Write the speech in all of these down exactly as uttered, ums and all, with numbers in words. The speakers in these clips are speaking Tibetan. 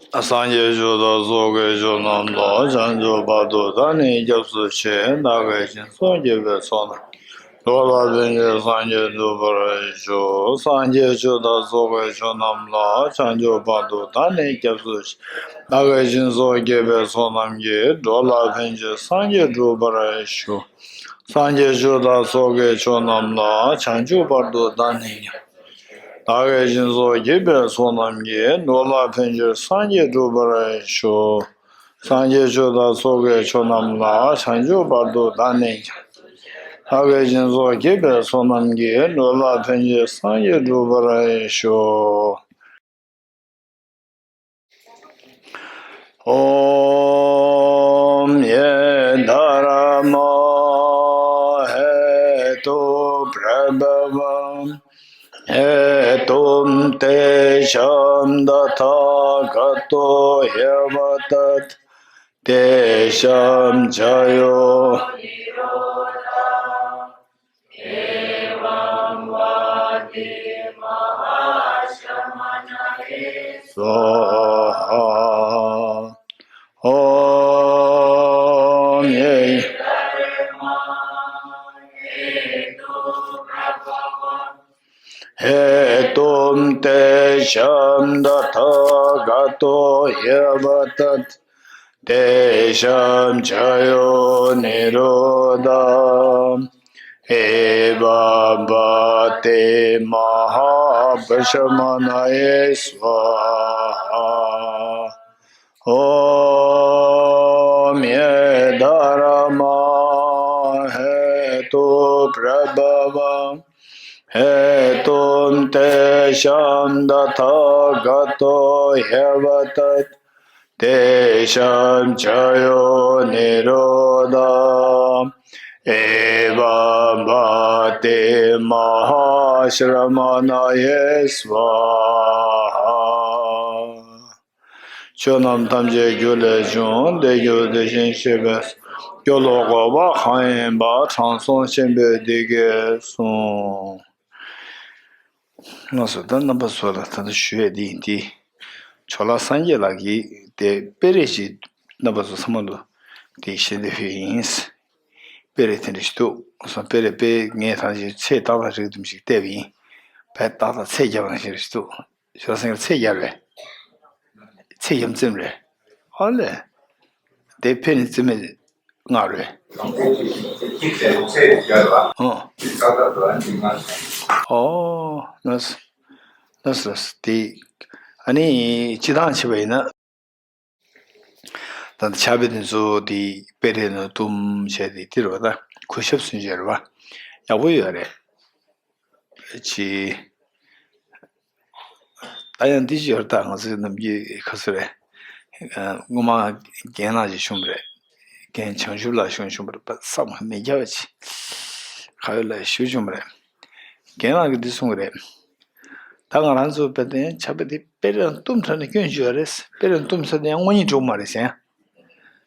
སངས་རྒྱས་ཆོས་དང་ཚོགས་ཀྱི་མཆོག་རྣམས་ལ། བྱང་ཆུབ་བར་དུ་བདག་ནི་སྐྱབས་སུ་མཆི། བདག་གིས་སྦྱིན་སོགས་བགྱིས་པའི་ཚོགས་རྣམས་ཀྱིས། འགྲོ་ལ་ཕན་ཕྱིར་སངས་རྒྱས་འགྲུབ་པར་ཤོག་སངས་རྒྱས་ཆོས་དང་ཚོགས་ཀྱི་མཆོག་རྣམས་ལ། བྱང་ཆུབ་བར་དུ་བདག་ནི་སྐྱབས་སུ་མཆི། བདག་གིས་སྦྱིན་སོགས་བགྱིས་པའི་ཚོགས་རྣམས་ཀྱིས། འགྲོ་ལ་ཕན་ཕྱིར་སངས་རྒྱས་འགྲུབ་པར་ཤོག་སངས་རྒྱས་ཆོས་དང་ཚོགས་ཀྱི་མཆོག་རྣམས་ལ། བྱང་ཆུབ་བར་དུ་བདག་ནི། བདག་གིས་སྦྱིན་སོགས་བགྱིས་པའི་ཚོགས་རྣམས་ཀྱིས། འགྲོ་ལ་ཕན་ཕྱིར་སངས་རྒྱས་འགྲུབ་པར་ཤོག་སངས་རྒྱས་ཆོས་དང་ཚོགས་ཀྱི་མཆོག་རྣམས་ལ། བྱང་ཆུབ་བར་དུ་བདག་ནི། བདག་གིས་སྦྱིན་སོགས་བགྱིས་པའི་ཚོགས་རྣམས་ཀྱིས། འགྲོ་ལ་ཕན་ཕྱིར་སངས་རྒྱས་འགྲུབ་པར་ཤོག ॐ ये धर्मा हेतुप्रभवं हेतुं तेषां तथागतो ह्यवदत् तेषां च यो स्वाहा। ॐ ये हेतुं तेषां तथागतो ह्यवदत् तेषां च यो निरोध एवं भवति महाभस्मनये स्वाहा। ॐ ये धर्मा हेतुप्रभवं हेतुं तेषां तथागतो ह्यवदत् तेषां च यो निरोध एवं भवति महाश्रमणये स्वाहा। ཆོས་རྣམས་ཐམས་ཅད་རྒྱུ་ལས་བྱུང་། དེ་རྒྱུ་དེ་བཞིན་གཤེགས་པས་སོ། རྒྱུ་ལ་འགོད་པ་གང་ཡིན་པ། དྲང་སྲོང་ཆེན་པོས་འདི་སྐད་གསུངས། ལགས་སོ། ད་རྣམ་པ་ཚོ་ལ་ད་ལྟ་ཞུ་ཡས་འདི་ཡིན་ཏེ། ཇོ་ལགས་སངས་རྒྱས་ལགས་ཀྱིས་དེ་དཔེ་རེ་ཞིག་རྣམ་པ་ཚོ་ཚང་མ་ལ་དེ་ཞལ་འདེབས་ཕུལ་ཡིན། དཔེ་རེ་དེ་འདྲ་ཞིག་འདུག་སོང་། དཔེ་རེ་དཔེ་ངས་ད་ཅིག་ཚེས་ཏག་ཏག་རེད་འདུག་ཞིག་བལྟས་པ་ཡིན། བས་ཏག་ཏག་ཚད་བརྒྱབ་པ་ནང་བཞིན་རེ་ཞིག་འདུག་ཇོ་ལགས་སངས་རྒྱས་ཚད་བརྒྱབ་རེད། ཚད་བརྒྱབ་རྩེད་མོ་རེད། ཨ་ལས། དེ་ཕན་ནི་རྩེད་མོ་ལྔ་རེད། ཨོ། ཨོ། ལགས་སོ། ལགས་སོ། དེ་ཨ་ནི་སྤྱིར་བཏང་བྱས་པ་ཡིན་ན། ད་ལྟ་ཕྱག་དཔེ་དེ་ཚོ་དེ་དཔེ་རེ་ནང་བཏུམ་བྱས་ཏེ་དེ་རེད་པ། ད་གུས་ཞབས་སུ་བྱས་རེད་པ། ཡག་པོ་ཡོད་རེད། ཅི། ད་ཡང་འདི་ཅི་ཡོད་རེད། ད་ང་ཚོའི་ནམ་རྒྱུན་ཁ་སོ་རེད། སྔོན་མ་རྒན་ལགས་ཅིག་བྱུང་བ་རེད། རྒན་བྱང་ཆུབ་ལགས་བྱུང་བྱུང་བ་རེད་པ། བསམ་མི་རྒྱ་བ་ཅིག་ཁ་ཡོད་ལ་ཞུ་བྱུང་བ་རེད། རྒན་ལགས་ཀྱིས་འདི་གསུངས་པ་རེད། ད་ང་རང་ཚོ་དཔེ་དེ་ཕྱག་དཔེ་དེ་དཔེ་རེ་བཏུམ་ཐོན་ནས་སྐྱོན་བརྗོད་རེད། དཔེ་རེ་བཏུམ་ས་དེ་ཡང་དངོས་གཉེན་གྲུབ་མ་རེད་ཟེར།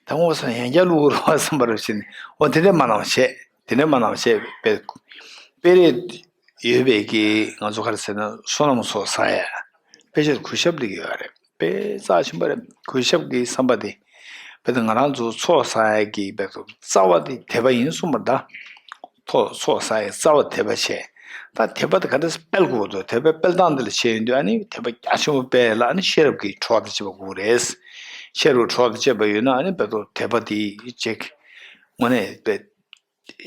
ད་ངོ་སོ་ཡང་བསྐྱར་བླུག་རོགས་བསམ་པ་རེད་ཟེར་ནས། འོ་དེ་འདྲ་མ་གནང་བྱས། དེ་འདྲ་མ་གནང་བྱས་དཔེ། དཔེ་རེ་ཡོད་པའི་གི་ང་ཚོ་ག་རེ་ཟེར་ན་བསོད་ནམས་ཚོགས་བསགས་ཡ། དཔེ་ཆ་གུས་ཞབས་སླེབས་ཡོད་རེད། དཔེ་རྩ་ཆེན་པོ་རེད། གུས་ཞབས་ཀྱི་བསམ་པ་དེ། དཔེ་དེ་ང་རང་ཚོ་ཚོགས་བསགས་ཡ་གི་དཔེ་རྩ་བ་དེ་དད་པ་ཡིན་གསུངས་པ་ད། ཐོག་ཚོགས་བསགས་ཡའི་རྩ་བ་དད་པ་བྱས། ད་དད་པ་དེ་ག་འདྲ་སེ་སྤེལ་དགོས་འདུག་དད་པའི་སྤེལ་སྟངས་འདི་ལ་བྱས་ཡོང་དུས་ཨ་ནི་དད་པ་རྒྱ་ཆེན་པོ་སྤེལ་ལ་ཨ་ནི་ཤེས་རབ་ཀྱི་གྲོགས་དང་བཅས་པ་དགོས་རེད། ཤེས་རབ་གྲོགས་དང་བཅས་པ་ཡོད་ན་ཨ་ནི་དཔེ་ཐོག་དད་པ་དེ་ཅིག་དངོས་གནས་དཔེ་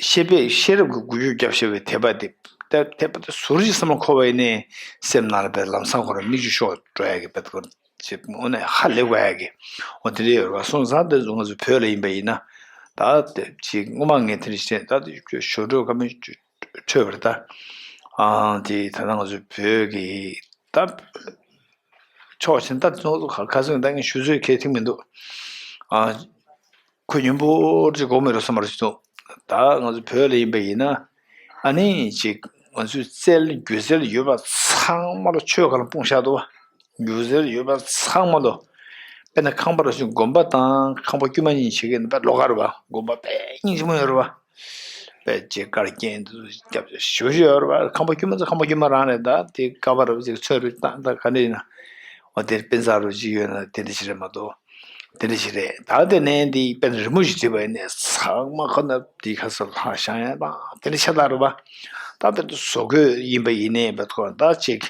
ཤེས་པས་ཤེས་རབ་ཀྱི་འགུལ་སྐྱོད་རྒྱབ་ཤེས་པའི་དད་པ་དེ། ད་དད་པ་དེ་ཟུར་ཞིག་བསམ་བློ་འཁོར་བ་ཡིན་ནའི་སེམས་ནང་ལ་དཔེ་ལམ་སང་ཁོ་རང་མིག་ཆུ་ཤོར་འགྲོ་ཡ་གི་དཔེ་ཐོག་ཅིག་དངོས་གནས་ཧ་ལས་དགོས་ཡ་གི། འོ་དེ་འདྲ་ཡོད་རེད་པ། སོང་ཙང་དེ་ཚོ་ང་ཚོ་བོད་ལ་ཡིན་པ་ཡིན་ན། ད་དེ་ཅིག་སྔོན་མ་ངས་དེ་འདྲ་བཤད། ད་དེ་ཞོ་འཕྲུག་ཁ་མི་འཕྲོད་པ་རེད་ད། ཨ་དེ་ད་ལྟ་ང་ཚོ་བོད་ཀྱི་ད་ཕྱོགས་ཆེན་ད་ཚོགས་གཙོ་ཁ་ཁ་སང་ད་ངས་ཞུ་ཚོད་ཁས་ཐིག་མི་འདུག་ཨ་ཁོ་མཉམ་པོ་ཅིག་གོ་མི་རུ་སོང་བར་ཞིག་འདུག་ད་ང་ཚོ་བོད་ལ་ཡིན་པ་ཡིན་ན་ཨ་ནི་ཅིག་ང་ཚོའི་རྩལ་སྒྱུ་རྩལ་ཡོད་པ་ཚང་མ་ལ་ཆོས་ག་ལ་སྤུངས་བཞག་འདུག་བ། སྒྱུ་རྩལ་ཡོད་པ་ཚང་མ་ལོ། དཔེར་ན་ཁང་པ་ར་ཞིག་དགོན་པ་དང་ཁང་པ་དཀྱུས་མ་གཉིས་བྱེད་ཀྱི་ཡིན་པ་ལོགས་ཀ་རེད་པ། དགོན་པ་དཔེ་སྙིང་རྗེ་མོ་ཡོད་རེད་པ། དཔེ་ཅིག་དཀར་རྐྱེན་དུ་རྒྱབ་ཞུ་ཞུ་ཡོད་རེད་པ། ཁང་པ་དཀྱུས་མ་ཚོ་ཁང་པ་དཀྱུས་མ་རང་རེད། ད་དེ་ཀ་བ་ར་ཅིག་ཚོད་རེད། ད་ད་ག་འདྲ་ཡིན་ན། འོ་དེར་དཔེ་མཛངས་རོ་ཅིག་ཡོད་ན་དེ་འདྲ་ཞིག་རེད་མ་གཏོགས། དེ་འདྲ་ཞིག་རེད། ད་དེ་ནས་འདི་དཔེ་རི་མོ་ཞིག་བྲིས་པ་ཡིན་ནས་ཚང་མ་ཁོ་ན་འདི་ཁ་སང་ལྷ་ཤང་ཡང་དང་དེ་འདྲ་ཤ་སྟག་རེད་པ། ད་དཔེ་དུ་བཟོ་བཀོད་ཡིན་པ་ཡིན་ནས་བས་ཁོ་ན་ད་ཅིག་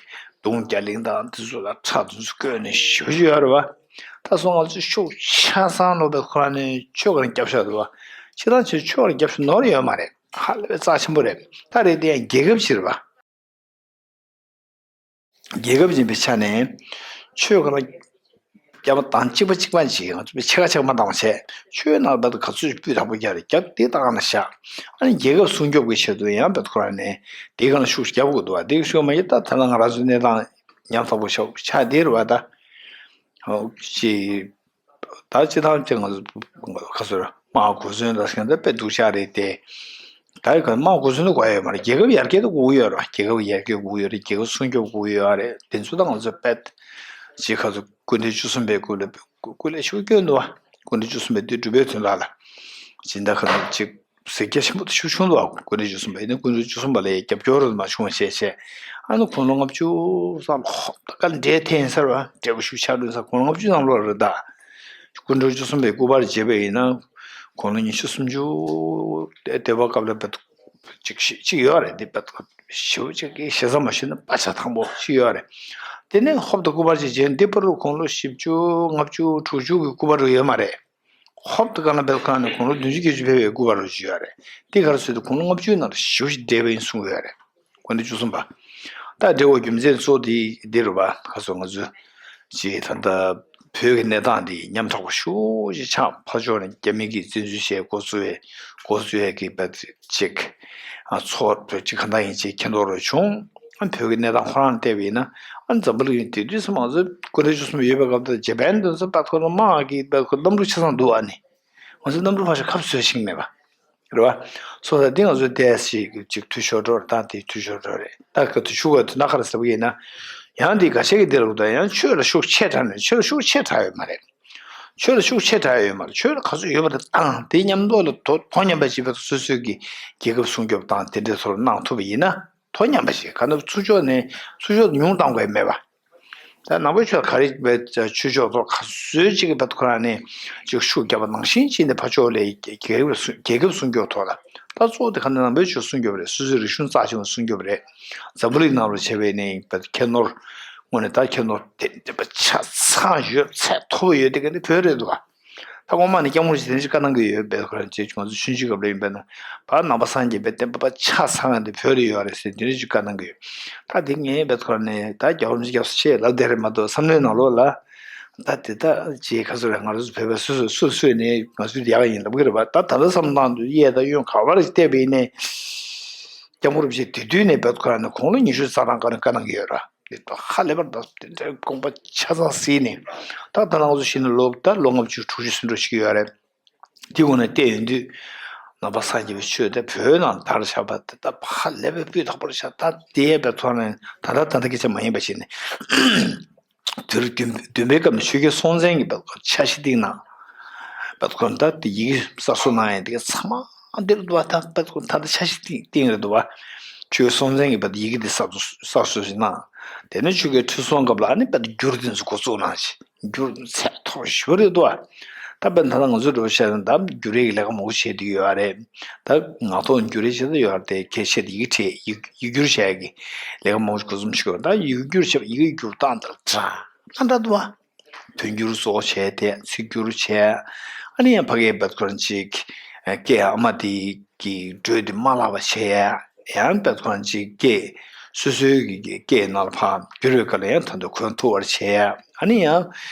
གདུང་རྒྱ་གླིང་དང་དེ་ཚོ་ལ་ཁྲ་དེ་ཚོ་བཀོད་ནས་ཞུ་ཞུ་ཡོད་རེད་པ། ད་སོང་ང་ཚོ་ཤུགས་ཆ་ཚང་ལོ་བས་ཁོ་ན་ནས་ཆོས་ག་རང་རྒྱབ་ཤག་འདུག་པ། ཕྱི་ཐང་ཆོས་ཆོས་ག་རང་རྒྱབ་ཤག་ནོར་ཡོད་མ་རེད། ཧ་ལས་པའི་རྩ་ཆེན་པོ་རེད། ད་རེད་དེ་ཡང་རྒྱལ་ཁབ་ཅིག་རེད་པ། རྒྱལ་ཁབ་ཡིན་པའི་ཆ་ནས་ཆོས་ག་རང་རྒྱབ་པ་དང་གཅིག་པ་གཅིག་པ་ཅིག་ང་ཚོ་ཕྱེད་ཀ་ཕྱེད་ཀ་མ་བཏང་བ་བྱས། ཆོས་ནང་བར་དུ་ག་ཚོད་སྤུས་དག་པོ་རྒྱག་རེད། རྒྱབ་དེ་བཏང་ན་བཞག་ཨ་ནི་རྒྱལ་ཁབ་སྲུང་སྐྱོབ་ཀྱི་ཆེད་དུ་ཡང་བར་དུ་ཁོ་རང་ནས་དེའི་སྒང་ལ་ཤུགས་རྒྱབ་དགོས་འདུག་པ། དེ་ཤུགས་མ་ཡིན་ད་ད་ལྟ་ང་རང་ཚོའི་གནས་སྟངས་ཉམ་ཐག་པོ་ཤོག་ཆགས་བསྡད་རེད་པ། ད་ཅི། ད་སྤྱི་བཏང་ཅིག་ང་ཚོ་ག་ཚོད་དམག་གོ་མཚོན་ལ་ཟེར་མཁན་ད་དཔེ་སྡུག་ཅག་རེད་དེ། ད་ག་དམག་གོ་མཚོན་དུ་དགོས་ཡོད་མ་རེད། རྒྱལ་ཁབ་ཡར་རྒྱས་དུ་དགོས་ཡོད་རེད། རྒྱལ་ཁབ་ཡར་རྒྱས་དགོས་ཡོད་རེད། རྒྱལ་ཁབ་སྲུང་སྐྱོབ་དགོས་ཡོད་རེད། དེ་ཚོ་ད་ང་ཚོ་དཔེ་ཅིག་ག་ཚོད་སྐུ་ཕྲེང་བཅུ་གསུམ་པའི་སྐུ་ལ་སྐུ་ལས་ཤུགས་སྐྱོན་འདུག་པ། སྐུ་ཕྲེང་བཅུ་གསུམ་པའི་དུས་གྲུབ་པའི་དོན་དག་ལ་སྦྱིན་བདག་ག་ཚོད་ཅིག་གཟིགས་རྒྱ་ཆེན་པོ་དང་ཤུགས་ཆུང་དུ་བ། སྐུ་ཕྲེང་བཅུ་གསུམ་པ་ཡིན་ན་སྐུ་ཕྲེང་བཅུ་གསུམ་པ་ལས་རྒྱབ་སྐྱོར་རུ་མ་བྱུང་བ་བྱས་བྱས། ཨ་ནི་དགུང་ལོ་ལྔ་བཅུ་ཙམ་ཧོབ་ཏེ་ག་འདྲའི་འཐེན་ས་རེད་པ། འབྲས་བུ་ཤུགས་ཆག་འགྲོ་ས་དགུང་ལོ་ལྔ་བཅུ་ཙམ་ལོ་རེད་ད། སྐུ་ཕྲེང་བཅུ་གསུམ་པའི་སྐུ་པར་བརྗེས་པ་ཡིན་ན་དགུང་ལོ་ཉི་ཤུ་སུམ་ཅུ་དེ་བ་སྐབས་ལ་བ་ཅིག་ཅིག་ཡོད་རེད། འདི་བ་ཞེ་པོ་ཅིག་གི་ཞེ་ས་མ་ཞུས་ན་དཔའ་ཆ་ཐང་པོ་ཞིག་ཡོད་རེད། དེ་ནས་ཧོབ་ཏེ་སྐུ་པར་ཅིག་བརྗེས། འདི་བར་དུ་དགུང་ལོ་བཞི་བཅུ་ལྔ་བཅུ་དྲུག་ཅུ་གི་སྐུ་པར་རུ་ཡོད་མ་རེད། ཧོབ་ཏེ་ག་ལ་བེལ་ཁང་ནས་དགུང་ལོ་བདུན་ཅུ་བརྒྱད་ཅུ་ཕེབས་པའི་སྐུ་པར་རུ་ཅིག་ཡོད་རེད། དེ་ག་རེ་ཟེར་དུས་དགུང་ལོ་ལྔ་བཅུའི་ནང་དུ་ཞེ་པོ་ཅིག་བགྲེས་པ་ཡིན་གསུང་གི་ཡོད་རེད། སྐུ་ཕྲེང་བཅུ་གསུམ་པ། ད་འབྲེལ་བ་རྒྱུ་མཚན་གཙོ་བོ་དེ་འདི་རེད་པ། ཁ་སང་ང་ཚོ་ཅིག་ད་ལྟ་བོད་ཀྱི་གནས་སྟངས་འདི་ཉམ་ཐག་པོ་ཤུགས་ཆེ་ཆགས། ཕར་ཕྱོགས་ནས་རྒྱ་མི་གིས་བཙན་འཛུལ་བྱས་འགོ་བཙུགས་པའི་འགོ་བཙུགས་ཡས་ཀྱི་བ་ཅིག་ཨ་ཚོགས་བོད་ཅིག་གང་ལྟར་ཡིན་ཅིག་ཁྱེར་འགྲོ་རུ་བྱུང་། ཨ་བོད་ཀྱི་གནས་སྟངས་ཁོ་རང་བལྟས་པ་ཡིན་ན་ཨ་འཛམ་བུ་གླིང་དེ་དུས་སུ་ང་ཚོ་སྐུ་ཕྲེང་བཅུ་གསུམ་པ་ཡོད་པའི་སྐབས་དུ་ཇེ་པན་དུ་ཚོ་པ་ཁོ་རང་དམག་གི་བ་ཁོ་གནམ་གྲུ་ཆ་ཚང་འདུག་ཨ་ནི། ང་ཚོ་གནམ་གྲུ་ཕར་ཞོག་ཁབ་བཟོས་ཤིང་མེད་པ། རེད་བ། སོ་ད་འདི་ང་ཚོའི་ཏེས་ཞིག་ཅིག་འཐུས་ཤོར་འགྲོ་རེད། ད་འདི་འཐུས་ཤོར་འགྲོ་རེད། ད་ག་འཐུས་ཤོར་ག་འཐུས་ན་ག་རེ་ཟེར་བ་ཡིན་ན། ཡང་འདི་ག་ཤེད་ཀྱི་འདི་ལ་ད་ཡང་ཆོས་ལ་ཤུགས་ཆེ་དྲགས་ནས་ཆོས་ལ་ཤུགས་ཆེ་དྲགས་ཡོད་མ་རེད། ཆོས་ལ་ཤུགས་ཆེ་དྲགས་ཡོད་མ་རེད། ཆོས་ལ་ག་ཚོད་ཡོད་པ་དེ་བཏང་། དེ་མཉམ་དུ་ལ་དོ་དོ་མཉམ་པ་བྱེད་པའི་སོ་སོའི་གི་རྒྱལ་ཁབ་སྲུང་སྐྱོབ་དང་དེ་འདྲའི་ཐོག་ལ་གནང་ཐུབ་པ་ཡིན་ན་དོ་མཉམ་པ་ཞིག་ག་ནུབ་ཚུར་ཕྱོགས་ནས་ཚུར་ཕྱོགས་ཉུང་བཏང་དགོས་མེད་པ། ད་ནང་པའི་ཆོས་ག་རེ་བའི་ཆོས་ཕྱོགས་ཐོག་ག་ཚོད་ཅིག་གི་བར་ཁོ་རང་ནས་ཅིག་ཤུགས་རྒྱབ་པ་ནང་བཞིན་བྱས་ནས་ཕར་ཕྱོགས་ལ་རྒྱལ་ཁབ་སྲུང་རྒྱལ་ཁབ་སྲུང་སྐྱོབ་ཐོག་ལ་ད་གཙོ་བོ་དེ་ག་ནས་ནང་པའི་ཆོས་སྲུང་སྐྱོབ་རེད། སོ་སོའི་རིག་གཞུང་རྩ་ཆེན་པོ་སྲུང་སྐྱོབ་རེད། འཛམ་བུ་གླིང་ནང་ལ་བྱས་པའི་ནས་ཁྱད་ནོར་དངོས་གནས་ད་ཁྱད་ནོར་དེ་འདྲ་པ་ཆ་ཚང་ཡོད་ཚད་མཐོ་པོ་ཡོད་དེ་ག་ནི་བོད་རེད་འདུག་བ། ད་ངོ་མ་ནས་སྐྱབས་མགོན་རིན་པོ་ཆེ་དེ་འདྲ་ཅིག་བཀའ་གནང་གི་ཡོད་པས། ཁོ་རང་ཅིག་ང་ཚོ་ཆུང་ཆུང་སྐབས་ལ་ཡིན་པས་ན་བར་ནང་པ་སངས་རྒྱས་པའི་བསྟན་པ་ཆ་ཚང་བ་འདི་བོད་ལ་ཡོད་རེད་ཟེར་དེ་འདྲ་ཅིག་བཀའ་གནང་གི་ཡོད། ད་དེ་ངས་བས་ཁོ་རང་ནས་ད་རྒྱལ་བ་རིན་པོ་ཆེ་སྐྱབས་སུ་མཆི་ལབ་བསྡད་རེད་མ་གཏོགས་བསམ་བློའི་ནང་ལོགས་ལ་ད་དེ་ད་ཅིག་ག་ཚོད་རེད། ང་རང་ཚོ་བོད་པ་སུ་སུ་སུ་སུ་ནས་ང་ཚོའི་ཡག་ཡིན་ལབ་གི་རེད་པ། ད་ད་ལྟ་བསམ་སྟངས་དུ་གཡས་དང་གཡོན་ག་བར་བལྟས་པ་ཡིན་ནའི་སྐྱབས་མགོན་རིན་པོ་ཆེ་དེ་དུས་ནས་བས་ཁོ་རང་ནས་དགུང་ལོ་ཉི་ཤུ་རྩ་གྲངས་སྐབས་ནས་བཀའ་གནང་གི་ཡོད་ར། འདི་ད་ཧ་ལས་པར་ད་དེ་འདྲའི་དགོངས་པ་ཆ་ཚང་གཟིགས་ནས་ད་ད་ནང་ཚོ་ཤི་ན་ལོ་ད་ལོ་ལྔ་བཅུ་དྲུག་ཅུ་ཟིན་འགྲོ་ཞིག་ཡོད་རེད། དེ་ངོས་ནས་བལྟས་ཡོང་དུས་ནང་པ་སངས་རྒྱས་པའི་ཆོས་དེ་བོད་ནང་དར་ཆགས་པ་དེ་ད་ཧ་ལས་པའི་སྤུས་དག་པོ་རེད་ཤག་ད་དེ་ཡས་པའི་ཐོག་ནས་ད་ལྟ་ད་ལྟ་སྐད་ཆ་མ་ཡིན་པ་ཞིག་ནས་དུས་རབས་བདུན་བདུན་པའི་སྐབས་ནས་ཆོས་རྒྱལ་སྲོང་བཙན་གྱིས་བལ་ཀོ་འཆར་གཞི་བཏིང་གནང་། བལ་ཀོ་ད་དེ་ཡི་གེ་གསར་བཟོ་གནང་ཡས་དེ་ག་ཚང་མ་འདིར་འདུག་བ། ད་བལ་ཀོ་ད་ལྟ་འཆར་གཞི་བཏིང་བཏིང་རེད་འདུག་བ། ཆོས་རྒྱལ་སྲོང་བཙན་གྱིས་བལ་ཡི་གེ་འདི་གསར་བཟོ་གསར་བཟོ་ཞིག་གནང་། དེ་ནས་ཆོས་རྒྱལ་ཁྲི་སྲོང་སྐབས་ལ་ཨ་ནི་བལ་འགྱུར་དེ་ཚོ་འགོ་བཙུགས་གནང་ཞིང་འགྱུར་ཚད་མཐོ་ཞེ་པོ་རེད་འདུག་བ། ད་བལ་ད་ལྟ་ང་ཚོས་འགྲོ་བཤད་ན་ད་འགྱུར་ཡིག་ལས་ཀ་མང་པོ་བྱེད་དུ་ཡོད་རེད། ད་ངག་ཐོག་འགྱུར་ཡིག་བྱེད་དུ་ཡོད་རེད། དེ་གལ་ཆེ་ཡི་གེ་བྲིས་ཡིག་ཡིག་སྒྱུར་བྱས་ཀྱི་ལས་ཀ་མང་པོ་འགོ་རྩོམ་བྱེད་དགོས། ད་ཡིག་སྒྱུར་བྱས་ཡི་གེ་སྒྱུར་སྟངས་དང་འདྲ་འདྲ་འདྲ་འདུག་བ། དོན་སྒྱུར་སོགས་བྱས་ཏེ་ཚིག་སྒྱུར་བྱས། ཨ་ནི་ཡང་ཕ་གིའི་བལ་ཁོ་རང་ཅིག་སྐད་ཨ་མ་དེ་གི་འགྲོས་དེ་མ་བརླག་པ་བྱས། ཡང་བལ་ཁོ་རང་ཅིག་སྐད་སོ་སོའི་གི་སྐད་ནང་ལ་ཕར་བསྒྱུར་བའི་སྐབས་ལ་ཡང་ད་དུང་གོན་ཐུབ་པར་བྱས། ཨ་ནི་ཡང་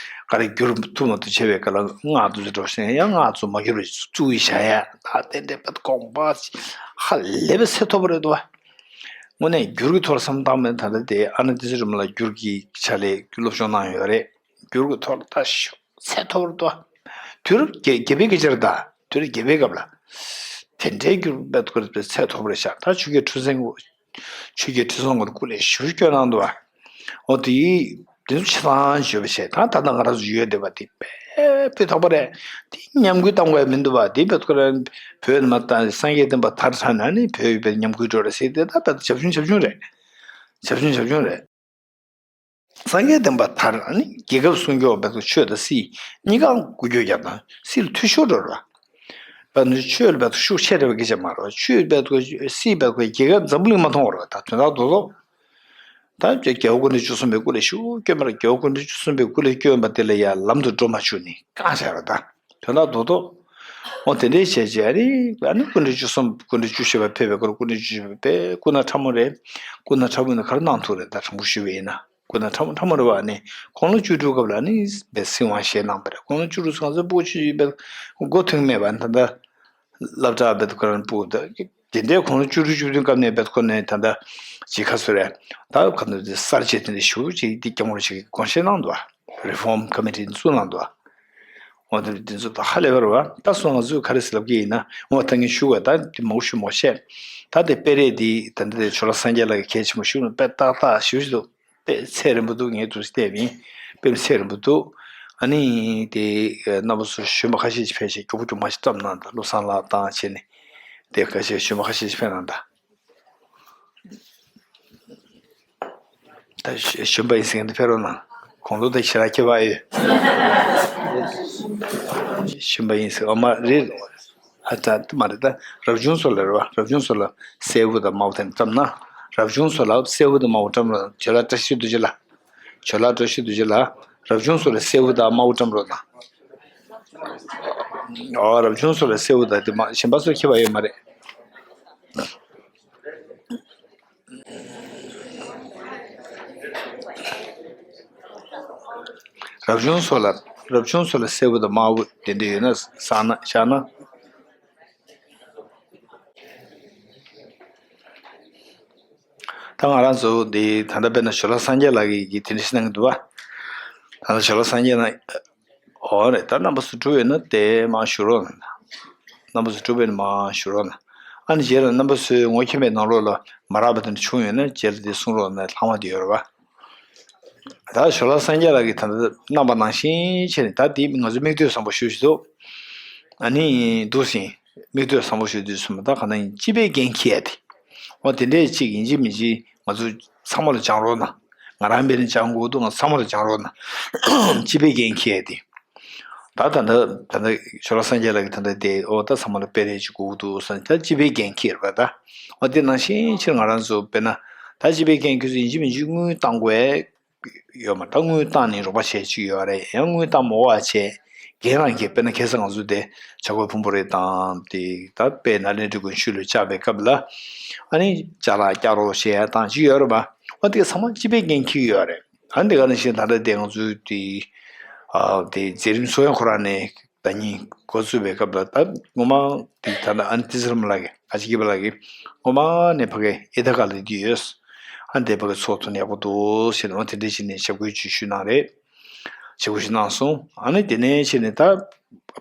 ག་རེ་བསྒྱུར་ཐུབ་མ་ཐུབ་བྱས་པའི་སྐབས་ལ་སྔགས་དེ་ཚོ་འགྲོ་བཞིན་ཡང་སྔགས་ཚོ་མ་བསྒྱུར་བར་བཙུགས་ཡི་བཞག་ཡ། ད་དེ་འདྲའི་བལ་དགོངས་པ་ཧ་ལས་པའི་ཚད་མཐོ་པོ་རེད་འདུག་བ། དངོས་གནས་འགྱུར་གྱི་ཐོག་ལ་བསམ་བཏང་མེད། ད་ལྟ་དེ་ཨ་ནེ་བསྟན་འཛིན་རིན་པོ་ལགས་འགྱུར་གྱི་ཕྱག་ལས་སློབ་སྦྱོང་གནང་ཡོད་རེད། འགྱུར་གྱི་ཐོག་ལ་ད་ཤོག་ཚད་མཐོ་པོ་རེད་དོ། དུས་རབས་བརྒྱད་བརྒྱད་པའི་སྐད་ཆ་རེད་ད། དུས་རབས་བརྒྱད་པའི་སྐབས་ལ། དེ་འདྲའི་འགྱུར་བས་ཁོ་རེ་ཚད་མཐོ་པོ་རེད་ཤག་ད་ཆོས་རྒྱལ་ཁྲི་སྲོང་ཆོས་རྒྱལ་ཁྲི་སྲོང་གི་སྐུ་ལས་ཞུ་སྐྱོན་གནང་འདུག་བ། འོ་དེ་དེ་ཚོ་ཆ་ཚང་ཞུས་པ་བྱས། ད་ད་ལྟ་ང་རང་ཚོ་ཡོད་བསྡད་པ་དེ་དཔེ་སྤུས་དག་པོ་རེད། དེ་ཉམས་རྒུད་གཏོང་དགོས་མི་འདུག་བ། དེ་བས་ཁོ་རེ་བོད་མ་ད་སངས་རྒྱས་བསྟན་པ་དར་ཚར་ན་ནི་བོད་ཡོད་པའི་ཉམས་རྒུད་འགྲོ་རེད་ཟེར་དེ་ད་བས་བྱབ་ཆུང་བྱབ་ཆུང་རེད། བྱབ་ཆུང་བྱབ་ཆུང་རེད། སངས་རྒྱས་བསྟན་པ་དར། ཨ་ནི་རྒྱལ་ཁབ་སྲུང་སྐྱོབ་བྱེད་དུས་ཆོས་དང་སྲིད་གཉིས་ཀ་འགུལ་སྐྱོད་རྒྱག་དང་། སྲིད་ལ་འཐུས་ཤོར་འགྲོ་ར། བྱེད་དུས་ཆོས་ལ་བྱེད་དུས་ཤུགས་ཆེ་རེ་བ་སྐད་ཆ་མ་རེད། ཆོས་བྱེད་དུས་སྲིད་བྱེད་དུས་རྒྱལ་ཁབ་འཛམ་བུ་གླིང་མ་མཐོང་བ་རེད། ད་དོན་དག་རྡོག་རྡོག་ད་རྒྱལ་བ་སྐུ་ཕྲེང་བཅུ་གསུམ་པའི་སྐུ་ལས་ཤུགས་བསྐྱོན་པ་རེད། རྒྱལ་བ་སྐུ་ཕྲེང་བཅུ་གསུམ་པའི་སྐུ་ལས་བསྐྱོན་པ་དེ་ལ་ཡང་ལམ་དུ་འགྲོ་མ་བཅུག་ནས་བཀག་བཞག་ར། ད་དོན་དག་རྡོག་རྡོག་འོ་དེ་འདྲའི་བྱས་བྱས། ཨ་ནི་ཨ་ནི་སྐུ་ཕྲེང་བཅུ་གསུམ་སྐུ་ཕྲེང་བཅུ་བཞི་པ་ཕེབས་པའི་སྐོར། སྐུ་ཕྲེང་བཅུ་བཞི་པ་དཔེ་སྐུ་ན་ཕྲ་མོ་རེད། སྐུ་ན་ཕྲ་མོ་ཡིན་ན་ག་རེ་གནང་ཐུབ་རེད། ད་དྲང་པོ་ཞུས་པ་ཡིན་ན། སྐུ་ན་ཕྲ་མོ་ཕྲ་མོ་རེད་བ། ཨ་ནི་དགུང་ལོ་བཅུ་དྲུག་སྐབས་ལ་ཨ་ནི་དཔེ་སྲིད་དབང་བཞེས་གནང་བ་རེད། དགུང་ལོ་བཅུ་དྲུག་ཙམ་ཚོ་སྤུ་གུ་ཆུང་ཆུང་དཔེ་མགོ་ཐོན་མེད་པ། ད་ལྟ་སློབ་གྲྭ་དཔེ་ཁོ་རང་སྤུ་གུ་ད་དེ་འདྲའི་དགུང་ལོ་བཅུ་དྲུག་བཅུ་བདུན་སྐབས་ནས་དཔེ་ཁོ་ནས་ད་ལྟ་ཅིག་ག་ཚོད་རེད། ད་ག་ཚོད་དེ་གསར་བརྗེ་དེ་འདྲ་ཞུ་ཅིག་དེ་སྐྱབས་མགོན་ཞིག་དགོངས་བཞེས་གནང་འདུག་བ། རི་ཕོམ་ཀོ་མི་ཊི་བཙུགས་གནང་འདུག་བ། འོ་དེ་འདི་ཚོ་ད་ཧ་ལས་པ་རེད་བ། ད་སོང་ང་ཚོས་ག་རེ་ཟེར་ལབ་ཀྱི་ཡིན་ན། འོ་ད་ངས་ཞུ་བ་ད་དེ་མང་པོ་ཞུ་མ་བཤད། ད་དེ་དཔེ་རེད། དེ་ད་འདི་དེ་ཇོ་ལགས་སངས་རྒྱས་ལགས་ཀྱིས་གལ་ཆེན་པོ་ཞུ་ནས་དཔེ་ཏག་ཏག་ཞུ་ཞུ་འདུག་དཔེ་ཚད་རན་པོ་འདུག་ངས་འདུག་སེ་བལྟས་པ་ཡིན། དཔེ་མི་ཚད་རན་པོ་འདུག་ཨ་ནི་དེ་རྣམ་པ་ཚོ་གཞོན་པ་ཁ་ཤས་ཅིག་ཕལ་ཆེར་མགྱོགས་པོ་མགྱོགས་མ་ཞིག་བཀྲམ་གནང་དང་། བློ་བཟང་ལགས་དང་བྱས་ནས་དེ་ཁ་ཤས་གཞོན་པ་ཁ་ཤས་ཅིག་ཕེབས་གནང་དང་། ད་གཞོན་པ་ཡིན་ཟེར་མཁན་དེ་ཕེབས་རོགས་གནང་། དགུང་ལོ་དེ་ཞེ་དྲག་ཁྱད་པར་ཡོད། གཞོན་པ་ཡིན་ཟེར། ཨ་མ་རེད། ཨ་ད་དེ་མ་རེད། ད་རབ་བྱུང་སོགས་ལ་རེད་བ། རབ་བྱུང་སོགས་ལ་སེར་པོ་དང་དམར་པོ་དེ་བཀྲམ་ན། རབ་བྱུང་སོགས་ལ་སེར་པོ་དང་དམར་པོ་བཀྲམ་རོགས། ཇོ་ལགས་བཀྲ་ཤིས་རྡོ་རྗེ་ལགས། ཇོ་ལགས་བཀྲ་ཤིས་རྡོ་རྗེ་ལགས། རབ་བྱུང་སོགས་ལ་སེར་པོ་དང་དམར་པོ་བཀྲམ་རོགས་གནང་། ཨོ་རབ་བྱུང་སོགས་ལ་སེར་པོ་དང་དེ་མ་གཞན་པ་ཚོ་ཁྱད་པར་ཡོད་མ་རེད། རབ་བྱུང་སོགས་ལ་རབ་བྱུང་སོགས་ལ་སེར་པོ་དང་དམར་པོ་དེ་འདྲ་ཡོད་ན་བཞག་ན་བཞག་ན། ད་ང་རང་ཚོ་འདི་ད་ལྟ་དཔེར་ན་ཇོ་ལགས་སངས་རྒྱས་ལགས་ཀྱིས་དེ་འདྲ་ཞིག་གནང་གི་འདུག་བ། ད་ལྟ་ཇོ་ལགས་སངས་རྒྱས་ལགས། འོ་རེད། ད་རྣམ་པ་ཚོ་འགྲོ་ཡོད་ན་དེ་མར་ཞུ་རོགས་གནང་། རྣམ་པ་ཚོ་འགྲོ་བས་ན་མར་ཞུ་རོགས་གནང་། ཨ་ནི་རྗེས་ལ་རྣམ་པ་ཚོའི་ངོ་མཁྱེན་པའི་ནང་ལོགས་ལ་མ་རག་པ་དེ་འདྲ་བྱུང་ཡོད་ན་རྗེས་ལ་དེ་གསུང་རོགས་གནང་། ལྷག་མ་དེ་ཡོད་རེད་བ། ད་ཇོ་ལགས་སངས་རྒྱས་ལགས་ཀྱིས་ད་ལྟ་གནང་བ་ནང་བཞིན་བྱས་ནས། ད་དེ་ང་ཚོ་མིག་ལྟོས་བཟང་པོ་ཞེ་པོ་ཅིག་འདུག་ཨ་ནི་འདུག་སེ་མིག་ལྟོས་བཟང་པོ་ཞེ་པོ་ཅིག་སོང་བ། ད་ག་ནང་བཞིན་སྤྱི་པའི་འགན་འཁྱེར་ཡ་དེ། འོ་དེ་འདྲས་ཅིག་ཡིན་གཅིག་མིན་གཅིག་ང་ཚོ་ཚང་མ་ལ་སྦྱང་རོགས་གནང་། ང་རང་དཔེར་ན་སྦྱང་དགོས་འདུག་ང་ཚོ་ཚང་མ་ལ་སྦྱང་རོགས་གནང་། སྤྱི་པའི་འགན་འཁྱེར་ཡ་དེ། ད་ད་ལྟ་ད་ལྟ་ཇོ་ལགས་སངས་རྒྱས་ལགས་ཀྱིས་ད་ལྟ་དེ། འོ་ད་ཚང་མ་ལ་དཔེ་རེ་ཅིག་དགོས་འདུག་ཟེར་ནས། ད་སྤྱི་པའི་འགན་འཁྱེར་བ་ད། འོ་དེ་ནང་བཞིན་ཕྱིར་ང་རང་ཚོ་དཔེར་ན་ད་སྤྱི་པའི་འགན་འཁྱེར་ཚོ་ཡིན་གཅིག་མིན་གཅིག་དངུལ་བཏང་དགོས་ཡོད་མ་རེད། ད་དངུལ་བཏང་ནས་རོགས་པ་བྱེད་ཅིག་ཡོད་རེད། ཡང་དངུལ་བཏང་མ་དགོས་པ་བྱས། འགན་རང་འཁྱེར། དཔེར་ན་ཁ་སང་ང་ཚོ་དེ་བྱ་རྒོད་ཕུང་པོ་རེ་དང་དེ། ད་དཔེར་ན་ནཱ་ལེནྡྲའི་དགོན་ཤུལ་ལ་བཅག་པའི་སྐབས་ལ་ཨ་ནི་ཅ་ལག་བསྐྱར་རོགས་བྱེད་ཡ་དང་ཅིག་ཡོད་རེད་པ། འོ་དེ་ཚང་མ་སྤྱི་པའི་འགན་འཁྱེར་གྱི་ཡོད་རེད། ཨ་ནི་དེ་ག་ནང་བཞིན་ད་ལྟ་དེ་ང་ཚོའི་དེ་ཨ་དེ་མཛད་རིམ་ཚོགས་ཡང་ཁོ་རང་ནས་ཟླ་ཉིན་འགོ་བཙུགས་པའི་སྐབས་ལ། ད་སྔོན་མ་དེ་ད་ལྟ་ཨ་ནི་ཏི་སེ་རི་མ་ལགས་ཀྱིས། ཨ་ཅེ་སྐྱིད་པ་ལགས་ཀྱིས་སྔོན་མ་ནས་ཕ་གི་ཨི་ཐ་ག་ལ་དེ་ཡོད། ཨ་ནི་དེ་ཕ་གི་ཚོགས་ཐུབ་ན་ཡག་པོ་འདུག་ཟེར་ནས། འོ་དེ་འདྲ་བྱས་ནས་ཞབས་སྐུལ་ཅིག་ཞུས་གནང་རེད། ཞབས་སྐུལ་ཞུས་གནང་སོང་། ཨ་ནི་དེ་ནས་བྱས་ནས་ད་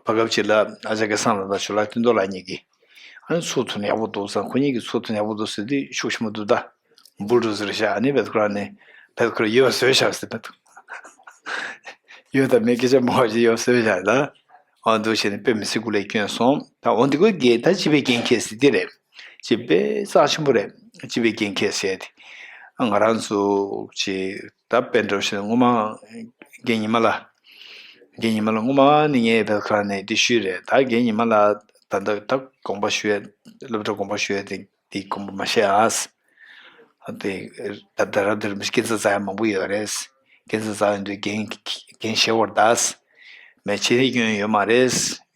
བར་སྐབས་ཅིག་ལ་ཨ་ཅག་སྐལ་བཟང་ལགས་དང་ཇོ་ལགས་བསྟན་རྡོར་ལགས་གཉིས་ཀྱིས་ཨ་ནི་ཚོགས་ཐུབ་ན་ཡག་པོ་འདུག་ཟེར། ཁོ་གཉིས་ཀྱིས་ཚོགས་ཐུབ་ན་ཡག་པོ་འདུག་ཟེར་དུས་ཤུགས་ཆེན་པོ་འདུག་ད་བུལ་ཌོ་ཟར་བཞག་ཨ་ནི་བེད་ཁོ་རང་ནས་བེད་ཁོ་རང་ཡོད་པ་བཟོས་བཞག་ཟེར། བེད་ཡོད་དང་མེད་སྐད་ཆ་མང་བ་ཞིག་ཡོད་བཟོས་བཞག་ལ། འོ་འདུག་བྱས་ནས་དཔེ་མི་སྲིད་སྐུ་ལས་བསྐྱོན་སོང་། ད་འོ་འདི་ཀོ་གེ་ད་སྤྱི་པའི་འགན་འཁྱེར་ཟེར་དེ་རེད། སྤྱི་པའི་རྩ་ཆེན་པོ་རེད། སྤྱི་པའི་འགན་འཁྱེར་ཟེར་དེ། ང་རང་ཚོ་ཅིག་ད་དཔེ་འདྲ་བོ་བྱས་ན་སྔོན་མ་རྒན་ཉི་མ་ལགས། རྒན་ཉི་མ་ལགས་སྔོན་མ་ནས་ངས་བེད་ཁོ་རང་ནས་དེ་ཞུས་རེད། ད་རྒན་ཉི་མ་ལགས་ད་ལྟ་ད་དགོངས་པ་ཞུ་ཡ། སློབ་གྲྭ་དགོངས་པ་ཞུ་ཡ་དེ། དེ་དགོངས་པ་མ་བཞེས་ཨ། དེ་ད་ད་ར་དེར་མི་སྐྱིད་ཙ་ཙ་ཡང་མང་པོ་ཡོད་རེད། སྐྱིད་ཙ་ཙ་ཡོང་དུས་འགན་འགན་བཞེས་བར་གདའ། མི་ཆེ་རིགས་སྐྱོན་ཡོད་མ་རེད།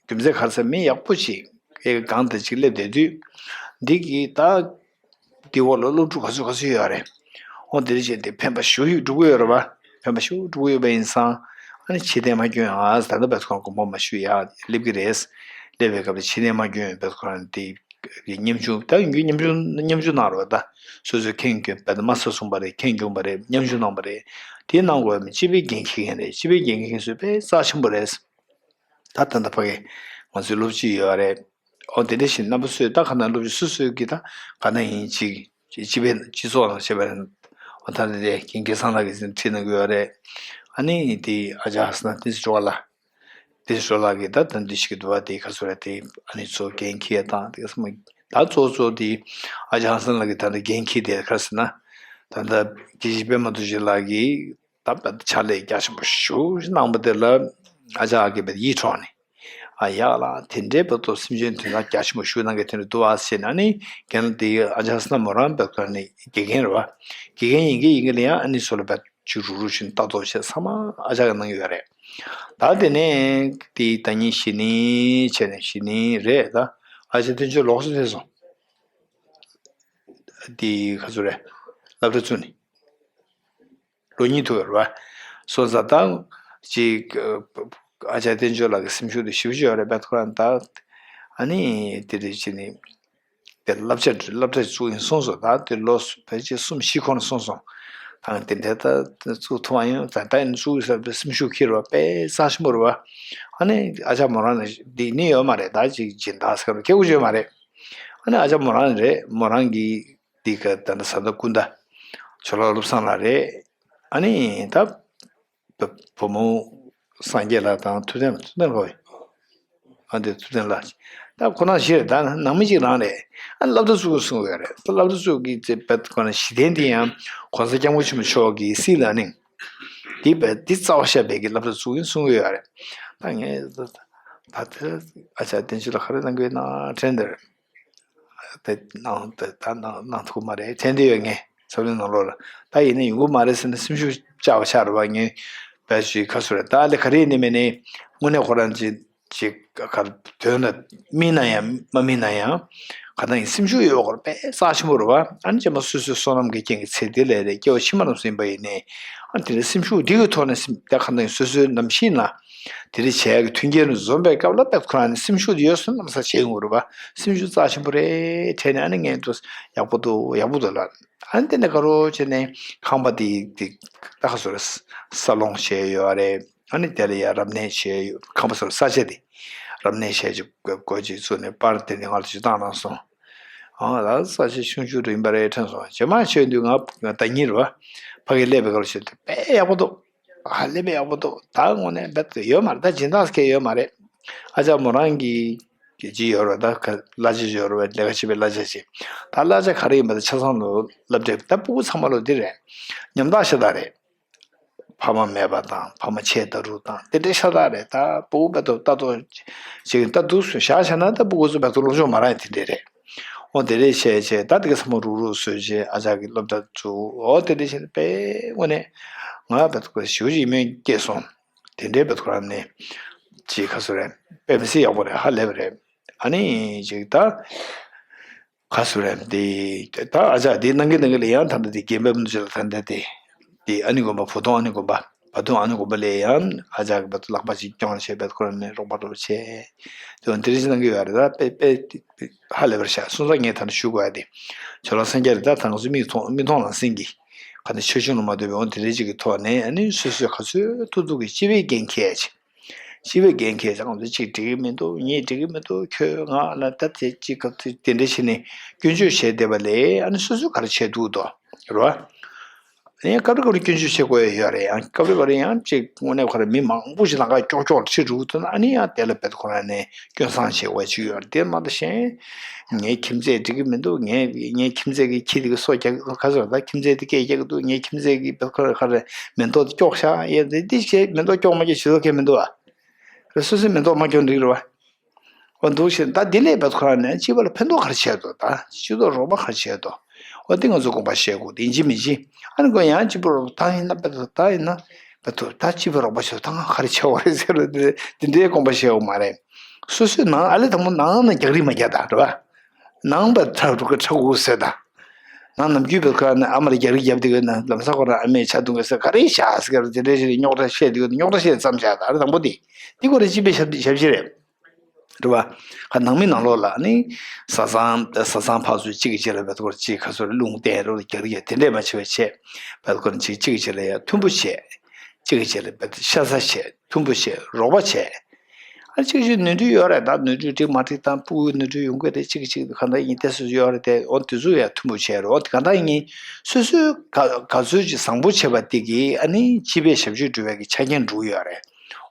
རྒྱུ་མཚན་ག་རེ་ཟེར། མི་ཡག་པོ་ཅིག་ཨེ་གང་དང་ཅིག་སླེབས་བསྡད་དུས། འདི་གི་ད་འདི་འོག་ལ་སློབ་ཕྲུག་ག་ཚོད་ག་ཚོད་ཡོད་རེད། འོ་དེ་འདྲ་བྱས་ཏེ་ཕན་པ་ཞེ་པོ་འགྲོ་གི་ཡོད་རེད་པ། ཕན་པ་ཞེ་པོ་འགྲོ་གི་ཡོད་པ་ཡིན་ཙང་། ཨ་ནི་ཕྱི་བལྟས་མ་སྐྱོན་ཨ། ད་ལྟ་བེད་ཁོ་རང་དགོངས་པ་མ་ཞུ་ཡ། སླེབས་ཀྱི་རེད། སླེབས་པའི་སྐབས་ལ་ཕྱི་བལྟས་མ་སྐྱོན་བེད་ཁོ་རང་དེ། གི་ཉམ་ཆུང་། ད་ཡིན་རྒྱུ་ཉམ་ཆུང་ཉམ་ཆུང་གནང་རོགས། ད་སོ་སོའི་ཁེངས་སྐྱུང་བ་དང་། མ་ས་གསུངས་པ་རེད། ཁེངས་སྐྱུང་བ་རེད། ཉམ་ཆུང་གནང་བ་རེད། དེ་གནང་དགོས་པ་མིན། སྤྱི་པའི་འགན་འཁྱེར་མཁན་རེད། སྤྱི་པའི་འགན་འཁྱེར་མཁན་ཚོ་དཔེ་རྩ་ཆེན་པོ་རེད། ད་ད་ལྟ་ཕ་གི་ང་ཚོའི་སློབ་སྤྱི་ཡོད་རེད། འོ་དེ་འདྲ་བཞིན་རྣམ་པ་ཚོས་ད་ག་ན་སློབ་སྤྱི་སོ་སོའི་གི་ད་ག་ན་ཡིན་ཅིག་སྤྱི་པའི་སྤྱི་ཚོགས་ནང་བྱས་པ་རེད། འོ་ད་ལྟ་དེ་རྒན་སྐལ་བཟང་ལགས་ཀྱིས་ཁྲིད་གནང་གི་ཡོད་རེད། ཨ་ནི་དེ་ཨ་ཅག་ཧ་སི་ན་བསྟན་འཛིན་སྒྲོལ་དཀར་ལགས། དེ་ཞོར་ལ་གི་ད་ད་འདི་ཞིག་གི་འདུག་བ། དེ་ག་ཚོད་རེད། དེ་ཨ་ནི་ཚོ་འགན་འཁྱེར་དང་དེ་ག་ཚོད་མ། ད་གཙོ་གཙོ་དེ་ཨ་ཅག་ཧ་སན་ལགས་ཀྱི་ད་ལྟ་འགན་འཁྱེར་དེ་ག་རེ་ཟེར་ན། ད་ལྟ་དགེ་བཤེས་པད་མ་རྡོ་རྗེ་ལགས་ཀྱིས་ ད་བར་དུ་ཕྱག་ལས་རྒྱ་ཆེན་པོ་ཞེ་པོ་ཅིག་གནང་བ་དེ་ལ་ཨ་ཅག་གིས་བར་དུ་ཡིད་འཕྲོག་ནས། ཨ་ཡག་ལ་དེ་འདྲའི་བར་དུ་སེམས་ཅན་དོན་དག་རྒྱ་ཆེན་པོ་ཞེ་པོ་གནང་མཁན་དེ་འདྲ་འདུག་ཨ་ཟེར་ནས། ཨ་ནི་རྒན་ལགས་དེ་ཨ་ཅག་བསོད་ནམས་མོ་རང་བར་དུ་ནས་དགེ་རྒན་རེད་བ། དགེ་རྒན་ཡིན་གྱི་ཡིན་གྱི་ལ་ཡང་ཨ་ནི་སོ་ལ་བར་ཅིག་རུག་རུག་བྱས་ནས་ལྟ་རྟོག་བྱས་ཚང་མ་ཨ་ཅག་གིས་གནང་གི་ཡོད་རེད། ད་དེ་ནས་དེ་ཟླ་ཉིན་གཞེས་ནིང་བྱས་ནས་གཞེས་ནིང་རེད་ད། ཨ་ཅག་བསྟན་ཆོས་ལོགས་སུ་ཐེབས་སོང་། དེ་ག་ཚོད་རེད། སློབ་གྲྭ་བཙུགས་ནས་ལོ་གཉིས་ཐུབ་ཡོད་རེད་བ། སོང་ཙང་ད་ཅིག་ཨ་ཅག་བསྟན་ཆོས་ལགས་ཀྱི་སེམས་ཤུགས་དེ་ཞེ་པོ་ཅིག་ཡོད་རེད་པས། ཁོ་རང་ད་ཨ་ནི་དེ་རེད་བྱས་ནས། དེ་བསླབ་བྱ་བསླབ་གྲྭ་བཙུགས་ཡིན་གསུངས་སོང་། ད་དེ་ལོ་ཕལ་ཆེར་གསུམ་བཞི་འཁོར་ནས་གསུངས་སོང་། ད་དེ་འདྲ་ད་བཙུགས་ཐུབ་པ་ཡིན། ད་ད་ཡིན་བཙུགས་ཡོད་ས་དེ་སེམས་ཤུགས་ཁྱེར་བ་དཔེ་རྩ་ཆེན་པོ་རེད་བ། ཨ་ནི་ཨ་ཅག་མོ་རང་ནི་འདི་ནི་ཡོད་མ་རེད། ད་ཅིག་སྦྱིན་བདག་ཟེར་མཁན་སྐྱེ་བོ་ཅིག་ཡོད་མ་རེད། ཨ་ནི་ཨ་ཅག་མོ་རང་རེད། མོ་རང་གི་འདི་ག་ད་ལྟ་བཟའ་ཟླ་སྐུ་ཟླ་ཇོ་ལགས་བློ་བཟང་ལགས་རེད། ཨ་ནི་ད། བུ་མོ་སངས་རྒྱས་ལགས་དང་ཐུབ་བསྟན་ཐུབ་བསྟན་ལགས། ཨ་འདི་ཐུབ་བསྟན་ལགས། ད་ཁོ་རང་ཞིག་རེད། ད་ནང་མི་གཅིག་རང་རེད། ཨ་སློབ་གྲྭ་བཙུགས་གསུང་གི་ཡོད་རེད། ད་སློབ་གྲྭ་བཙུགས་ཀྱི་ཚེ་བེད་ཁོ་རང་གཞི་རྟེན་དེ་ཡང་གོང་ས་སྐྱབས་མགོན་ཆེན་པོ་མཆོག་གི་སྲིད་ལ་ནིང་། འདི་བེད་འདི་རྩ་བ་བཞག་པའི་གི་སློབ་གྲྭ་བཙུགས་ཡིན་གསུང་གི་ཡོད་རེད། ད་ངས་ད་ད་དེ་ཨ་ཅག་བསྟན་ཆོས་ལགས་ག་རེ་གནང་གི་ཡོད་ན་དྲན་འདིར། དེ་གནང་དེ་ད་གནང་གནང་ཐུབ་ཀྱི་མ་རེད། དྲན་བསྡད་ཡོད་ངས་འཛམ་གླིང་ནང་ལོགས་ལ། ད་ཡིན་ན་ཡོང་གི་མ་རེད་ཟེར་ན་སེམས་ཤུགས་བཅག་པ་ཆགས་རེད་བ། ངས་བེད་ཅིག་ག་ཚོད་རེད། ད་ལས་ག་རེ་ཡིན་ནི་མིན་ནི་དངོས་གནས་ཁོ་རང་ཅིག་ཅིག་ག་དོན་ལ་སྨིན་ན་ཡང་མ་སྨིན་ན་ཡང་ག་ད་ཡིན་སེམས་ཤུགས་ཡོད་སྐོར་དཔེ་རྩ་ཆེན་པོ་རེད་བ། ཨ་ནི་རྗེས་མ་སོ་སོའི་བསོད་ནམས་ཀྱི་རྐྱེན་གྱིས་ཚེ་འདི་ལས་རེད། སྐྱེ་བ་ཕྱི་མ་རྣམས་སུ་ཡིན་པ་ཡིན་ནའི་ཨ་དེ་འདྲའི་སེམས་ཤུགས་འདི་གི་ཐོག་ནས་སེམས་ད་ག་ད་ཡིན་སོ་སོའི་ནམ་ཞིག་ན། དེ་རིང་བྱས་ཀྱི་མཐུན་རྐྱེན་རུ་འཛོམས་པའི་སྐབས་ལ་བེད་ཁོ་རང་ནི་སེམས་ཤུགས་དེ་ཡོད་སུ་གནམ་ས་བྱེད་ཡོང་རུ་བ། སེམས་ཤུགས་རྩ་ཆེན་པོ་རེད་དྲན་ནས། ཨ་ནི་ངས་འདུག་ཡག་པོ་འདུག་ཡག་པོ་འདུག་ལབ། ཨ་ནི་དེ་ནས་ག་རོ་བྱས་ནས་ཁང་པ་དེ་དེ་ད་ག་སོ་རེད། ས་སློང་བྱས་ཡོད་རེད། ཨ་ནི་དེ་ལ་ཡ་རབ་གནས་བྱས་ཡོད། ཁང་པ་སོ་རེད། ས་ཆ་དེ་རབ་གནས་བྱས་ཀྱི་སྒོ་ཅིག་བཙུགས་ནས་པར་དེ་ནས་ང་ལ་ཅིག་བཏང་གནང་སོང་། ཨ་ད་ས་ཆ་ཆུང་ཆུང་རུ་ཡིན་པ་རེད་དྲན་སོང་། རྗེས་མ་བྱས་དུས་ང་ང་ཟླ་ཉིན་རུ་བ་ཕ་གི་སླེབས་པའི་སྐབས་ལ་བྱས་དུས་དཔེ་ཡག་པོ་འདུག་ཧ་ལས་པའི་ཡག་པོ་འདུག་ད་དངོས་གནས་རྦད་དེ་ཡོད་མ་རེད། ད་སྦྱིན་བདག་སྐད་ཡོད་མ་རེད། ཨ་ཅག་མོ་རང་གི་གི་ཅི་ཡོད་རེད། ད་ག་གླ་ཆ་ཡོད་རེད། ལས་ཀ་བྱེད་པའི་གླ་ཆ་ཅིག་ད་གླ་ཆ་ག་རེ་ཡིན་པ་ད་ཆ་ཚང་ལོ་སློབ་གྲྭའི་ད་སྤུ་གུ་ཚང་མ་ལོ་འདི་རེད། ཉམ་ཐག་ཤ་སྟག་རེད། ཕ་མ་མེད་པ་དང་ཕ་མ་ཆེས་ད་རུ་དང་དེ་འདྲའི་ཤ་སྟག་རེད། ད་སྤུ་གུ་རྦད་དེ་ལྟ་རྟོག་ཅིག་ད་འདུག་སེ་བཞག་བྱས་ན་ད་སྤུ་གུ་ཚོ་རྦད་དེ་སློབ་སྦྱོང་མ་རག་ཡ་དེ་འདྲས་རེད། འོ་དེ་རེད། བྱས་བྱས་ད་དེ་ག་ཚང་མ་རུག་རུག་བཟོས་བྱས་ཨ་ཅག་གི་སློབ་གྲྭ་བཙུགས། འོ་དེ་འདྲས་བྱས་ནས་དཔེ་དངོས་གནས་ང་རྦད་དེ་ཞེ་པོ་ཅིག་ཡིད་སྨོན་སྐྱེས་སོང་། དེ་འདྲའི་རྦད་དེ་ཁོ་རང་ནས་ཅིག་ག་སོ་རེད། དཔེ་མི་སྲིད་ཡག་པོ་རེད། ཧ་ལས་པ་རེད། ཨ་ནི་ཅིག་ད་ག་སོ་རེད། དེ་ད་ཨ་ཅག་དེ་གནང་གི་གནང་གི་ལ་ཡང་ད་ལྟ་དེ་རྒན་པའི་མི་ཚོ་ལ་ད་ལྟ་དེ་དེ་ཨ་ནི་དགོན་པ་བུ་སྟོན་ཨ་ནི་དགོན་པ་བུ་སྟོན་ཨ་ནི་དགོན་པ་ལ་ཡང་ཨ་ཅག་གི་རྦད་དེ་ལག་པ་ཅིག་རྐྱོང་བྱས་རྦད་དེ་ཁོ་རང་ནས་རོགས་པ་རོགས་བྱས། དེ་འོ་དེ་རིང་གནང་གི་ཡོད་རེད། ད་དཔེ་དཔེ་ཧ་ལས་པར་ཤག་སོང་ཙང་ངས་ད་ནི་ཞུ་དགོས་ཡ་དེ་ཇོ་ལགས་སངས་རྒྱས་རེད། ད་ད་ང་ཚོ་མིག་མཐོང་མིག་མཐོང་ལག་ཟིན་གྱི་ག་ནས་ཆོས་ཆུང་ལ་མ་ལྟོས་པའི་འོ་དེ་འདྲའི་ཅིག་གི་ཐོག་ནས་ཨ་ནི་སོ་སོས་ག་ཚོད་ཐུབ་ཐུབ་ཀྱི་སྤྱི་པའི་འགན་འཁྱེར་ཅིག་སྤྱི་པའི་འགན་འཁྱེར་ཅིག་ང་ཚོ་ཅིག་འགྲིག་གི་མི་འདུག་ངས་འགྲིག་གི་མི་འདུག་ཁྱོད་ང་ལ་ད་དེ་ཅིག་སྐབས་དེ་འདྲ་བྱས་ནས་སྐྱོན་བརྗོད་བྱས་བསྡད་པ་ལས་ཨ་ནི་སོ་སོས་ག་རེ་བྱས་འདུག་དོ་རེད་བ། ཡང་སྐབས་རེ་སྐབས་རེ་སྐྱོན་བརྗོད་བྱེད་དགོས་ཡ་ཡོད་རེད། ཡང་སྐབས་རེ་སྐབས་རེ་ཡང་ཅིག་དངོས་གནས་ཁོ་རང་མི་མང་པོ་ཞིག་ལམ་ཁ་ཀྱོག་ཀྱོག་ལ་ཁྲིད་འགྲོ་གི་འདུག་ན་ཨ་ནི་ཡང་དེ་ལ་རྦད་དེ་ཁོ་རང་ནས་སྐྱོན་བསང་བྱེད་དགོས་ཅིག་ཡོད་རེད། དེ་མ་གཏོགས་གཞན་ངའི་ཁྱིམ་མཚེས་འགྲིག་གི་མི་འདུག་ངའི་ངའི་ཁྱིམ་མཚེས་ཀྱི་ཁྱི་དེ་གི་སོ་རྒྱག་ག་ཚོད་ད་ཁྱིམ་མཚེས་དེ་སྐད་རྒྱག་གི་འདུག་ངའི་ཁྱིམ་མཚེས་ཀྱི་རྦད་ཁོ་རང་ཁ་རེ་མེ་ཏོག་དེ་ཀྱོག་ཤག་ཡ་དེ་འདི་བྱས་མེ་ཏོག་ཀྱོག་མ་ཀྱོག་ཇི་ལྟར་ཁྱད་མི་འདུག་ཨ། རེད། སོ་སོའི་མེ་ཏོག་མ་ཀྱོག་འགྲིག་རེད་བ། འོ་འདུག་བྱས་ད་འདི་ལས་རྦད་ཁོ་རང་ནས་སྤྱི་པ་ལ་ཕན་ཐོགས་ག་རེ་བྱས་འདུག་ད་སྤྱི་ཚོགས་རོགས་པ་ག་རེ་བྱས་འདུག་འོ་འདི་ང་ཚོ་དགོངས་པ་བཞེས་དགོས། དེ་ཡིན་གཅིག་མིན་གཅིག་ཨ་ནི་ཁོ་ཡང་སྤྱི་པ་རོགས་ད་ཡིན་ན་རྦད་དེ་ད་ཡིན་ན་རྦད་དེ་ད་སྤྱི་པ་རོགས་པ་བྱས་ད་ང་ག་རེ་བྱས་པ་རེད་ཟེར་རོ། དེ་འདྲའི་དགོངས་པ་བཞེས་དགོས་མ་རེད། སོ་སོའི་ནང་ཨ་ལས་དང་པོ་ནང་ན་རྒྱག་རིགས་མ་རྒྱག་ད་རེད་བ། ནང་པ་ཁྲག་དྲུག་གི་ཁྲག་འུ་ཟེར་ད། ནང་ནམ་རྒྱུན་པའི་ཁ་ནས་ཨ་མ་ལ་རྒྱག་རིགས་རྒྱབ་དེ་གི་ན་ལམ་སང་ཁོ་རང་ཨ་མས་ཇ་འཐུང་གི་ཟེར་ག་རེ་བཞག་ཟེར་གི་རེད། དེ་འདྲ་ཞིག་རྙོག་དྲ་བཤད་དེ་གི་རྙོག་དྲ་བཤད་མཚམས་བཞག་ད་རེད། དང་པོ་དེ་དེ་ཁོ་རང་སྤྱི་པའི་ཞབས་ཞབས་ཕྱི་རེད། རེད་བ། ཁ་ནང་མི་ནང་ལོགས་ལ་ནི་བཟའ་ཚང་བཟའ་ཚང་ཕར་ཚུར་གཅིག་གི་རྗེས་ལ་བེད་ཁོ་རང་གཅིག་ག་ཚོད་རེད་རླུང་བསྟན་རོགས་རྒྱག་རིགས་དེ་འདྲས་མ་བྱེད་པ་བྱས། བེད་ཁོ་རང་གཅིག་གཅིག་གི་རྗེས་ལ་ཡ་མཐུན་པོ་བྱས། གཅིག་གི་རྗེས་ལ་བེད་ཤ་ཚ་བྱས། མཐུན་པོ་བྱས། རོགས་པ་བྱས། ཨ་གཅིག་གཅིག་ནོར་འཁྲུལ་ཡོད་རེད། ད་ནོར་འཁྲུལ་འགྲིག་མ་འགྲིག་དང་སྤུ་གུའི་ནོར་འཁྲུལ་ཡོང་གི་རེད། གཅིག་གཅིག་གང་ལྟར་ཡིན་ཏེ་སུ་ཡོད་རེད་དེ། འོ་དེ་ཚོ་ཡང་མཐུན་པོ་བྱས་རོགས། དེ་གང་ལྟར་ཡིན་སོ་སོའི་ག་ག་ཚོད་ཅིག་བཟང་པོ་བྱས་པ་དེ་གིས་ཨ་ནི་སྤྱི་པའི་ཞབས་ཕྱི་སྒྲུབ་པའི་གི་ཆ་རྐྱེན་འགྲུབ་ཡོད་རེད།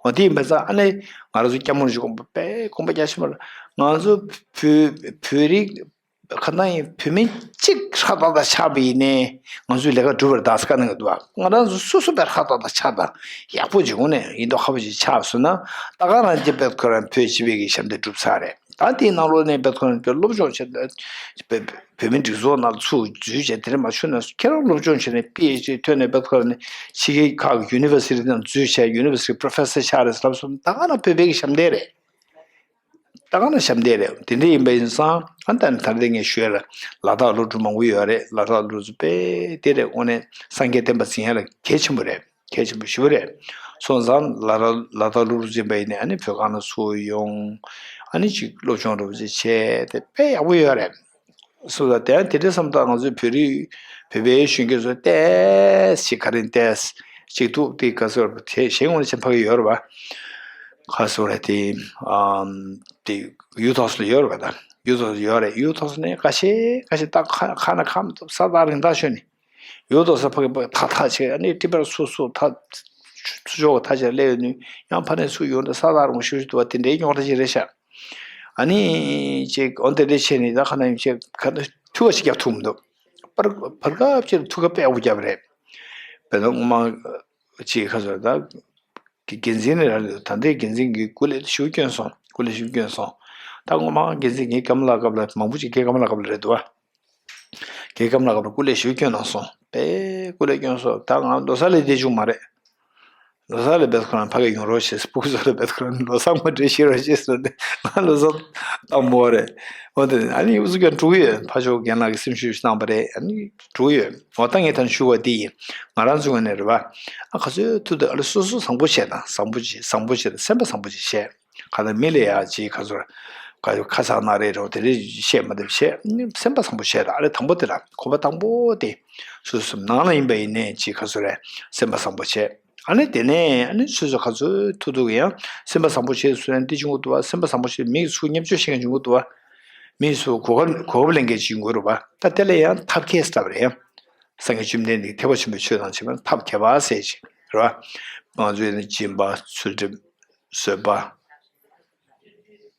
འོ་དེ་ཡིན་པ་ཙང་ཨ་ནི་ང་རང་ཚོ་སྐྱབས་མགོན་རིན་པོ་ཆེ་དགོངས་པ་དཔེ་དགོངས་པ་རྒྱ་ཆེན་པོ་རེད། ང་ཚོ་བོད་བོད་རིགས་ ཁ་ན་ཡིན་བོད་མི་གཅིག་ཧྲ་ཏག་ཏག་ཆགས་པ་ཡིན་ནའི་ང་ཚོའི་ལས་ཀ་འགྲུབ་པར་གདའ་ས་ཁ་ན་གི་འདུག་བ། ང་རང་ཚོ་སོ་སོ་པའི་ཧྲ་ཏག་ཏག་ཆགས་དང་ཡག་པོ་ཅིག་དངོས་གནས་ཡིན་མདོག་ཁ་པོ་ཅིག་ཆགས་སོང་ན། ད་ག་རང་རྒྱ་བལ་ཁོ་རང་བོད་སྤྱི་པའི་གི་ཞབས་འདེགས་གྲུབ་ཚར་རེད། ད་དེའི་ནང་ལོགས་ནས་བལ་ཁོ་རང་བོད་སློབ་སྦྱོང་བྱས་ཏེ་བོད་མི་སྒྲིག་འཛུགས་ནང་ཚུར་འཛུལ་བྱས་དེ་རིང་མ་ཆུ་ནས་ཁྱེད་རང་སློབ་སྦྱོང་བྱས་ནས་པི་ཨེཆ་ཌི་ཐོན་ནས་བལ་ཁོ་རང་ནས་ཕྱི་རྒྱལ་ཁག་གི་ཡུ་ནི་ཝར་སི་ཊི་ནང་འཛུལ་བྱས་ཡུ་ནི་ཝར་སི་ཊི་པྲོ་ཕེ་སར་ཆགས་རེད་ལབ་སོང་། ད་ག་རང་བོད་པའི་གི་ཞབས་འདེགས་རེད། ད་ག་ན་ཞབས་འདེགས་རེད། དེ་འདྲ་ཡིན་པ་ཡིན་ཙང་ཨ་ད་ནི་ད་རེས་ངས་ཞུ་ཡ་ལ་ལ་དྭགས་སློབ་ཕྲུག་མང་པོ་ཡོད་རེད། ལ་དྭགས་སློབ་ཕྲུག་དཔེ་དེ་རེད། དངོས་གནས་སངས་རྒྱས་བསྟན་པ་འཛིན་ཡ་ལ་གལ་ཆེན་པོ་རེད། གལ་ཆེན་པོ་ཞེ་པོ་རེད། སོང་ཙང་ལ་དྭགས་ལ་དྭགས་སློབ་ཕྲུག་འཛིན་པ་ཡིན་ནའི་ཨ་ནི་བོད་ཁང་ལ་ཚུར་ཡོང་། ཨ་ནི་ཅིག་སློབ་སྦྱོང་རོབ་ཅིག་བྱས་དེ་དཔེ་ཡག་པོ་ཡོད་རེད། སོ་ད་དེ་ཡང་དེ་འདྲའི་བསམ་སྟངས་ང་ཚོའི་བོད་རིགས་བོད་པའི་གཞོན་སྐྱེས་ཚོ་ཏོག་ཙམ་ག་རེ་ཏོག་ཙམ་ཅིག་འདུག་དེ་ག་ཚོད་དེ་གཞན་ངོ་ནས་ཕྱིན་ཕ་གི་ཡོད་རེད་བ། ག་ཚོད་རེད་དེ། ཨམ། དེ་ཡུ་ཐོག་སུ་ལ་ཡོད་རེད་བ། ད་ཡུ་ཐོག་སུ་ཡོད་རེད། ཡུ་ཐོག་སུ་ནས་ཁ་ཤས་ཁ་ཤས་ད་ཁ་ཁ་ན་ཁ་མི་ཐུབ་ས་ད་རིང་ད་ཤོད་ནས་ཡུ་ཐོག་སུ་ཕ་གི་ཐག་ཐག་ཆེ། ཨ་ནི་ཏི་པར་སུ་སུ་ཐག་ཚུ་ཆོག་ཐག་ཆེ་སླེབས་ཡོད་ནི་ཡང་ཕ་ནས་སུ་ཡོང་ད་ས་ད་རུང་ཤུ་ཤུ་དུ་བ་དེ་འདྲའི་རྙོག་དྲ་ཞིག་རེད་ཤག་ཨ་ནི་ཅིག་འོ་དེ་འདྲ་བྱས་ནས་ད་ཁ་ན་ཡིན་ཅིག་ཁ་ན་ཐུག་པ་ཞིག་རྒྱབ་ཐུབ་མི་འདུག་བར་བར་སྐབས་ཅིག་ཐུག་པ་དཔེ་ཡག་པོ་རྒྱབ་རེད། དཔེར་ན་སྔོན་མ་ཅིག་ཁ་སོ་ད་གི་འགན་འཛིན་ནས་ར་ད་ལྟའི་འགན་འཛིན་གྱི་སྐུ་ལས་ཞུ་སྐྱོན་སོང་། སྐུ་ལས་ཞུ་སྐྱོན་སོང་། ད་སྔོན་མ་འགན་འཛིན་ངའི་སྐམ་ལག་སྐབས་ལ་མང་པོ་ཅིག་སྐྱེ་སྐམ་ལག་སྐབས་ལ་རེད་འདུག་བ། སྐྱེ་སྐམ་ལག་སྐབས་ལ་སྐུ་ལས་ཞུ་སྐྱོན་གནང་སོང་། དཔེ་སྐུ་ལས་སྐྱོན་སོང་། ད་ང་ལོ་གསར་ལས་བསྡད་བཅུག་མ་རེད། ལོ་གསར་ལ་བེད་ཁོ་རང་ཕ་གི་ཡོང་རོགས་བྱེད། སྤུ་གུ་ཚོ་ལ་བེད་ཁོ་རང་ལོ་གསར་མ་འདྲེ་ཤེས་རོགས་བྱེད་ཟེར་ནས་ང་ལོ་གསར་དང་པོ་རེད། འོ་དེ་ཨ་ནི་ཨུ་ཚུགས་ཀྱང་འགྲོ་གི་ཡོད། ཕ་ཕྱོགས་རྒན་ལགས་ཀྱི་སེམས་ཤུགས་བཏང་པ་རེད། ཨ་ནི་འགྲོ་གི་ཡོད། འོ་ད་ངས་ད་ནི་ཞུ་བ་འདི་ཡིན། ང་རང་ཚོའི་ངོས་ནས་རེད་བ། ཨ་ག་ཚོད་ཐུབ་ཐུབ་ཨ་ལེ་སོ་སོ་བཟང་པོ་བྱེད་དང་། བཟང་པོ་བྱེད། བཟང་པོ་བྱེད་དང་། སེམས་པ་བཟང་པོ་བྱེད་བཤད། ག་ད་མི་ལ་ཡ་ཅིག་ག་ཚོད་ག་ཁ་ཚ་ན་རེ་རོ་དེ་རེ་བཤད་མ་ཐུབ་བཤད། སེམས་པ་བཟང་པོ་བྱེད་དང་། ཨ་ལེ་དང་པོ་དེ་ལ་གོ་བ་དང་པོ་དེ་སོ་སོ་ནང་ལ་ཡིན་པ་ཡིན་ནས་ཅིག་ག་ཚོད་རེ་སེམས་པ་བཟང་པོ་བྱེད། ཨ་ནི་དེ་ནས་ཨ་ནི་སོ་སོ་ག་ཚོད་ཐུབ་ཐུབ་ཀྱི་ཡང་སེམས་པ་བཟང་པོ་བྱེད་སུ་ཡང་འདི་བྱུང་གི་འདུག་བ། སེམས་པ་བཟང་པོ་བྱེད་མི་ཚུར་བརྙས་བཅོས་བྱེད་མཁན་བྱུང་གི་འདུག་བ། མི་ཚུར་གོ་སྐབས་གོ་སྐབས་ལེན་མཁན་ཅིག་ཡོང་གི་རེད་བ། ད་དེ་ལ་ཡང་ཐབས་མཁས་སྟབས་རེད་ཡང་། སངས་རྒྱས་བཅོམ་ལྡན་འདས་ཀྱི་ཐེག་པ་ཆེན་པོའི་ཆོས་དང་བཅས་པ་ཐབས་མཁས་པ་ཟེར་ཅིག་རེད་བ། ང་ཚོས་ནི་སྦྱིན་པ་ཚུལ་ཁྲིམས་བཟོད་པ།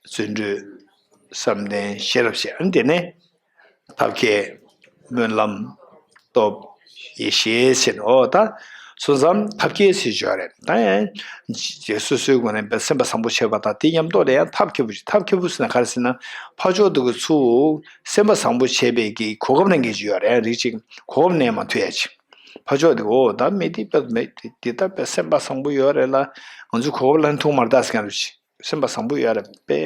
བརྩོན་འགྲུས། བསམ་གཏན། ཤེས་རབ་བཤད། ཨ་ནི་དེ་ནས་ཐབས་མཁས། སྨོན་ལམ། སྟོབས། ཡེ་ཤེས་ཟེར་ནས་འོ་ད་སོ་སོའི་ཐབས་མཁས་ཟེར་བརྗོད་རེད། ད་ཡང་སོ་སོའི་སྒོ་ནས་སེམས་པ་བཟང་པོ་བྱེད་པ་དང་དེ་མཉམ་དུ་ལ་ཡང་ཐབས་མཁས་པོ་ཞིག་ཐབས་མཁས་པོ་ཟེར་ན་ག་རེ་ཟེར་ན་ཕར་ཕྱོགས་དེ་གི་ཚུར་སེམས་པ་བཟང་པོ་བྱེད་པའི་གི་གོ་སྐབས་ལེན་མཁན་ཅིག་ཡོད་རེད། རིགས་གཅིག་གོ་སྐབས་ལེན་མ་ཐུབ་ཡ་ཅིག་ཕར་ཕྱོགས་དེ་འོ་ད་མི་དེ་དཔེ་མེད་དེ་དེ་ད་དཔེ་སེམས་པ་བཟང་པོ་ཡོད་རེད་ལ་ང་ཚོས་གོ་སྐབས་ལེན་ཐུབ་མ་རེད་ད་ཟེར་མཁན་རེད་ཅིག་སེམས་པ་བཟང་པོ་ཡོད་རེད། དཔེ་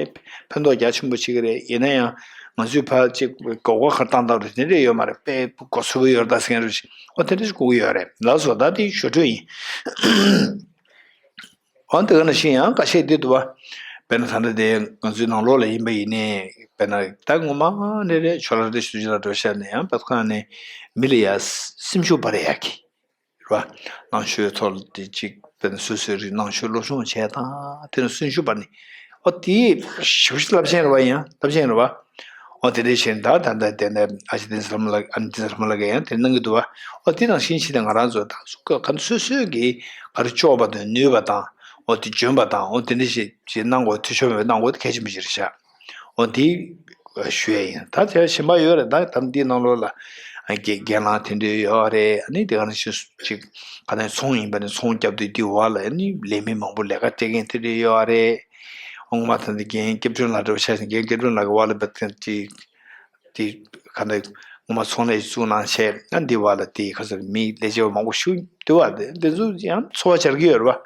ཕན་ཐོགས་རྒྱ་ཆེན་པོ་བྱེད་ཀྱི་རེད། ཡིན་ན་ཡང་ང་ཚོས་ཕར་ཅིག་མགོ་སྐོར་ཁར་བཏང་སྟངས་རེད། དེ་འདྲས་ཡོད་མ་རེད། དཔེ་མགོ་ཚོས་པོ་ཡོད་རེད་ད་ཟེར་མཁན་རེད་ཅིག་འོ་དེ་འདྲས་ཞིག་དགོས་ཀྱི་ཡོད་རེད། ལགས་སོ། ད་དེ་ཞོར་འཕྲོས་ཡིན། འོ་དེ་ག་ནང་བཞིན་ཡང་ཁ་ཤས་འདི་འདུག་བ། དཔེར་ན་ད་ལྟ་དེ་ང་ཚོའི་ནང་ལོགས་ལ་ཡིན་པ་ཡིན་ནའི་དཔེར་ན་ད་ངོ་མ་ནས་རེད། ཆོ་ལ་རེ་ཞུ་ཅི་ལ་འགྲོ་ཤར་ནས་ཡང་དཔེ་ཁོ་ན་ནས་མི་ལ་ཡ་སེམས་ཤུགས་སྤར་ཡག་གི་རེད་བ། ནང་ཆོས་ཐོག་ལ་དེ་གཅིག་དཔེར་ན་སོ་སོའི་རིགས་ནང་ཆོས་སློབ་སྦྱོང་བྱས་དང་དེ་ནས་སེམས་ཤུགས་སྤར་ནས་འོ་དེ་ཞབས་ཞུ་རླབས་ཆེན་རེད་བ། ཡང་རླབས་ཆེན་རེད་བ། འོ་དེ་འདྲའི་བྱས་ནས་ད་ད་ལྟ་དེ་ནས་ཨ་ཅེ་བསྟན་འཛིན་ལྷ་མོ་ལགས། ཨ་ནེ་བསྟན་འཛིན་ལྷ་མོ་ལགས་ཀྱིས་ཡང་དེ་གནང་གི་འདུག་བ། འོ་དེ་ནང་བཞིན་བྱས་ཏེ་ང་རང་ཚོ་ད་སུ་ག་ག་སོ་སོའི་གི་ག་རེ་ལྕོགས་པ་དང་ནུས་པ་དང་འོ་དེ་འཇོན་པ་དང་འོ་དེ་འདྲ་ཞིག་ཅིག་གནང་དགོས། འཐུས་ཤོར་མེད་པ་གནང་དགོས་དེ་གལ་ཆེན་པོ་ཞིག་རེད་ཤག་འོ་དེ་ཞུ་ཡ་ཡིན། ད་དེ་གཞན་པ་ཡོད་རེད། ད་ད་འདིའི་ནང་ལོགས་ལ་རྒན་རྒན་ལགས་དེ་འདྲ་ཡོད་རེད། ཨ་ནི་དེ་ག་ནང་བཞིན་ཅིག་ག་ནས་ཚོང་ཡིན་པ་ནས་ཚོང་བརྒྱབ་དུས་དེ་བར་ལ་ཨ་ནི་ལས་མི་མང་པོ་ལས་ཀ་སྤྲད་མཁན་དེ་འདྲ་ཡོད་རེད། ངོ་མ་ད་འདི་རྒན་སྐྱབས་སྒྲོན་ལགས་འདྲ་བོ་ཆགས་ཤིང་། རྒན་སྐྱབས་སྒྲོན་ལགས་ཀྱི་བར་ལ་བེད་ཀན་ཅིག་དེ་ག་འདྲ་ངོ་མ་ཚོང་ལས་བཙུགས་གནང་བྱས། ཨ་འདི་བར་ལ་དེ་ག་ཚོད་མི་ལས་བྱེད་པ་མང་པོ་ཞིག་འདུག་བ། དེ་དེ་ཚོ་ཡང་འཚོ་བ་སྦྱར་གྱི་ཡོད་རེད་བ།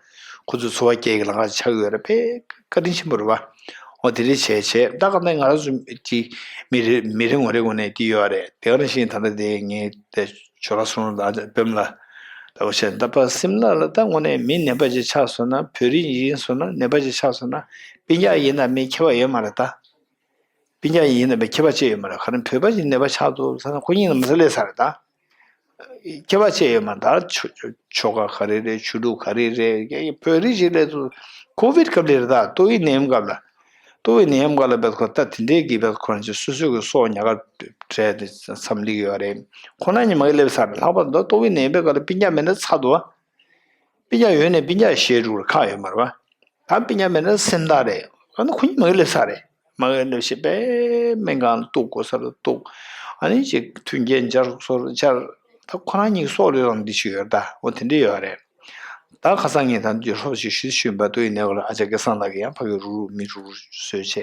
ཁོ་ཚོ་འཚོ་བ་སྐྱེལ་གྱི་ལམ་ཁ་ཆགས་ཀྱི་ཡོད་རེད། དཔེ་བཀའ་དྲིན་ཆེན་པོ་རེད་བ། འོ་དེ་འདྲ་བྱས་བྱས་ད་ག་འདྲ་ང་རང་ཚོ་དེ་མི་རེ་མི་རེ་ངོ་རེ་ངོ་ནས་དེ་ཡོད་རེད། དེ་ག་ནང་བཞིན་ད་ལྟ་དེ་ངས་དེ་ཇོ་ལགས་སོང་ལ་བེམ་ལ་ལ་བ་བྱས། ད་པ་སིམ་ལ་ལ་ད་དངོས་གནས་མི་ནད་པ་ཅིག་ཆགས་སོང་ན། བོད་རིགས་ཡིན་སོང་ན། ནད་པ་ཅིག་ཆགས་སོང་ན་སྤུན་ཀྱག་ཡིན་ན་མི་ཁྱད་པར་ཡོད་མ་རེད་ད། སྤུན་ཀྱག་ཡིན་ན་མི་ཁྱད་པར་ཅི་ཡོད་མ་རེད། ག་རེ་བོད་པ་ཅིག་ནད་པ་ཆགས་འདུག་ཟེར་ན་ཁོ་གཉིས་ནང་མི་ཚེ་སླེབས་ཚར་རེད་ད། ཁྱད་པར་ཅི་ཡོད་མ་རེད་ད། ཆོ་ཆོ་ཆོལ་ཁ་ག་རེ་རེད། ཆོས་ལུགས་ག་རེ་རེད། ཡ་ཡ་བོད་རིགས་ཅིག་སླེབས་འདུག་ཁོ་བིད་སྐབས་ལ་རེད་ད། ཏོག་དབྱིབས་ནད་ཡམས་སྐབས་ལ། ཏོག་དབྱིབས་ནད་ཡམས་སྐབས་ལ་བེད་ཁོ་ད་དེ་འདྲའི་གི་བེད་ཁོ་རང་ཚོ་སོ་སོ་གི་སྲོག་ཉག་ག་བྲལ་ཏེ་མཚམས་སླེབས་ཡོད་རེད། ཁོ་ན་ཉི་མ་གི་སླེབས་ཚར་རེད། ལྷག་པར་དུ་ཏོག་དབྱིབས་ནད་ཡམས་སྐབས་ལ་སྤུན་ཀྱག་མེད་ན་ཚར་འདུག་བ། སྤུན་ཀྱག་ཡོད་ནས་སྤུན་ཀྱག་ཞེ་དྲུག་ལ་ཁག་ཡོད་མ་རེད་བ། ད་སྤུན་ཀྱག་མེད་ན་སེམས་ཐག་རེད། ཨ་ནི་ཁོ་གཉིས་མ་གི་སླེབས་ས་རེད། མ་གི་ལབ་ཤེས་པས་སྨན་ཁང་ལ་གཏུག་དགོས་ས་ལ་གཏུག་ཨ་ནི་ཅིག་མཐུན་རྐྱེན་སྦྱར་དགོས་ས་ལ་སྦྱར། ད་ཁོ་རང་གཉིས་སྲོག་ལུས་རང་འདི་ཞིག་ཡོད་ད། འོ་དེ་འདྲ་ཡོད་རེད། ད་ཁ་སང་ངས་ད་འདི་ཧྲོབ་ཞིག་ཞུས་ཞུས་པ་དུ་ཡིན་ནའི་གོ་ལ་ཨ་ཅག་སྐལ་བཟང་ལགས་ཀྱིས་ཡང་ཕ་གི་རུ་རུ་མི་རུ་རུ་བཟོས་བྱས་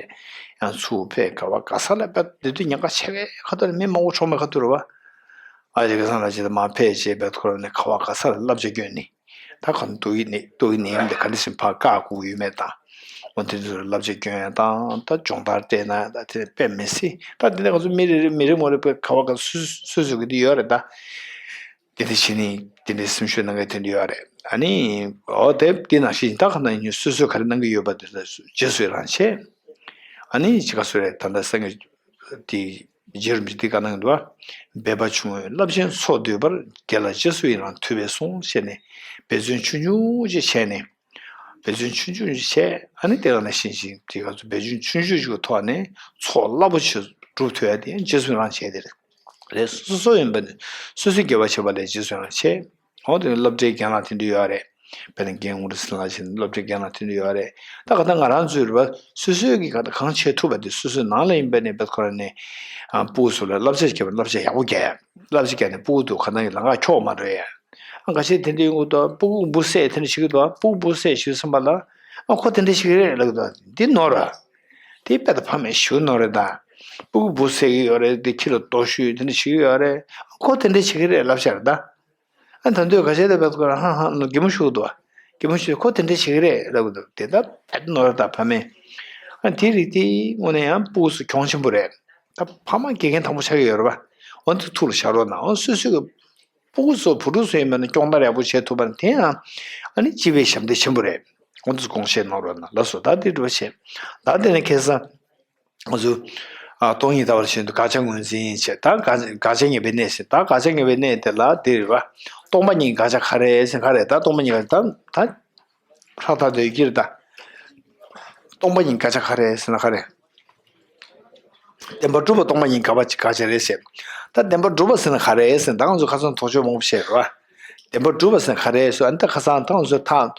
ཡང་ཚུར་ཕེབས་ག་བ་ག་ས་ལ་པད་འདི་དུས་ཉག་ག་ཆེ་བའི་ཁ་ཐུག་ལ་མི་མང་པོ་ཆོག་མེད་ཁ་ཐུག་རེད་བ། ཨ་ཅག་སྐལ་བཟང་ལགས་ཅིག་ད་མ་ཕེབས་བྱས་པད་ཁོ་རང་ནས་ག་བ་ག་ས་ལ་བསླབ་བྱ་སྐྱོན་ནི། ད་ག་འདུག་ཡིན་ནི་འདུག་ཡིན་ནི་ཡིན་དེ་ག་འདྲ་ཞིག་ཕར་བཀག་དགོས་ཡོད་མེད་དང་། འོ་དེ་ཚོར་བསླབ་བྱ་སྐྱོན་ཡ་དང་ད་སྦྱོང་བརྡར་སྤྲད་ན་ད་དེ་དཔེ་མི་སྲིད་ད། དེ་ནས་ང་ཚོ་མི་རེ་རེ་མི་རེ་ངོ་རེ་དཔེ་ག་བ་ག་སུ་སུ་སུ་གི་དེ་ཡོད་རེད་ད། དེ་འདྲ་བྱས་ནས་དེ་འདྲའི་སེམས་ཤུགས་གནང་མཁན་དེ་འདྲ་ཡོད་རེད། ཨ་ནི་འོ་དེ་དེ་ནང་བཞིན་ད་ག་ནང་ཡིན་སོ་སོས་ག་རེ་གནང་གི་ཡོད་པ་དེ་ལ་རྗེས་སུ་ཡི་རང་བྱེད། ཨ་ནི་ཅི་ག་སུ་རེད་ད་ལྟ་སང་གི་དེ་རྗེ་རིན་པོ་ཆེ་དེ་ག་གནང་གི་འདུག་བ། འབད་པ་ཆུང་ངུས་རླབས་ཆེན་ཚོགས་བསྡུས་པར། དེ་ལ་རྗེས་སུ་ཡི་རང་ཐུབ་པས་གསུངས་ཞེས་ནས་འབད་བརྩོན་ཆུང་ཆུང་ཅིག་བྱས་ནས། འབད་བརྩོན་ཆུང་ཆུང་ཅིག་བྱས་ཨ་ནི་དེ་ག་ནང་བཞིན་ཞིག་དེ་ག་ཚོ་འབད་བརྩོན་ཆུང་ཆུང་ཅིག་གི་ཐོག་ནས་ཚོགས་རླབས་པོ་ཆེ་སྒྲུབ་ཐུབ་ཡ་དེ་ཡང་རྗེས་སུ་ཡི་རང་བྱས་དེ་རེད། རེད། སོ་སོ་ཡིན་པ་ནི་སོ་སོའི་དགེ་བ་བྱེད་པ་ལས་རྗེས་སུ་ཡང་ཆེ། འོ་དེ་ནི་སློབ་གྲྭའི་རྒན་ལགས་དེ་འདྲ་ཡོད་རེད། དཔེར་ན་རྒན་ཨུ་རུ་སུ་ལགས་བྱས་ན་སློབ་གྲྭའི་རྒན་ལགས་དེ་འདྲ་ཡོད་རེད། ད་ག་ད་ང་རང་ཚོའི་རེད་པ། སོ་སོའི་གི་ག་ད་གང་བྱེད་ཐུབ་པ་དེ་སོ་སོའི་ནང་ལ་ཡིན་པ་ནི་བེད་ཁོ་ར་ནས་ཨ་སྤུ་གུ་ཚོ་ལ་བསླབ་བྱ་བྱེད་པ་བསླབ་བྱ་ཡག་པོ་རྒྱག་ཡ། བསླབ་བྱ་བརྒྱབ་ནས་སྤུ་གུ་དེ་ག་ད་ཡི་ལམ་ཁ་འཁྱོག་མ་འགྲོ་ཡ། ཨ་འགའ་ཤས་དེ་འདྲ་ཡོང་གི་འདུག་སྤུ་གུ་འབུ་བསད་དེ་འདྲ་བྱེད་ཀྱི་འདུག་སྤུ་གུ་འབུ་བསད་བྱེད་བསམ་པ་ལ་ཨ་ཁོ་དེ་འདྲ་བྱེད་ཀྱི་རེད་ལབ་ཀྱི་འདུག་འདི་ནོར་ར། དེ་དཔེ་ད་ཕ་མའི་ཞུ་ནོར་རེད་ད། སྤུ་གུ་འབུ་བསད་ཀྱི་ཡོད་རེད་དེ་ཁྱི་ལ་རྡོ་གཞུས་དེ་འདྲ་བྱེད་ཀྱི་ཡོད་རེད། ཁོ་དེ་འདྲ་བྱེད་ཀྱི་རེད་ལབ་ཤག་རེད་ད། ཨ་ད་དུང་ག་ཤེད་དེ་བས་ཁོ་རང་ཧང་ཧང་ལ་གད་མོ་ཤོར་འདུག་གད་མོ་ཤོར་ཁོ་དེ་འདྲ་བྱེད་ཀྱི་རེད་ལབ་གི་འདུག་དེ་ད་དཔེ་ནོར་རེད་ད་ཕ་མས། ཨ་དེ་རིགས་དེ་དངོས་གནས་ཡང་སྤུ་གུ་ཚོ་གྱོང་ཆེན་པོ་རེད། ད་ཕ་མ་དགེ་རྒན་དང་པོ་ཆགས་ཀྱི་ཡོད་རེད་པ། འོ་འདི་ཐུགས་ལ་བཞག་རོགས་གནང་། འོ་སོ་སོའི་གི་སྤུ་གུ་ཚོ་བུ་ཕྲུག་ཚོ་ཡིན་པ་ན་སྐྱོང་བརྡར་ཡག་པོ་བྱེད་ཐུབ་པ་ན་དེ་ཡང་ཨ་ནི་སྤྱི་པའི་ཞབས་འདེགས་ཆེན་པོ་རེད། འོ་འདི་ཚོ་དགོངས་བཞེས་གནང་རོགས་གནང་ལགས་སོ། ད་དེ་འདྲ་བ་བྱས། ད་དེ་ནས་ཁ་སང་ང་ཚོ་ཨ་སྟོང་ཉིད་ལྟ་བ་བཞིན་དུ་དགག་བྱ་ངོས་འཛིན་བྱས། ད་དགག་དགག་བྱ་ངེས་པའི་གནས་ཟེར། ད་དགག་བྱ་ངེས་པའི་གནས་དེ་ལ་དེ་རེད་པ། སྟོང་པ་ཉིད་དགག་བྱ་ག་རེ་ཟེར་ག་རེ། ད་སྟོང་པ་ཉིད་དགག་ད་ད་ཧྲ་ད་འདོད་ཀྱི་རེད་ད། སྟོང་པ་ཉིད་དགག་བྱ་ག་རེ་ཟེར་ན་ག་རེ། བདེན་པར་གྲུབ་པ་སྟོང་པ་ཉིད་དགག་པ་དགག་བྱ་རེད་ཟེར། ད་བདེན་པར་གྲུབ་པ་ཟེར་ན་ག་རེ་ཟེར། ད་ང་ཚོ་ཁ་སང་དོགས་གཅོད་མང་པོ་བཤད་རེད་བ། བདེན་པར་གྲུབ་པ་ཟེར་ན་ག་རེ་ཟེར། ཨ་ནི་ད་ཁ་སང་ད་ང་ཚོ་ཐག་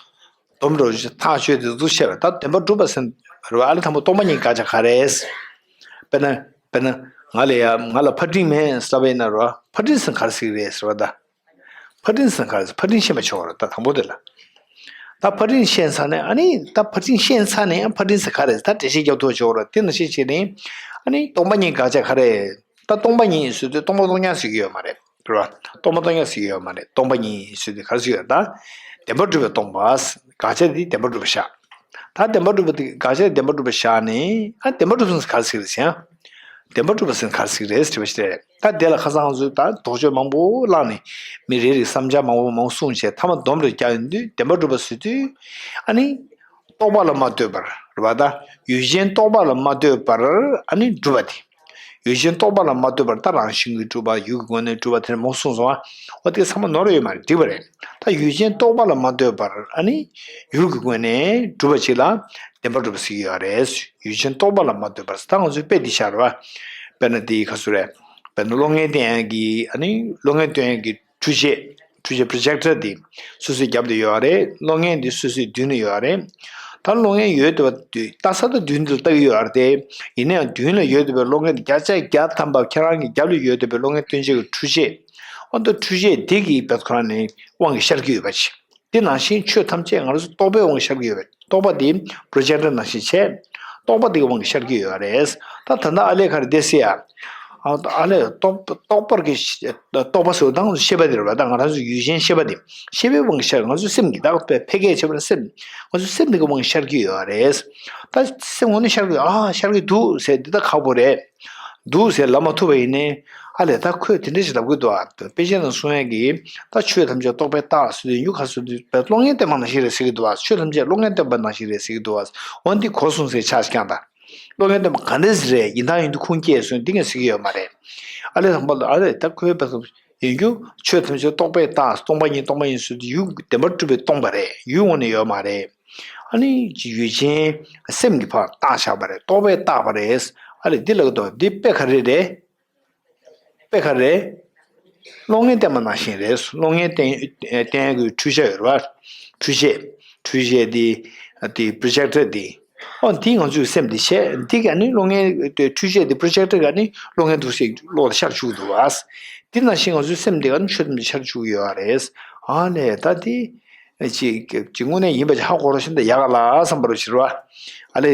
སྡོམ་འགྲོ་ཐག་ཆོད་དེ་འདུག་བཤད་པ། ད་བདེན་པར་གྲུབ་པ་ཟེར་རེད་བ། ཨ་ལེ་དང་པོ་སྟོང་པ་ཉིད་དགག་བྱ་ག་རེ་ཟེར། དཔེར་ན་དཔེར་ན་ང་ལ་ཡ་ང་ལ་ཕ་སྤྲིན་མེད་ཟེར་བ་ཡིན་ན་རེད་བ། ཕ་སྤྲིན་ཟེར་ན་ག་རེ་ཟེར་གི་རེད་ཟེར་བ་ད། ཕ་སྤྲིན་ཟེར་ན་ག་རེ་ཟེར། ཕ་སྤྲིན་ཤེས་མ་ཆོག་རེད་ད་དང་པོ་དེ་ལ། ད་ཕ་སྤྲིན་ཤེས་ཚར་ནས་ཨ་ནི་ད་ཕ་སྤྲིན་ཤེས་ཚར་ནས་ཡང་ཕ་སྤྲིན་ཟེར་ག་རེ་ཟེར་ད་འགྲེལ་བཤད་རྒྱབ་ཐུབ་ཆོག་རེད། དེ་ནང་བཞིན་བྱས་ནས་ཨ་ནི་སྟོང་པ་ཉིད་དགག་བྱ་ག་རེ། ད་སྟོང་པ་ཉིད་ཟེར་དུས་སྟོང་པ་སྟོང་རྐྱང་ཟེར་གྱི་ཡོད་མ་རེད། རེད་བ། སྟོང་པ་སྟོང་རྐྱང་ཟེར་གྱི་ཡོད་མ་རེད། སྟོང་པ་ཉིད་ཟེར་དུས་ག་རེ་ཟེར་གྱི་ཡོད་ད། བདེན་པར་གྲུབ་པས་སྟོང་པ། དགག་བྱ་དེ་བདེན་པར་གྲུབ་པ་བཞག་ད་བདེན་པར་གྲུབ་པ་དེ་དགག་བྱ་བདེན་པར་གྲུབ་པ་བཞག་ནས་ཨ་བདེན་པར་གྲུབ་སོང་ཟེར་ག་རེ་ཟེར་གྱི་རེད་ཟེར་ཡང་། བདེན་པར་གྲུབ་པ་ཟེར་ན་ག་རེ་ཟེར་གྱི་རེད་ཟེར་དྲི་བ་ཞིག་རེད། ད་དེ་ལ་ཁ་སང་ང་ཚོས་ད་དོགས་གཅོད་མང་པོ་བླངས་ནས་མི་རེ་རེས་བསམ་འཆར་མང་པོ་མང་པོ་གསུངས་བྱས་མཐའ་མ་སྡོམ་རེ་བརྒྱབ་ཡོང་དུས་བདེན་པར་གྲུབ་པ་ཟེར་དུས་ཨ་ནི་རྟོག་པ་ལ་མ་ལྟོས་པར་རེད་བ། ད་ཡུལ་ཅན་རྟོག་པ་ལ་མ་ལྟོས་པར་ཨ་ནི་གྲུབ་པ་དེ། ཡུལ་ཅན་རྟོག་པ་ལ་མ་ལྟོས་པར་ད་རང་བཞིན་གྱིས་གྲུབ་པ་ཡུལ་གྱི་སྒོ་ནས་གྲུབ་པ་དེ་འདྲ་མང་པོ་གསུངས་སོང་ཨ། འོ་དེ་ཚང་མ་ནོར་ཡོད་མ་རེད། འགྲིག་པ་རེད། ད་ཡུལ་ཅན་རྟོག་པ་ལ་མ་ལྟོས་པར་ཨ་ནི་ཡུལ་གྱི་སྒོ་ནས་གྲུབ་པ་ཅིག་ལ་བདེན་པར་གྲུབ་པ་ཟེར་གྱི་ཡོད་རེད། ཡུལ་ཅན་རྟོག་པ་ལ་མ་ལྟོས་པར། ད་ང་ཚོའི་དཔེ་འདི་བཞག་རེད་བ། དཔེར་ན་འདི་ག་ཚོད་རེད། དཔེར་ན་གློག་བརྙན་བསྟན་ཡག་གི་ཨ་ནི་གློག་བརྙན་སྟོན་ཡག་གི་འཕྲུལ་ཆས། འཕྲུལ་ཆས་པྲོ་ཇེག་ཊར་འདི་སོ་སོའི་རྒྱབ་ཏུ་ཡོད་རེད། གློག་བརྙན་འདི་སོ་སོའི་མདུན་ལ་ཡོད་རེད། ད་གློག་བརྙན་ཡོད་འདུག་པ་དུས་ལྟ་ས་ད་མདུན་དུ་ལྟ་གི་ཡོད་རེད་དེ། ཡིན་ན་ཡང་མདུན་ལ་ཡོད་འདུག་པའི་གློག་བརྙན་འདི་བརྒྱ་ཆ་བརྒྱ་ཐམ་པ་ཁྱེད་རང་གི་རྒྱབ་ལ་ཡོད་འདུག་པའི་གློག་བརྙན་སྟོན་བྱེད་ཀྱི་འཕྲུལ་ཆས། ཨ་ད་འཕྲུལ་ཆས་འདི་གི་བེད་ཁོ་རང་ནས་དབང་གིས་ཤར་གྱི་ཡོད་པ་ཅིག་དེ་ནང་བཞིན་ཆོས་ཐམས་ཅད་ང་རང་ཚོ་རྟོག་པའི་དབང་གིས་ཤར་གྱི་ཡོད་པ། རྟོག་པ་དེ་པྲོ་ཇེག་ཊར་ནང་བཞིན་བྱས། རྟོག་པ་དེ་གི་དབང་གིས་ཤར་གྱི་ཡོད་རེད། ད་ད་ལྟ་ཨ་ལས་ག་རེ་བསྡད་སྲིད་ཡ། ཨ་ཨ་ལས་རྟོག་རྟོག་པར་གྱི་རྟོག་པ་ཟེར་བ་དང་ཤེས་པ་དེ་རེད་བ། ད་ང་རང་ཚོ་ཡུལ་ཅན་ཤེས་པ་དེ་ཤེས་པའི་དབང་གིས་ཤར། ང་ཚོའི་སེམས་ཀྱི་ད་འཕེལ་རྒྱས་བྱེད་པར་སེམས། ང་ཚོའི་སེམས་དེ་གི་དབང་གིས་ཤར་གྱི་ཡོད་རེད། ད་སེམས་ངོ་ནས་ཤར་གྱི་ཡོད། ཨ་ཤར་གྱི་འདུག་ཟེར་འདི་ད་ཁག་པོ་རེད། འདུག་ཟེར་ལབ་མ་ཐུབ་པ་ཡིན་ནའི། ཨ་ལས་ད་ཁོས་དེ་འདྲ་ཞིག་ལབ་ཀྱི་འདུག་ཨ། དཔེ་ཆ་ནང་གསུང་ཡས་ཀྱི་ད་ཆོས་ཐམས་ཅད་རྟོག་པས་བཏགས་ཟེར་དུས་ཡུ་ག་ཟེར་དུས་པས་གློག་བརྙན་བསྟན་པ་ནང་བཞིན་རེད་ཟེར་གྱི་འདུག་ཨ། ཆོས་ཐམས་ཅད་གློག་བརྙན་བསྟན་པ་ནང་བཞིན་རེད་ཟེར་གྱི་འདུག་ཨ། འོ་འདི་གོ་སོང་ཟེར་ཆགས་ཀྱང་ད། གློག་བརྙན་བསྟན་པ་ག་འདྲ་ཟེར་རེད། ཡིན་ཐང་ཡིན་དུས་ཁུངས་སྐྱེལ་སོང་འདི་ངས་ཟེར་གྱི་ཡོད་མ་རེད། ཨ་ལས་དང་པོ་ལ་ཨ་ལས་ད་ཁོའི་པས་ཡིན་རྒྱུ་ཆོས་ཐམས་ཅད་རྟོག་པས་བཏགས་སྟོང་པ་ཉིད་སྟོང་པ་ཡིན་ཟེར་དུས་ཡུ་བདེན་པར་གྲུབ་པས་སྟོང་པ་རེད། ཡུལ་ངོས་ནས་ཡོད་མ་རེད། ཨ་ནི་ཡུལ་ཅན་སེམས་ཀྱི་ཕར་བཏགས་བཞག་པ་རེད། རྟོག་པས་བཏགས་པ་རེད། ཨ་ལས་འདི་ལ་གི་དོ་འདི་དཔེ་ག་རེ་རེད། དཔེ་ག་རེ། གློག་བརྙན་བསྟན་པ་ནང་བཞིན་རེད། གློག་བརྙན་བསྟན་བསྟན་ཡག་གི་འཕྲུལ་ཆས་ཡོད་རེད་བ། འཕྲུལ་ཆས། འཕྲུལ་ཆས་འདི་འདི་པྲོ་ཇེག་ཊར་འདི་ ཨོ་འདི་ང་ཚོའི་སེམས་འདི་བྱས་འདི་ག་ནི་གློག་བརྙན་འཕྲུལ་ཆས་འདི་པྲོ་ཇེག་ཊར་ག་ནི་གློག་བརྙན་འདུག་སེ་གློག་ལ་ཤར་བཅུག་འདུག་བ། འདི་ནང་བཞིན་ང་ཚོའི་སེམས་འདི་ག་ནི་ཆོས་ཐམས་ཅད་ཤར་བཅུག་ཡོད་རེད། ཨ་ལས་ད་འདི་ཅིག་ཅིག་དངོས་གནས་ཡིན་པ་ཅིག་ཧ་གོ་རོགས་ཤིག་འདི་ཡག་ག་ལ་བསམ་པ་རོ་ཞིག་རོ། ཨ་ལས་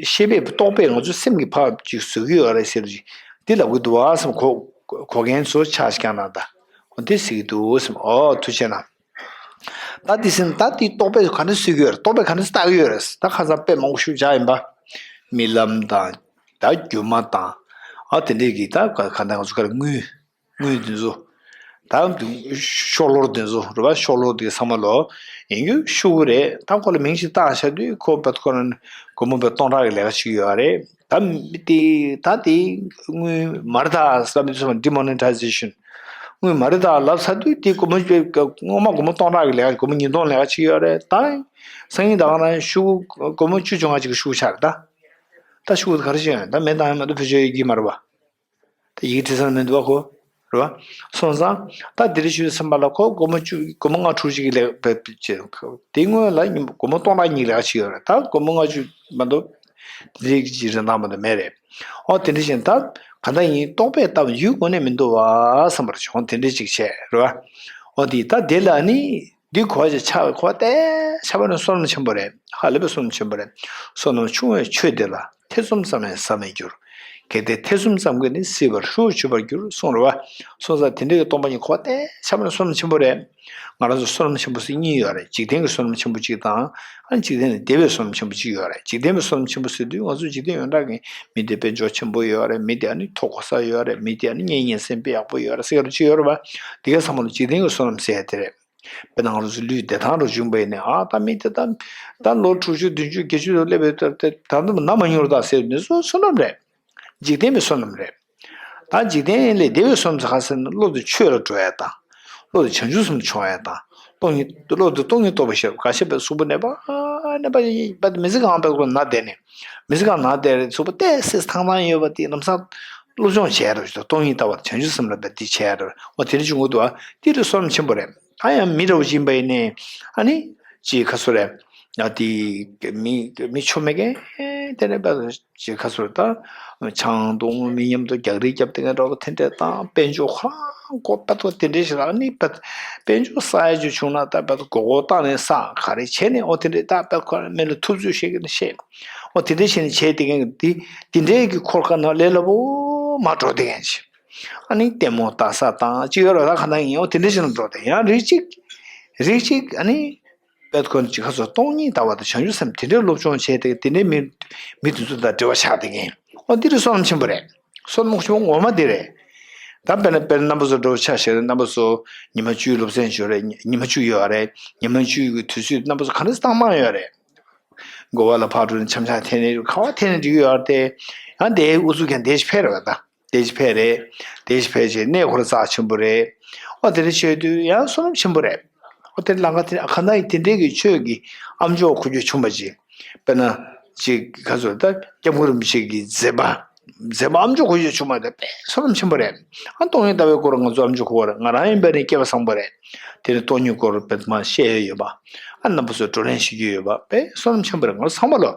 ཤེས་པས་རྟོགས་པས་ང་ཚོའི་སེམས་ཀྱི་ཕར་ཅིག་བཟོ་གི་ཡོད་རེད་ཟེར་ཅིག་འདི་ལབ་གི་འདུག་བ་བསམ་གོ་གོ་མཁན་ཚོ་ཆ་ཞིག་ཀྱང་ན་ད་འོ་འདི་ཟེར་གི་འདུག་བསམ། ཨོ་ཐུགས་རྗེ་གནང་། ད་དེ་ཟིན་ད་དེའི་རྟོག་པས་ག་འདྲ་སེལ་གྱི་ཡོད་རེད། རྟོག་པས་ག་འདྲ་བལྟ་གི་ཡོད་རེད། ད་ཁ་སང་དཔེ་མང་པོ་ཞིག་བཞག་ཡིན་པ། རྨི་ལམ་དང་། ད་སྒྱུ་མ་དང་། ཨ་དེ་འདྲས་ཀྱི་ད་ག་ག་ད་ང་ཚོ་ག་རེ་དངུལ་དངུལ་དེ་ཚོ། ད་ཤོག་ལོར་དེ་ཚོ་རེད་པ། ཤོག་ལོར་དེ་ཚང་མ་ལོ་ཡིན་རྒྱུ་ཤོག་གུ་རེད། ད་ཁོ་ལ་མིང་ཞིག་བཏགས་བཞག་དུས་ཁོ་བད་ཁོ་རང་སྒོར་མོ་བད་སྟོང་ཕྲག་གི་ལས་ཀ་བྱེད་ཀྱི་ཡོད་རེད། ད་མི་དེ་ད་དེ་དངུལ་མ་རེད་ད་ཟེར་བ་དེ་ཚོ་ཌི་མོ་ནེ་ཊའི་ཟེ་ཤན། དངུལ་མ་རེད་ད་ལབ་ཚར་དུས་དེ་སྒོར་མོ་སྔོན་མ་སྒོར་མོ་སྟོང་ཕྲག་གི་ལས་ཀ་སྒོར་མོ་ཉིས་སྟོང་ལས་ཀ་བྱེད་ཀྱི་ཡོད་རེད། ད་སང་ཉིན་ད་ག་རང་ཤོག་གུ་སྒོར་མོ་བཅུ་བཅོ་ལྔ་ཅིག་གི་ཤོག་གུ་ཆགས་རེད་ད། ད་ཤོག་གུ་དེ་ག་རེ་བྱེད་ཡོད། ད་མེད་དང་ཡང་མ་གཏོགས་བེད་སྤྱོད་ཡོད་ཀྱི་མ་རེད་པ། ད་ཡི་གེ་བྲིས་ས་མི་འདུག་པ་ཁོ། རེད་པ། སོང་ཙང་ད་དེ་རིང་ཞུས་སེམས་པ་ལ་ཁོ་སྒོར་མོ་བཅུ་སྒོར་མོ་ལྔ་དྲུག་ཅིག་གི་ལས་ཀ་བྱེད། དེ་སྔོན་ལ་སྒོར་མོ་སྟོང་ཕྲག་གཉིས་ལས་ཀ་བྱེད་ཀྱི་ཡོད་རེད། ད་སྒོར་མོ་ལྔ་བཅུ་མ་གཏོགས་དེ་རིང་གི་རིན་ཐང་མ་གཏོགས་མེད་རེད། ཨོ་དེ་འདྲ་བཞིན་ད་ག་འདྲ་ཡིན་རྟོག་པས་བལྟ་བ་ཡུལ་དངོས་གནས་མི་འདུག་པ་བསམ་པར་བྱུང་། དེ་འདྲ་ཅིག་བྱས་རེད་པ། ཨོ་དེ་ད་དེ་ལ་ནི། འདི་གོ་བ་ཅིག་ཆགས། གོ་བ་ཏོག་ཙམ་ཆགས་པ་ནི་བསོད་ནམས་ཆེན་པོ་རེད། ཧ་ལས་པའི་བསོད་ནམས་ཆེན་པོ་རེད། བསོད་ནམས་ཆུང་བས་ཆོས་འདི་ལ། ཐེ་ཚོམ་ཙམ་ཡང་ཟ་མི་འགྱུར། གལ་ཏེ་ཐེ་ཚོམ་ཙམ་གྱིས་ནི། སྲིད་པར་ཧྲུལ་པོར་གྱུར་པར་འགྱུར། གསུངས་རེད་པ། སོང་ཙང་དེ་འདྲའི་སྟོང་པ་ཉིད་གོ་བ་ཏོག་ཙམ་ཆགས་པ་ནི་བསོད་ནམས་ཆེན་པོ་རེད། ང་རང་ཚོ་བསོད་ནམས་ཆེན་པོ་ཟེར་གཉིས་ཡོད་རེད། འཇིག་རྟེན་གྱི་བསོད་ནམས་ཆེན་པོ་གཅིག་དང་། ཨ་ནི་འཇིག་རྟེན་ལས་འདས་པའི་བསོད་ནམས་ཆེན་པོ་གཅིག་ཡོད་རེད། འཇིག་རྟེན་པའི་བསོད་ནམས་ཆེན་པོ་ཟེར་དུས་ང་ཚོ་འཇིག་རྟེན་ཡོངས་གྲགས་ཀྱི་མི་དེ་དཔལ་འབྱོར་ཆེན་པོ་ཡོད་རེད། མི་དེ་ཨ་ནི་མཐོ་གོ་ས་ཡོད་རེད། མི་དེ་ཨ་ནི་གཉེན་ཉེ་སེམས་དཔེ་ཡག་པོ་ཡོད་རེད་ཟེར་གྱི་རེད། ཅི་ཡོད་རེད་པ། དེ་གའི་ཚང་མ་ལ་འཇིག་རྟེན་གྱི་བསོད་ནམས་ཟེར་ཡ་དེ་རེད། དཔེར་ན་ང་རང་ཚོ་ལུས་བདེ་ཐང་རུ་བྱུང་བ་ཡིན་ནའང་། ཨ་ད་མི་དེ་ད་ད་ལོ་དྲུག་ཅུ་བདུན་ཅུ་བརྒྱད་ཅུ་དུ་སླེབས་པའི་ད་ད་ད་ད་ན་མ་མྱོང་རེད་ད་ཟེར་ནས་བསོད་བསོད་ནམས་རེད། འཇིག་རྟེན་པའི་བསོད་ནམས་རེད། ད་འཇིག་རྟེན་ལས་འདས་པའི་བསོད་ནམས་ཟེར་ག་ཟེར་ན། བློ་དེ་ཆོས་ལ་འགྲོ་ཡ་དང་། བློ་དེ་བྱང་ཆུབ་སེམས་ལ་མཆོང་ཡ་དང་། སྟོང་ཉིད་བློ་དེ་སྟོང་ཉིད་རྟོགས་པ་ཞེས་པ། ག་ཤེད་པའི་གཟུགས་པོ་ནད་པ་ནད་པ་ཡིན་པ་དེ་མི་ཚེ་གང་བལ་ཁོ་ན་བསྡད་ནས། མི་ཚེ་གང་ན་བསྡད་རེད། གཟུགས་པོ་ཏོག་ཙམ་ཐང་ཐང་ཡོད་པ་དེ་ལམ་སང་སློབ་སྦྱོང་བྱས་རེད། སྟོང་ཉིད་ལྟ་བ་དང་བྱང་ཆུབ་སེམས་ལ་བསྡད་དེ་བྱས་རེད། འོ་དེ་འདྲ་བྱུང་གི་འདུག་ཨ། དེ་རུ་བསོད་ནམས་ཆེན་པོ་རེད། ད་ཡང་མི་འདྲ་བོ་ཅིག་ཡིན་པ་ཡིན་ནའི། ཨ་ནི། ཅིག་ཁ་སོ་རེད། ཡང་དེ་མི་མི་ཆོ་མེད་མཁན་དེ་འདྲ་བས། ཅིག་ཁ་སོ་རེད། ད་ཆང་འཐུང་། མི་མཉམ་དུ་རྒྱག་རེས་རྒྱབ་དེ་འདྲ་བོ་དེ་འདྲ་དང་། དཔལ་འབྱོར་ཁོ་རང་ཁོ་བལ་ཁོ་དེ་འདྲ་ཞིག་ལ། ཨ་ནི་བལ་དཔལ་འབྱོར་བསག་ཡ་ཅིག་བྱུང་ན། ད་བལ་མགོ་སྐོར་བཏང་ནས་བསག་ག་རེ་བྱས་ནས། འོ་དེ་འདྲ་ད་བལ་ཁོ་རང་མི་ལ་ཐུབ་ཚོད་བྱེད་ཀྱི་ནི་བྱས། འོ་དེ་འདྲ་བྱས་ནས་བྱས་དེ་མཁན་དེ་དེ་འདྲའི་གི་འཁོར་ཁ་ནང་ལས་སླ་པོ་མར་འགྲོ་དེ་མཁན་ཅིག་ཨ་ནི་ལྟད་མོ་ལྟ་ས་དང་ཅིག་ཡོད་རེད། ད་ག་ན་ཡིན། འོ་དེ་འདྲ་ཞིག་ལ་འགྲོ་དེ། ཡང་རིགས་གཅིག་རིགས་གཅིག་ཨ་ནི་བལ་ཁོ་ཅིག་ཁ་སོ་སྟོང་ཉིད་ལྟ་བ་དང་བྱང་ཆུབ་སེམས་དེ་འདྲའི་སློབ་སྦྱོང་བྱས་ཏེ། དེ་འདྲའི་མི་མི་དེ་ཚོ་དང་འབྲེལ་བ་ཆགས་དེ་མཁན། འོ་འདི་རུ་བསོད་ནམས་ཆེན་པོ་རེད། བསོད་ནམས་ཆེན་པོ་ངོ་མ་འདི་རེད། ད་དཔེར་ན་དཔེར་ན་རྣམ་པ་ཚོ་འདྲ་བོ་ཆ་བཞག་ན། རྣམ་པ་ཚོ་ཉི་མ་བཅུའི་སློབ་ཚན་ཞུ་རེད། ཉི་མ་བཅུ་ཡོད་རེད། ཉི་མ་བཅུ་གི་དུས་ཚོད་རྣམ་པ་ཚོ་ག་འདྲ་བཏང་གནང་ཡོད་རེད། གོ་བ་ལ་ཕར་འགྲོ་ནས་འཆམ་འཆམ་འཐེན་ནས། ག་པར་འཐེན་ནས་འགྲིག་གི་ཡོད་རེད་དེ། ཡང་དེའི་ཨུ་ཚུགས་ཀྱང་དེ་ཞིག་ཕེ་རེད་པ། ད་དེ་ཞིག་ཕེ་རེད། དེ་ཞིག་ཕེ་བྱས་གནས་ཁོ་རང་རྩ་ཆེན་པོ་རེད། ཨོ་དེ་འདྲ་བྱས་དུས་ཡང་བསོད་ནམས་ཆེན་པོ་རེད། ཨོ་དེ་ལམ་ཁ་དེ་ག་ན་ཡིན། དེ་འདྲའི་གི་ཆོས་ཀྱི་ཨ་མཆོག་གོ་རྒྱུ་བྱུང་བ་ཅིག་དཔེར་ན་ཅིག་ག་ཚོད་ད་སྐྱབས་མགོན་རིན་པོ་ཆེ་གི་མཛད་པ། མཛད་པ་ཨ་མཆོག་གོ་རྒྱུ་བྱུང་བ་དེ་དཔེ་བསོད་ནམས་ཆེན་པོ་རེད། ཨ་སྟོང་ཉིད་ལྟ་བའི་སྐོར་ང་ཚོ་ཨ་མཆོག་གོ་བ་རེད། ང་རང་ཡིན་པ་ནི་སྐལ་བ་བཟང་པོ་རེད། དེ་ནི་སྟོང་ཉིད་སྐོར་བེད་མ་བཤད་ཡོད་པ། ཨ་རྣམ་པ་ཚོས་བགྲོ་གླེང་བྱེད་རྒྱུ་ཡོད་པ། དཔེ་བསོད་ནམས་ཆེན་པོ་རེད། ང་ཚོ་ཚང་མ་ལོ།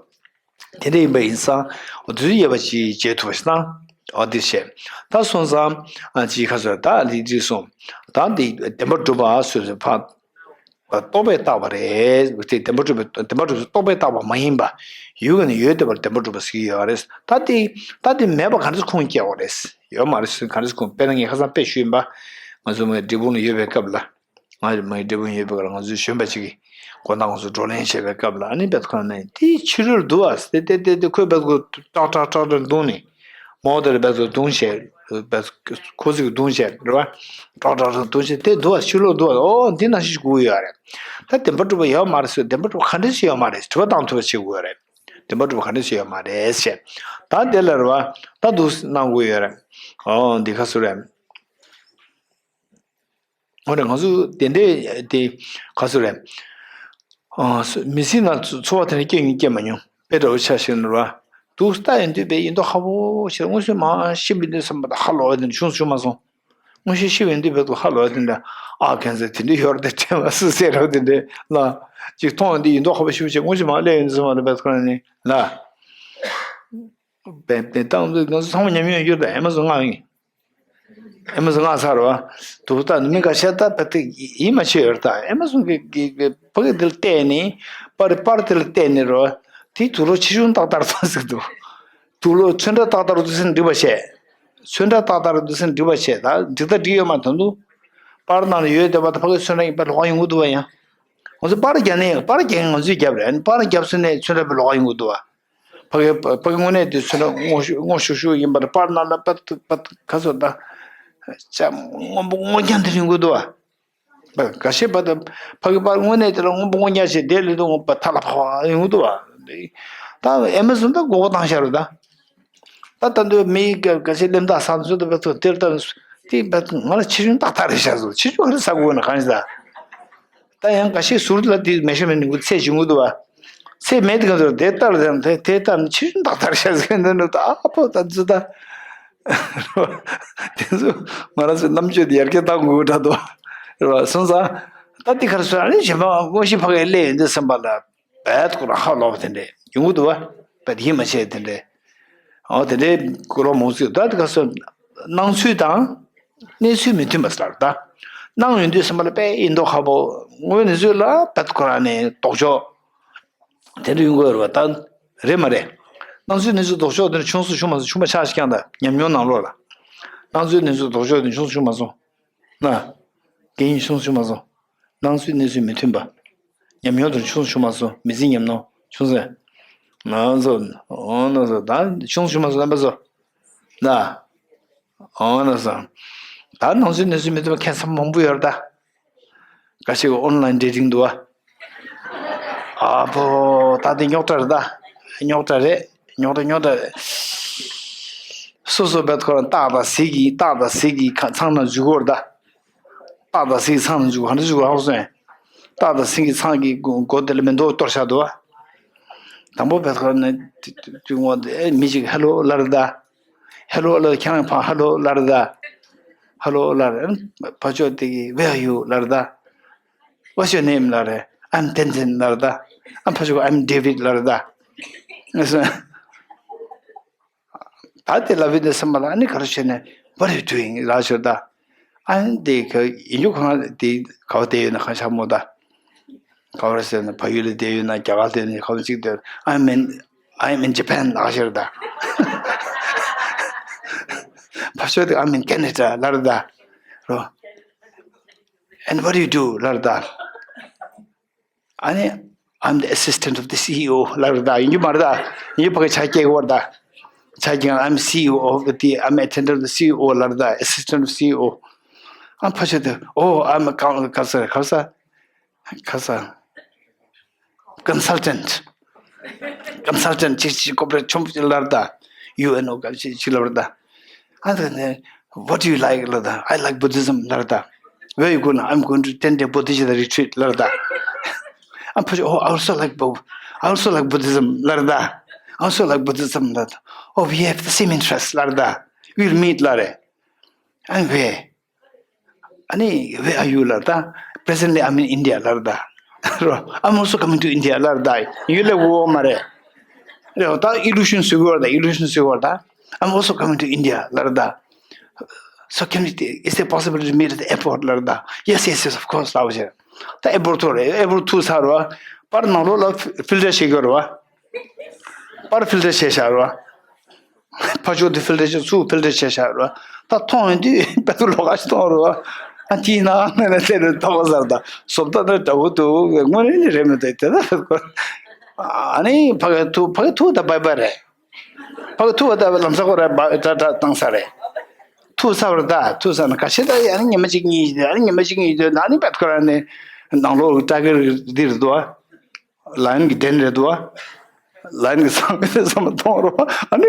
དེ་འདྲ་ཡིན་པ་ཡིན་ཙང་། འོ་དུས་ཡོད་པ་ཅིག་བྱེད་ཐུབ་པ་ཞིག་གནང་། འོ་འདི་བྱས། ད་སོང་ཙང་ཨ་ཅིག་ཁ་སོ་ད་འདི་འདི་སོང་། ད་འདི་བདེན་པར་གྲུབ་པ་སོ་སོའི་ཕ་རྟོག་པས་བཏགས་པ་རེད། དེ་བདེན་པར་གྲུབ་པའི་བདེན་པར་གྲུབ་པའི་རྟོག་པས་བཏགས་པ་མ་ཡིན་པ། ཡུལ་གྱི་ནི་ཡོད་བསྡད་པར་བདེན་པར་གྲུབ་པ་ཟེར་གྱི་ཡོད་རེད། ད་དེ་ད་དེ་མེད་པ་ག་འདྲ་ཁུངས་སྐྱེལ་དགོས་རེད། ཡོད་མ་རེད་ཟེར་ག་འདྲ་ཁུངས། དཔེར་ན་ངས་ཁ་སང་དཔེ་ཞུས་ཡིན་པ། ང་ཚོ་མ་འབྲས་སྤུངས་ལ་ཡོད་པའི་སྐབས་ལ། ང་མ་འབྲས་སྤུངས་ཡོད་པའི་སྐབས་ལ། ང་ཚོའི་གཞོན་པ་ཅིག་གིས་དགོང་དག་ང་ཚོ་བགྲོ་གླེང་བྱེད་པའི་སྐབས་ལ། ཨ་ནི་བེད་ཁོ་ན་དེ་ཕྱི་རོལ་འདུག་ཨ། དེ་དེ་དེ་དེ་ཁོས་བེད་ཁོ་ཏྲག་ཏྲག་ཏྲག་ཏྲག་བརྡུངས་ནས། མོ་དེར་བེད་ཁོ་བརྡུངས་བྱས། བེད་ཁོ་ཚིག་བརྡུངས་བྱས་རེད་པ། ཏྲག་ཏྲག་ཏྲག་བརྡུངས་བྱས་དེ་འདུག་ཨ། ཕྱི་ལོགས་འདུག་ཨ། ཨོ་འདི་ནང་བཞིན་ཞིག་དགོས་ཡོད་རེད། ད་བདེན་པ་གྲུབ་པ་ཡོད་མ་རེད་ཟེར། བདེན་པ་གྲུབ་པ་ག་འདྲ་ཞིག་ཡོད་མ་རེད། དྲི་བ་བཏང་ཐུབ་པ་བྱེད་དགོས་རེད། བདེན་པ་གྲུབ་པ་ག་འདྲ་ཞིག་ཡོད་མ་རེད་ཟེར། ད་དེ་ལ་རེད་པ། ད་འདུག་གནང་དགོས་ཡོད་རེད། ཨོ་འདི་ག་ཚོད་རེད། འོ་ན་ང་ཚོ་དེ་འདྲའི་དེ་ག་ཚོད་རེད། ཨ་མི་ཚེ་ནང་ཚོ་ཚོར་བ་དེ་འདྲ་སྐྱེ་ཡོང་སྐྱེ་མ་མྱོང་། དཔེ་འདྲ་བོ་ཆ་བཞག་ན་ར། འདུག་ལྟ་ཡོང་དུས་དཔེ་ཡིན་མདོག་ཁ་པོ་ཞིག་མངོན་གསལ་མ་ཤེས་པའི་འདུག་བསམ་པ་དང་ཧ་ལོ་བ་དེ་འདྲ་བྱུང་བྱུང་མ་སོང་། མངོན་ཤེས་ཤེས་པའི་འདུག་བས་དུ་ཧ་ལོ་བ་དེ་འདྲ། ཨ་ཁན་ཟེར་དེ་འདྲ་ཡོད་རེད། དེ་དྲན་པ་སུ་ཟེར་རོ་དེ་འདྲ་ལ་ཅིག་མཐོང་ཡོང་དུས་ཡིན་མདོག་ཁ་པོ་ཞེ་པོ་བྱས། དངོས་གཞི་མ་སླེབས་ཡོང་དུས་ཙམ་པ་ལ་བེད་ཁོ་རང་ནི་ལ། བན་བན་ཏང་དུས་ང་ཚོ་ཚང་མ་ཉམས་མྱོང་ཡོད་རེད། ཨེ་མ་ཟོན་མངགས་ཡིན། ཨེ་མ་ཟོན་མངགས་ཚར་བ། དུ་བ་ད་མི་འགའ་ཤས་ད་བ་དེ་ཡིད་མ་ཆེས་ཡོད་རེད། ད་ཨེ་མ་ཟོན་གི་གི་གི་ཕ་གི་དེ་ལ་བལྟས་ནས་པར་པར་དེ་ལ་བལྟས་ནས་རོ། དེ་དུག་ལོག་ཆེ་ཆུང་ཏག་ཏག་རེད་ཟེར་འདུག་དུག་ལོག་ཚོན་ཁྲ་ཏག་ཏག་རེད་འདུག་ཟེར་འགྲིག་པ་བྱས། ཚོན་ཁྲ་ཏག་ཏག་རེད་འདུག་ཟེར་འགྲིག་པ་བྱས། ད་འགྲིག་ད་འགྲིག་ཡོད་མ་དོན་དུ། པར་ནང་ལ་ཡོད་བསྡད་པ་ད་ཕ་གི་ཚོན་ཁྲ་ཡིན་པ་ལོགས་ཀ་ཡོང་གི་འདུག་བ། ཡང་ང་ཚོ་པར་རྒྱག་ནས་པར་རྒྱག་ང་ཚོས་རྒྱབ་རེད། པར་རྒྱབ་ཟེར་ནས་ཚོན་ཁྲ་པའི་ལོགས་ཀ་ཡོང་གི་འདུག་བ། ཕ་གི་ཕ་གི་དངོས་གནས་དེ་ཚོ་ན་སྔོ་ཤུ་སྔོ་ཤུག་ཤུག་ཡིན་པ་རེད། པར་ནང་ལ་པད་པད་ག་ཚོད་ད། ཅ་སྔོན་པོ་སྔོ་རྐྱང་དེ་རིང་དགོས་འདུག་བ། ཁ་ཤས་པ་ད་ཕ་གི་པར་དངོས་གནས་དེ་ལ་སྔོན་པོ་སྔོ་རྐྱང་བྱས་དེ་ལས་དུ་སྔོན་པ་ཐ་ལ་ཕ་བ་ཡོང་གི་འདུག་བ། ད་ཨེ་མ་ཟོན་ད་མགོ་སྐོར་བཏང་ཤག་རེད་ད། ད་ད་འདོད་མི་ག་ག་ཚད་ལེམ་ཐག་ས་ཚོད་ད་པད་ཚོད་དེར་ད་དེ་པད་ང་ལ་ཆེ་ཆུང་ཏག་ཏག་རེད་ཤག་ཟོ། ཆེ་ཆུང་ག་རེ་ཟ་དགོས་ན་གང་ཞིག་ད། ད་ཡང་འགའ་ཤས་ཟུར་ལ་དེ་མེ་ཤ་མེ་ནི་གུ་ཚད་བྱུང་གི་འདུག་བ། ཚད་མེད་དེ་ག་ཚོད་དེ་ལྟར་དེ་དེ་ལྟར་ནི་ཕྱིར་ཏག་ཏག་བྱ་ཟེར་འདི་འདྲ་ད་ཨ་ཕོ་ད་ཙི་ད། དེ་ཚོ་ང་རང་ཚོའི་རྣམ་དཔྱོད་དེ་ཡར་རྒྱས་གཏང་དགོས་འདྲ་འདུག་རེད་བ། སོང་ཙང་ད་འདི་ག་རེ་ཟེར་ཨ་ནི་གཞན་པ་དངོས་གཞི་ཕ་གིར་སླེབས་ཡོང་དུས་ཙམ་པ་ལ་བད་ཁོ་རང་ཧ་ལོག་པ་དེ་འདྲས་ཡོང་གི་འདུག་བ། བད་ཡིད་མ་ཆེས་དེ་འདྲས། ཨོ་དེ་འདྲས་ཁོ་རང་མོ་ཚོས་ད་འདི་ག་ཚོད་སྣང་ཚུལ་དང་། གནས་ཚུལ་མི་མཐུན་པ་ཟེར་ད། སྣང་ཡོང་དུས་ཙམ་པ་ལ་དཔེ་ཡིན་མདོག་ཁ་པོ། དངོས་གནས་ཚུལ་ལ་བད་ཁོ་རང་ནས་ལྡོག་ཕྱོགས་དེ་འདྲ་ཡོང་གི་ཡོད་རེད་བ། ད་རེད་མ་རེད། སྣང་ཚུལ་གནས་ཚུལ་ལྡོག་ཕྱོགས་དེ་འདྲ་བྱུང་སོང་བྱུང་མ་སོང་། བྱུང་མ་ཆགས་ཤིག་ཀྱང་ད་ཉམས་མྱོང་ནང་ལོགས་ལ། སྣང་ཚུལ་གནས་ཚུལ་ལྡོག་ཕྱོགས་དེ་བྱུང་སོང་བྱུང་མ་སོང་། ན། རྒན་ཡིན་བྱུང་སོང་བྱུང་མ་སོང་། སྣང་ཚུལ་གནས་ཚུལ་མི་མཐུན་པ། ཉམས་མྱོང་དང་བྱུང་སོང་བྱུང་མ་སོང་། མི་ཚེ་ཉམས་མྱོང་བྱུང་སོང་། ང་ཚོ་འོ་ན་ཚོ་ད་བྱུང་སོང་བྱུང་མ་སོང་རྣམ་པ་ཚོ། ན། འོ་ན་ཚོ། ད་སྣང་ཚུལ་གནས་ཚུལ་མི་མཐུན་པ་ཁྱད་མཚར་མང་པོ་ཡོད་རེད་ད། འགའ་ཞིག་ཨོན་ལན་ཌེ་ཊིང་འདུག་བ། ཨ་ཕོ་ད་དེ་རྙོག་དྲ་རེད་ད། རྙོག་དྲ་རེད། རྙོག་དྲ་རྙོག་དྲ་རེད། སོ་སོ་བད་ཁོ་རང་སྟག་དང་གཟིག་གི་སྟག་དང་གཟིག་གི་ཁ་ཚང་ན་འཇུག་གོ་རེད་ད། སྟག་དང་གཟིག་གི་ཚང་ན་འཇུག་གོ་ག་འདྲ་འཇུག་གོ་ཧ་གོ་སོང་། སྟག་དང་གཟིག་གི་ཚང་གི་མགོ་མགོ་དེ་ལ་མེ་ཏོག་གཏོར་བཞག་འདུག་བ། དང་པོ་བད་ཁོ་རང་ནས་དུས་ངོ་དེ་མི་ཞིག་ཧེ་ལོ་ལབ་རེད་ད། ཧེ་ལོ་ལབ་ཁྱེད་རང་ཕར་ཧེ་ལོ་ལབ་རེད་ད། ཧེ་ལོ་ལབ་རེད། ཕར་ཕྱོགས་དེ་གིས་Where are you ལབ་རེད་ད། What's your name ལབ་རེད། I'm Tenzin ལབ་རེད་ད། ཨ་ཕར་ཕྱོགས་I'm David ལབ་རེད་ད། ད་དེ་ལབ་ཡོང་དུས་ཙམ་པ་ལ་ཨ་ནི་ག་རེ་བྱས་ནས་What are you doing ལབ་ཞོར་ད། ཨ་ནི་དེ་ག་ཡིན་རྒྱུ་གང་དེ་ག་བ་བསྡད་ཡོད་ན་གང་ཤར་མོ་ད། ག་བར་ཟེར་ན་བལ་ཡུལ་ལ་བསྡད་ཡོད་ན་རྒྱ་གར་བསྡད་ཡོད་ན་ག་བ་གཅིག་བསྡད། I'm in I'm in Japan ལབ་ཤེར་ད། ཕར་ཕྱོགས་དེ་I'm in Canada ལབ་རེད་ད། རོ། And what do you do ལབ་རེད་ད། ཨ་ནི་I'm the assistant of the C E O ལབ་རེད་ད། ཡིན་རྒྱུ་མ་རེད་ད། ཡིན་རྒྱུ་ཕ་གི་ཆ་སྐྱེ་གི་བར་ད། ཆ་སྐྱེ་I'm C E O of the I'm attendant of the C E O ལབ་རེད་ད། Assistant of C E O ཨ་ཕར་ཕྱོགས་དེ། Oh, I'm a coun- ག་ས་ག་ས། ཁ་ས། Consultant. Consultant ཅིག་ཅིག་ཀོ་པ་རེཊ་ཆེན་པོ་ཅིག་ལབ་རེད་ད། ཡུ་ཨེན་ཨོ་ག་ཅིག་ཅིག་ལབ་རེད་ད། ཨ་ད་ནི། What do you like ལབ་རེད་ད། I like Buddhism ལབ་རེད་ད། Where you going? I'm going to ten day Bodhicitta retreat ལབ་རེད་ད། ཨ་ཕ་ཆོ། Oh, I also like Bo- I also like Buddhism ལབ་རེད་ད། I also like Buddhism ལབ་རེད་ད། Oh, we have the same interest ལབ་རེད་ད། We'll meet ལབ་རེད། And where? ཨ་ནི་Where are you ལབ་རེད་ད། Presently I'm in India ལབ་རེད་ད། རོ། I'm also coming to India ལབ་རེད་ད། ཡུལ་ལ་འོ་མ་རེད། རེད་ད། Illusion བཟོས་གོ་རེད་ད། Illusion བཟོས་གོ་རེད་ད། I'm also coming to India ལབ་རེད་ད། So can we, is it possible to meet at the airport ལབ་རེད་ད། Yes, yes, yes, of course ལབ་བྱས། ད་airport ཐོག་རེད། airport ཐུག་ཚར་རོ། པར་ནང་ལོགས་ལ་ཕི་ལ་ཊར་བྱེད་དགོས་རོ། པར་ཕི་ལ་ཊར་བྱས་བཞག་རོ། ཕར་ཕྱོགས་དེ་ཕི་ལ་ཊར་བྱས། ཚུར་ཕི་ལ་ཊར་བྱས་བཞག་རོ། ད་མཐོང་ཡོང་དུས་དཔེ་ཚོ་ལོགས་ཀ་ཞིག་མཐོང་རོ། ཨ་ཅི་ན་ཨ་ནི་དེ་ནས་ཐོག་ཟེར་ད། བཟོ་ལྟ་ནི་འདྲ་བོ་འདུག་དངོས་གནས་ནི་རེད་མི་འདུག་དེ་ད་ཕེབས་དགོས། ཨ་ནི་ཕ་གི་ཐུག་ཕ་གི་ཐུག་ད་བྷའི་བྷའི་རེད། ཕ་གི་ཐུག་པ་ད་ལམ་སང་ཁོ་ར་བ་ད་ད་བཏང་ས་རེད། ཐུག་ས་བར་ད་ཐུག་ས་ན་ཁ་ཤས་ད་ཨ་ནི་ཉི་མ་གཅིག་གཉིས་ཨ་ནི་ཉི་མ་གཅིག་གཉིས་དེ་ཨ་ནི་བྷའི་བྷའི་ཁོ་ར་ནི་ནང་ལོགས་ཀྲ་གི་འདིར་འདུག་ལ་ཡོན་གྱི་གདན་རེད་འདུག་ལ་ཡོན་གྱི་ཚང་མས་བསམ་བློ་གཏོང་རོགས། ཨ་ནི་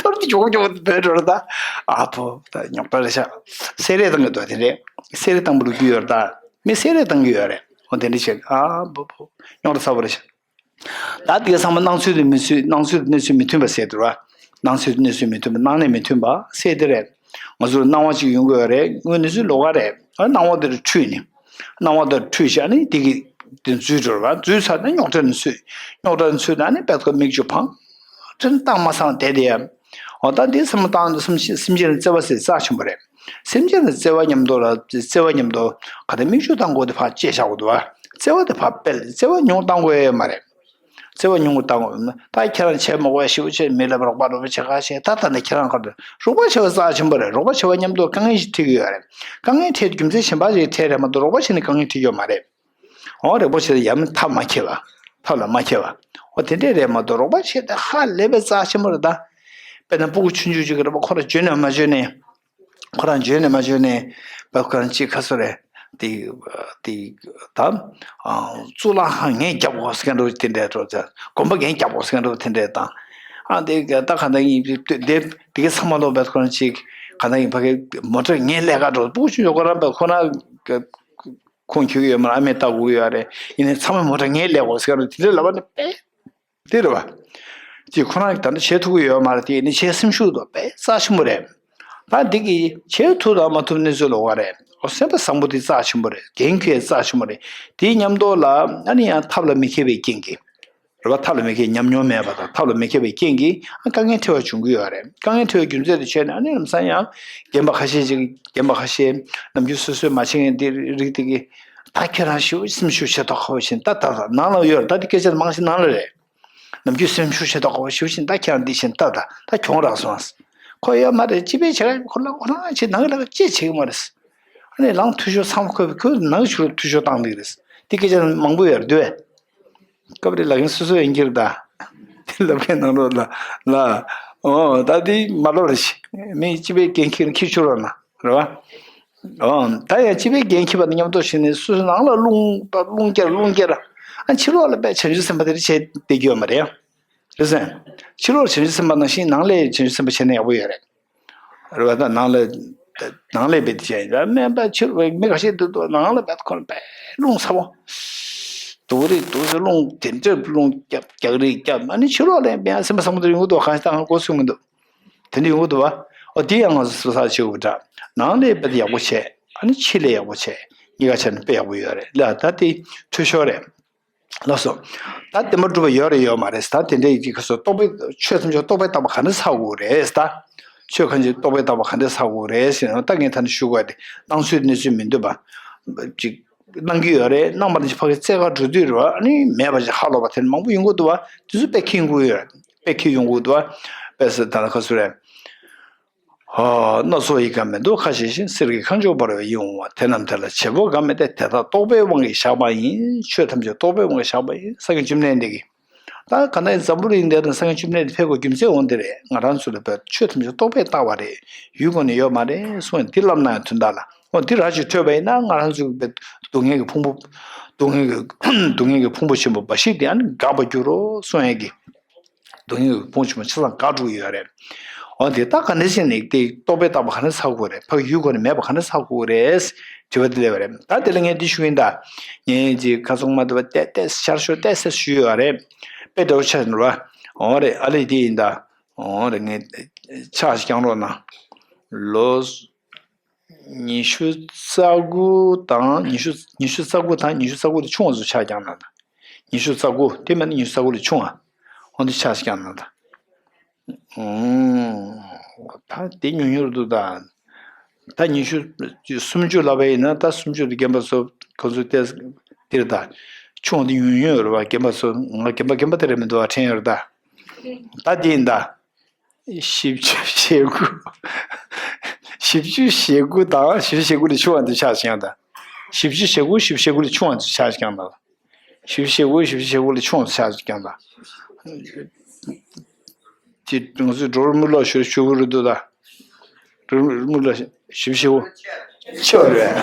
ཐོར་གྱི་མགྱོགས་མགྱོགས་བོད་འགྲོ་རེད་ད། ཨ་ཕོ་ད་རྙོག་དྲ་རེད་ཤག་སེ་རེ་བཏང་གི་འདུག་དེ་རེད། སེ་རེ་བཏང་པ་ལོ་རྒྱུས་ཡོད་རེད་ད། མི་སེ་རེ་བཏང་གི་ཡོད་རེད། འོ་དེ་འདྲ་བྱས། ཨ་ཕོ་ཕོ་རྙོག་དྲ་ཚ་པོ་རེད་ཤག་ད་དེ་ག་ཚང་མ་སྣང་ཚུལ་དང་མི་ཚུལ། སྣང་ཚུལ་དང་གནས་ཚུལ་མི་མཐུན་པ་ཟེར་དུ་ར། སྣང་ཚུལ་དང་གནས་ཚུལ་མི་མཐུན་པ། སྣང་གནས་མི་མཐུན་པ་ཟེར་དེ་རེད། ང་ཚོར་སྣང་བ་གཅིག་ཡོང་གི་ཡོད་རེད། དངོས་གནས་ཚུལ་ལོགས་ཀ་རེད། ཨ་སྣང་བ་དེར་འཁྲུལ་ནས། སྣང་བ་དེར་འཁྲུལ་བྱས་ནས་དེ་གི་དེ་འཛུལ་འགྲོ་བ། འཛུལ་ཚར་ནས་རྙོག་དྲ་ནས་ཚུད། རྙོག་དྲ་ནས་ཚུད་ད་ནི་བད་ཀན་མིག་ཆུ་བང་ཕྲན་བཏང་མ་སང་བསྡད་དེ་ཡ། འོ་ད་འདི་སེམས་བཏང་སེམས་སེམས་ཅན་ལ་བརྩེ་བ་ཟེར་རྩ་ཆེན་པོ་རེད། སེམས་ཅན་ལ་བརྩེ་བ་མཉམ་དུ་ལ་བརྩེ་བ་མཉམ་དུ་ག་དེ་མིག་ཆུ་བཏང་དགོས་དེ་ཕར་བཅད་བཞག་དགོས་འདུག་བ། བརྩེ་བ་དེ་ཕར་སྤེལ། བརྩེ་བ་ཉུང་བཏང་དགོས་ཡ་ཡོད་མ་རེད། བརྩེ་བ་ཉུང་དུ་བཏང་དགོས། ད་ཁྱེད་རང་བྱས་མ་དགོས་ཞེ་པོ་བྱས། མི་ལ་རོགས་པ་རོགས་པ་བྱེད་ག་བྱས། ད་ད་ནི་ཁྱེད་རང་ག་རེ་རོགས་པ་བྱེད་པ་རྩ་ཆེན་པོ་རེད། རོགས་པ་བྱེད་པ་མཉམ་དུ་དཀའ་ངལ་ཞིག་འཕྲད་ཀྱི་ཡོད་རེད། དཀའ་ངལ་འཕྲད་རྒྱུ་མཚན་གཞན་པ་ཞིག་འཕྲད་རེད་མ་གཏོགས་རོགས་པ་བྱས་ནས་དཀའ་ངལ་འཕྲད་ཀྱི་ཡོད་མ་རེད། འོ་རོགས་པ་བྱས་ཏེ་ཡང་ཐབས་མ་མཁས་པ། ཐབས་ལ་མ་མཁས་པ། འོ་དེ་འདྲས་རེད་མ་གཏོགས་རོགས་པ་བྱས་ཏེ་ཧ་ལས་པའི་རྩ་ཆེན་པོ་རེད་ད། དཔེར་ན་སྤུ་གུ་ཆུང་ཆུང་ཅིག་གི་རེད་པ། ཁོ་རང་འཇོན་ནས་མ་འཇོན་ནས། ཁོ་རང་འཇོན་ནས་མ་འཇོན་ནས་བབ་གང་ཅིག་ཁ་སོ་རེད། དེ་དེ་ད་གཙུག་ལག་ཁང་ངས་རྒྱབ་དགོས་ཟེར་མཁན་འདྲ་བོ་དེ་འདྲས་འགྲོ། དགོན་པ་ངས་རྒྱབ་དགོས་ཟེར་མཁན་འདྲ་བོ་དེ་འདྲས་དང་། ཨ་དེ་ད་ག་ད་ཡིན་དེ་དེ་གི་ཚང་མ་ལོ་བབ་གང་ཅིག་ག་ད་ཡིན་ཕ་གི་མོ་ཊ་ངས་ལས་ཀ་འགྲོ། སྤུ་གུ་ཆུང་ཆུང་ཁོ་རང་བབ་ཁོ་རང་ཁོང་ཁྱོད་ཡོད་མ་རེད། ཨ་མས་ལྟ་དགོས་ཡོད་རེད། ཡིན་ནའི་ཚང་མས་མོ་ཊ་ངས་ལས་དགོས་ཟེར་ག་རེད། དེ་འདྲའི་ལབ་པ་ནི་དཔེ་དེ་རེད་བ། ཅིག་ཁོ་རང་གིས་ད་ལྟ་བྱེད་ཐུབ་ཀྱི་ཡོད་མ་རེད། དེ་ཡིན་ནའི་བྱེད་སེམས་ཤུགས་དང་དཔེ་རྩ་ཆེན་པོ་རེད། ད་འདི་གིས་བྱེད་ཐུབ་དང་མ་ཐུབ་གནས་ཚུལ་ལོགས་ཀ་རེད། ཨོ་སེམས་པ་བཟང་པོ་དེ་རྩ་ཆེན་པོ་རེད། འགན་འཁྱེར་རྩ་ཆེན་པོ་རེད། དེའི་མཉམ་དུ་ལ་ཨ་ནི་ཡང་ཐབས་ལ་མི་མཁས་པའི་རྐྱེན་གྱིས། རེད་བ། ཐབས་ལ་མི་མཁས། ཉམས་མྱོང་མེད་པ་དང་ཐབས་ལ་མི་མཁས་པའི་རྐྱེན་གྱིས་ཨ་དཀའ་ངལ་འཕྲད་པ་བྱུང་གི་ཡོད་རེད། དཀའ་ངལ་འཕྲད་པའི་རྒྱུ་མཚན་དེ་བྱས་ནས་ཨ་ནི་ལམ་སང་ཡང་རྒན་པ་ཁ་ཤས་ཅིག་རྒན་པ་ཁ་ཤས་ནམ་རྒྱུན་སོ་སོས་མ་བྱེད་མཁན་དེ་རིགས་དེ་གིས་ད་ཁྱེད་རང་ཞེ་པོ་སེམས་ཤུགས་ཆེ་ཏོག་ཁ་པོ་བྱེད་ད་ད་ད་ནང་ལ་ཡོད་རེད། ད་དེ་སྐད་ཆ་མང་ཞིག་ནང་ལ་རེད། ནམ་རྒྱུན་སེམས་ཤུགས་ཆེ་ཏོག་ཁ་པོ་ཞེ་པོ་བྱེད་ད་ཁྱེད་རང་འདི་བྱེད་ད་ད་ད་གྱོང་རག་སོང་ཨ། ཁོ་ཡོད་མ་རེད། སྤྱི་པའི་བྱེད་ཁོ་ལ་ཁོ་རང་བྱེད་ནང་ལ་ཅི་བྱེད་ཀྱི་མ་རེད། ཨ་ནི་ལང་འཐུས་ཤོར་ཚང་མ་ཁོས་ཁོས་ནང་ཆུ་འཐུས་ཤོར་བཏང་འདུག་རེད། དེ་སྐད་ཆ་མང་པོ་ཡོད་རེད་འདུག་བས། སྐབས་རེ་ལབ་མཁན་སོ་སོ་ཡིན་གྱི་རེད་ད། དེ་ལབ་མཁན་ནང་ལོགས་ལ་ལ། ཨོ་ད་དེ་མ་ལོ་རེ་ཞིག་མི་སྤྱི་པའི་འགན་འཁྱེར་འཁྱེར་ཆོག་རོགས་གནང་རེད་བ། ཨོ་ད་ཡང་སྤྱི་པའི་འགན་འཁྱེར་བ་དང་མཉམ་དུ་བྱས་ནས་སོ་སོའི་ནང་ལ་རླུང་རླུང་རྒྱག་རླུང་རྒྱག་ཨ་ཕྱི་ལོགས་ལ་དཔེ་བྱང་ཆུབ་སེམས་དཔའ་དེ་འདྲ་བྱས་བསྡད་རྒྱུ་ཡོད་མ་རེད། རེད་སེམས། ཕྱི་ལོགས་བྱང་ཆུབ་སེམས་དཔའ་ནང་བཞིན་ནང་ལ་བྱང་ཆུབ་སེམས་དཔའ་བྱས་ན་ཡག་པོ་ཡོད་རེད། རེད་བ། ད་ནང་ལ་ནང་ལ་བེད་དེ་བྱས་ཡིན་ད་སྨན་པ་ཕྱི་ལོགས་མི་ཁ་ཤས་འདུག་འདུག་ནང་ལ་བེད་ཁོ་ན་དཔེ་རླུང་ཚ་པོ། སྡུག་རེད་སྡུག་ཟེར་རླུང་དེ་འདྲ་རླུང་རྒྱབ་རྒྱག་རེས་རྒྱབ་ཨ་ནི་ཕྱི་ལོགས་ལ་ཡང་སེམས་པ་བཟང་པོ་དེ་ཡོང་གི་འདུག་གང་ཞིག་ད་ང་མགོ་ཚོས་མི་འདུག་དེ་འདྲ་ཡོང་གི་འདུག་བ། ཨོ་དེ་ཡང་ང་ཚོ་སོ་སོ་བྱེད་དགོས་འདྲ། ནང་ལས་དཔེ་ཡག་པོ་བྱས། ཨ་ནི་ཕྱི་ལས་ཡག་པོ་བྱས། གཉིས་ཀ་བྱས་ན་དཔེ་ཡག་པོ་ཡོད་རེད་ལ། ད་དེ་འཐུས་ཤོར་རེད། ལགས་སོ། ད་བདེན་པ་གྲུབ་པ་ཡོད་རེད་ཡོད་མ་རེད། ད་དེ་འདྲའི་ཡི་གེ་ཁ་སོ་རྟོག་པའི་ཆོས་ཐམས་ཅད་རྟོགས་པས་བཏགས་པ་ག་འདྲ་ཚར་དགོས་རེད་ད། ཆོས་ཁ་ཅིག་རྟོགས་པས་བཏགས་པ་ག་འདྲ་ཚར་དགོས་རེད་ཟེར་ན་ད་ངས་ད་ནི་ཞུ་དགོས་ཏེ་སྣང་ཚུལ་གནས་ཚུལ་མི་འདུས་པ། ཅིག་གནང་གི་ཡོད་རེད། གནང་བ་ནི་ཕ་གི་རྩེ་ག་འགྲོ་དུས་རེད་བ། ཨ་ནི་མེད་པ་ཅིག་ཧ་ལོག་པ་དེ་མང་པོ་ཡོང་གི་འདུག་བ། དེ་ཚོ་དཔེ་ཁྱེད་ཡོང་གི་ཡོད་རེད། དཔེ་ཁྱེད་ཡོང་གི་འདུག་བ། དཔེ་སྲིད་ད་ལ་ཁ་སུ་རེད། ཧོ། སྣ་ཚོགས་ཡི་ག་མེ་ཏོག་ཁ་ཤས་ཤིང་། གསེར་གྱི་ཁ་མཆུ་འབར་བའི་ཡིད་འོང་བ། དེ་རྣམས་དེ་ལ་བྱེད་པོ་འགའ་མེད་དེ། དེ་དག་རྟོག་པའི་དབང་གིས་བཞག་པ་ཡིན། ཆོས་ཐམས་ཅད་རྟོག་པའི་དབང་གིས་བཞག་པ་ཡིན། སངས་རྒྱས་བཅོམ་ལྡན་འདས་ཀྱིས། ད་ག་ནས་འཛམ་བུ་གླིང་འདིར་སངས་རྒྱས་བཅོམ་ལྡན་འདས་ཕེབས་དགོས་རྒྱུ་མཚན་འོང་དེ་རེད། ང་རང་ཚོ་ལ་བས་ཆོས་ཐམས་ཅད་རྟོག་པས་བཏགས་པ་རེད། ཡུལ་ཁོ་ནས་ཡོད་མ་རེད་གསུངས་འདི་ལབ་ན་ཡང་དོན་དག་ལ་འོ་འདི་ར་ཅིག་ཐོས་པ་ཡིན་ན་ང་རང་ཚོའི་བས་སྡུག་བསྔལ་གྱི་ཕུང་པོ། སྡུག་བསྔལ་གྱི་སྡུག་བསྔལ་གྱི་ཕུང་པོ་ཆེན་པོ་འབའ་ཞིག་དེ་ཨ་ནི་འགག་པར་འགྱུར་རོ་གསུངས་ཡས་ཀྱི། སྡུག་བསྔལ་གྱི་ཕུང་ཆེན་པོ་ཆ་ཚང་འགག་འགྲོ་གི་ཡོད་རེད། འོ་དེ་ད་ག་ནས་ཤེས་ནས་དེ་རྟོག་པས་བཏགས་པ་ག་ནས་ཚར་དགོས་རེད། ཕ་གི་ཡུལ་སྒོ་ནས་མེད་པ་ག་ནས་ཚར་དགོས་རེད། དྲི་བ་དེ་སླེབས་པ་རེད། ད་དེ་ལ་ངས་འདི་ཞུ་ཡིན་ད། ངས་ཅིག་ཁ་སང་མ་འདི་བ་ཏེ་ཏེ་ཤར་ཤོར་ཏེ་སེ་ཞུས་ཡོད་རེད། དཔེ་འདྲ་བོ་ཆགས་ནོར་བ། འོ་རེད་ཨ་ལེ་དེ་ཡིན་ད། འོ་རེད་ངས་ཆ་ཞིག་རྐྱང་རོགས་གནང་། ལོ། ཉི་ཤུ་རྩ་དགུ་དང་ཉི་ཤུ་ཉི་ཤུ་རྩ་དགུ་དང་ཉི་ཤུ་རྩ་དགུ་དེ་ཆུང་བ་ཚོ་ཆ་རྐྱང་ན་ད། ཉི་ཤུ་རྩ་དགུ་དེ་མིན་ན་ཉི་ཤུ་རྩ་དགུ་ལས་ཆུང་བ། འོ་འདི་ཆ་རྐྱང་ན་ད། ཨུམ། ད་དེ་ཉུང་ཉུང་རུ་འདུག་ད། ད་ཉི་ཤུ་སུམ་ཅུ་ལབ་པ་ཡིན་ན་ད་སུམ་ཅུ་དེ་རྒན་པ་ཚོ་ཁོ་ཚོ་ཏེ་དེ་རེད་ད། ཆུང་བ་དེ་ཉུང་ཉུང་ཡོད་རེད་བ། རྒན་པ་ཚོ་ང་རྒན་པ་རྒན་པ་དེ་རེད་མི་འདུག་བ། ཕྲན་ཡོད་རེད་ད། ད་དེ་ཡིན་ད། བཞི་བཅུ་ཞེ་དགུ། བཞི་བཅུ་ཞེ་དགུ་དང་བཞི་བཅུ་ཞེ་དགུ་ལས་ཆུང་བ་འདི་ཆགས་ཤིང་ད། བཞི་བཅུ་ཞེ་དགུ་བཞི་བཅུ་ཞེ་དགུ་ལས་ཆུང་བ་འདི་ཆགས་ཤིང་ད། བཞི་བཅུ་ཞེ་དགུ་བཞི་བཅུ་ཞེ་དགུ་ལས་ཆུང་བ་འདི་ཆགས་ཤིང་ད། དེ་ང་ཚོས་འགྲོ་རུ་མི་ལོག་ཞུ་ཞུ་གི་རུ་འདུག་ད། འགྲོ་རུ་མི་ལོག་བཞི་བཅུ་ཞེ་དགུ། ཆེ་བ་རེད།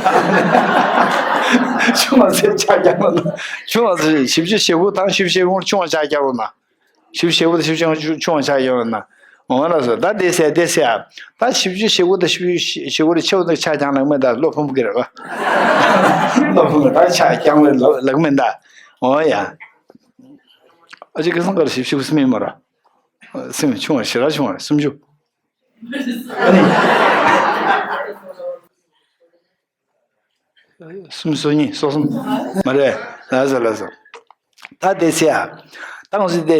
ཆུང་བ་ཚོས་ཆ་རྐྱང་རུ་ན། ཆུང་བ་ཚོས་བཞི་བཅུ་ཞེ་དགུ་དང་བཞི་བཅུ་ཞེ་དགུ་ལས་ཆུང་བ་ཆ་རྐྱང་རུ་ན། བཞི་བཅུ་ཞེ་དགུ་དང་བཞི་བཅུ་ཆུང་བ་ཆགས་ཡོང་ན། འོ་ལགས་སོ། ད་བསྡད་ཟེར་བསྡད་ཟེར་ཨ། ད་བཞི་བཅུ་ཞེ་དགུ་དང་བཞི་བཅུ་ཞེ་དགུ་ལས་ཆེ་བ་དང་ཆགས་ཀྱང་ལགས་མེད་ད། བློ་ཕམ་གི་རེད་བ། བློ་ཕམ་གི་ད་ཆགས་ཀྱང་ལགས་མེད་ད། འོ་ཡ། ཨ་ཅེ་སྐལ་བཟང་ག་ལ་བཞི་བཅུ་ཞེ་དགུ་སེམས་ཡིན་མ་ར། སེམས་ཆུང་བ་ཞེ་དྲག་ཆུང་བ་རེད་སུམ་ཅུ། ཨ་ནི། སུམ་སོ་གཉིས་སོ་གསུམ། མ་རེད། ལགས་སོ་ལགས་སོ། ད་དེ་ཟེར་ཡ། ད་ང་ཚོ་དེ།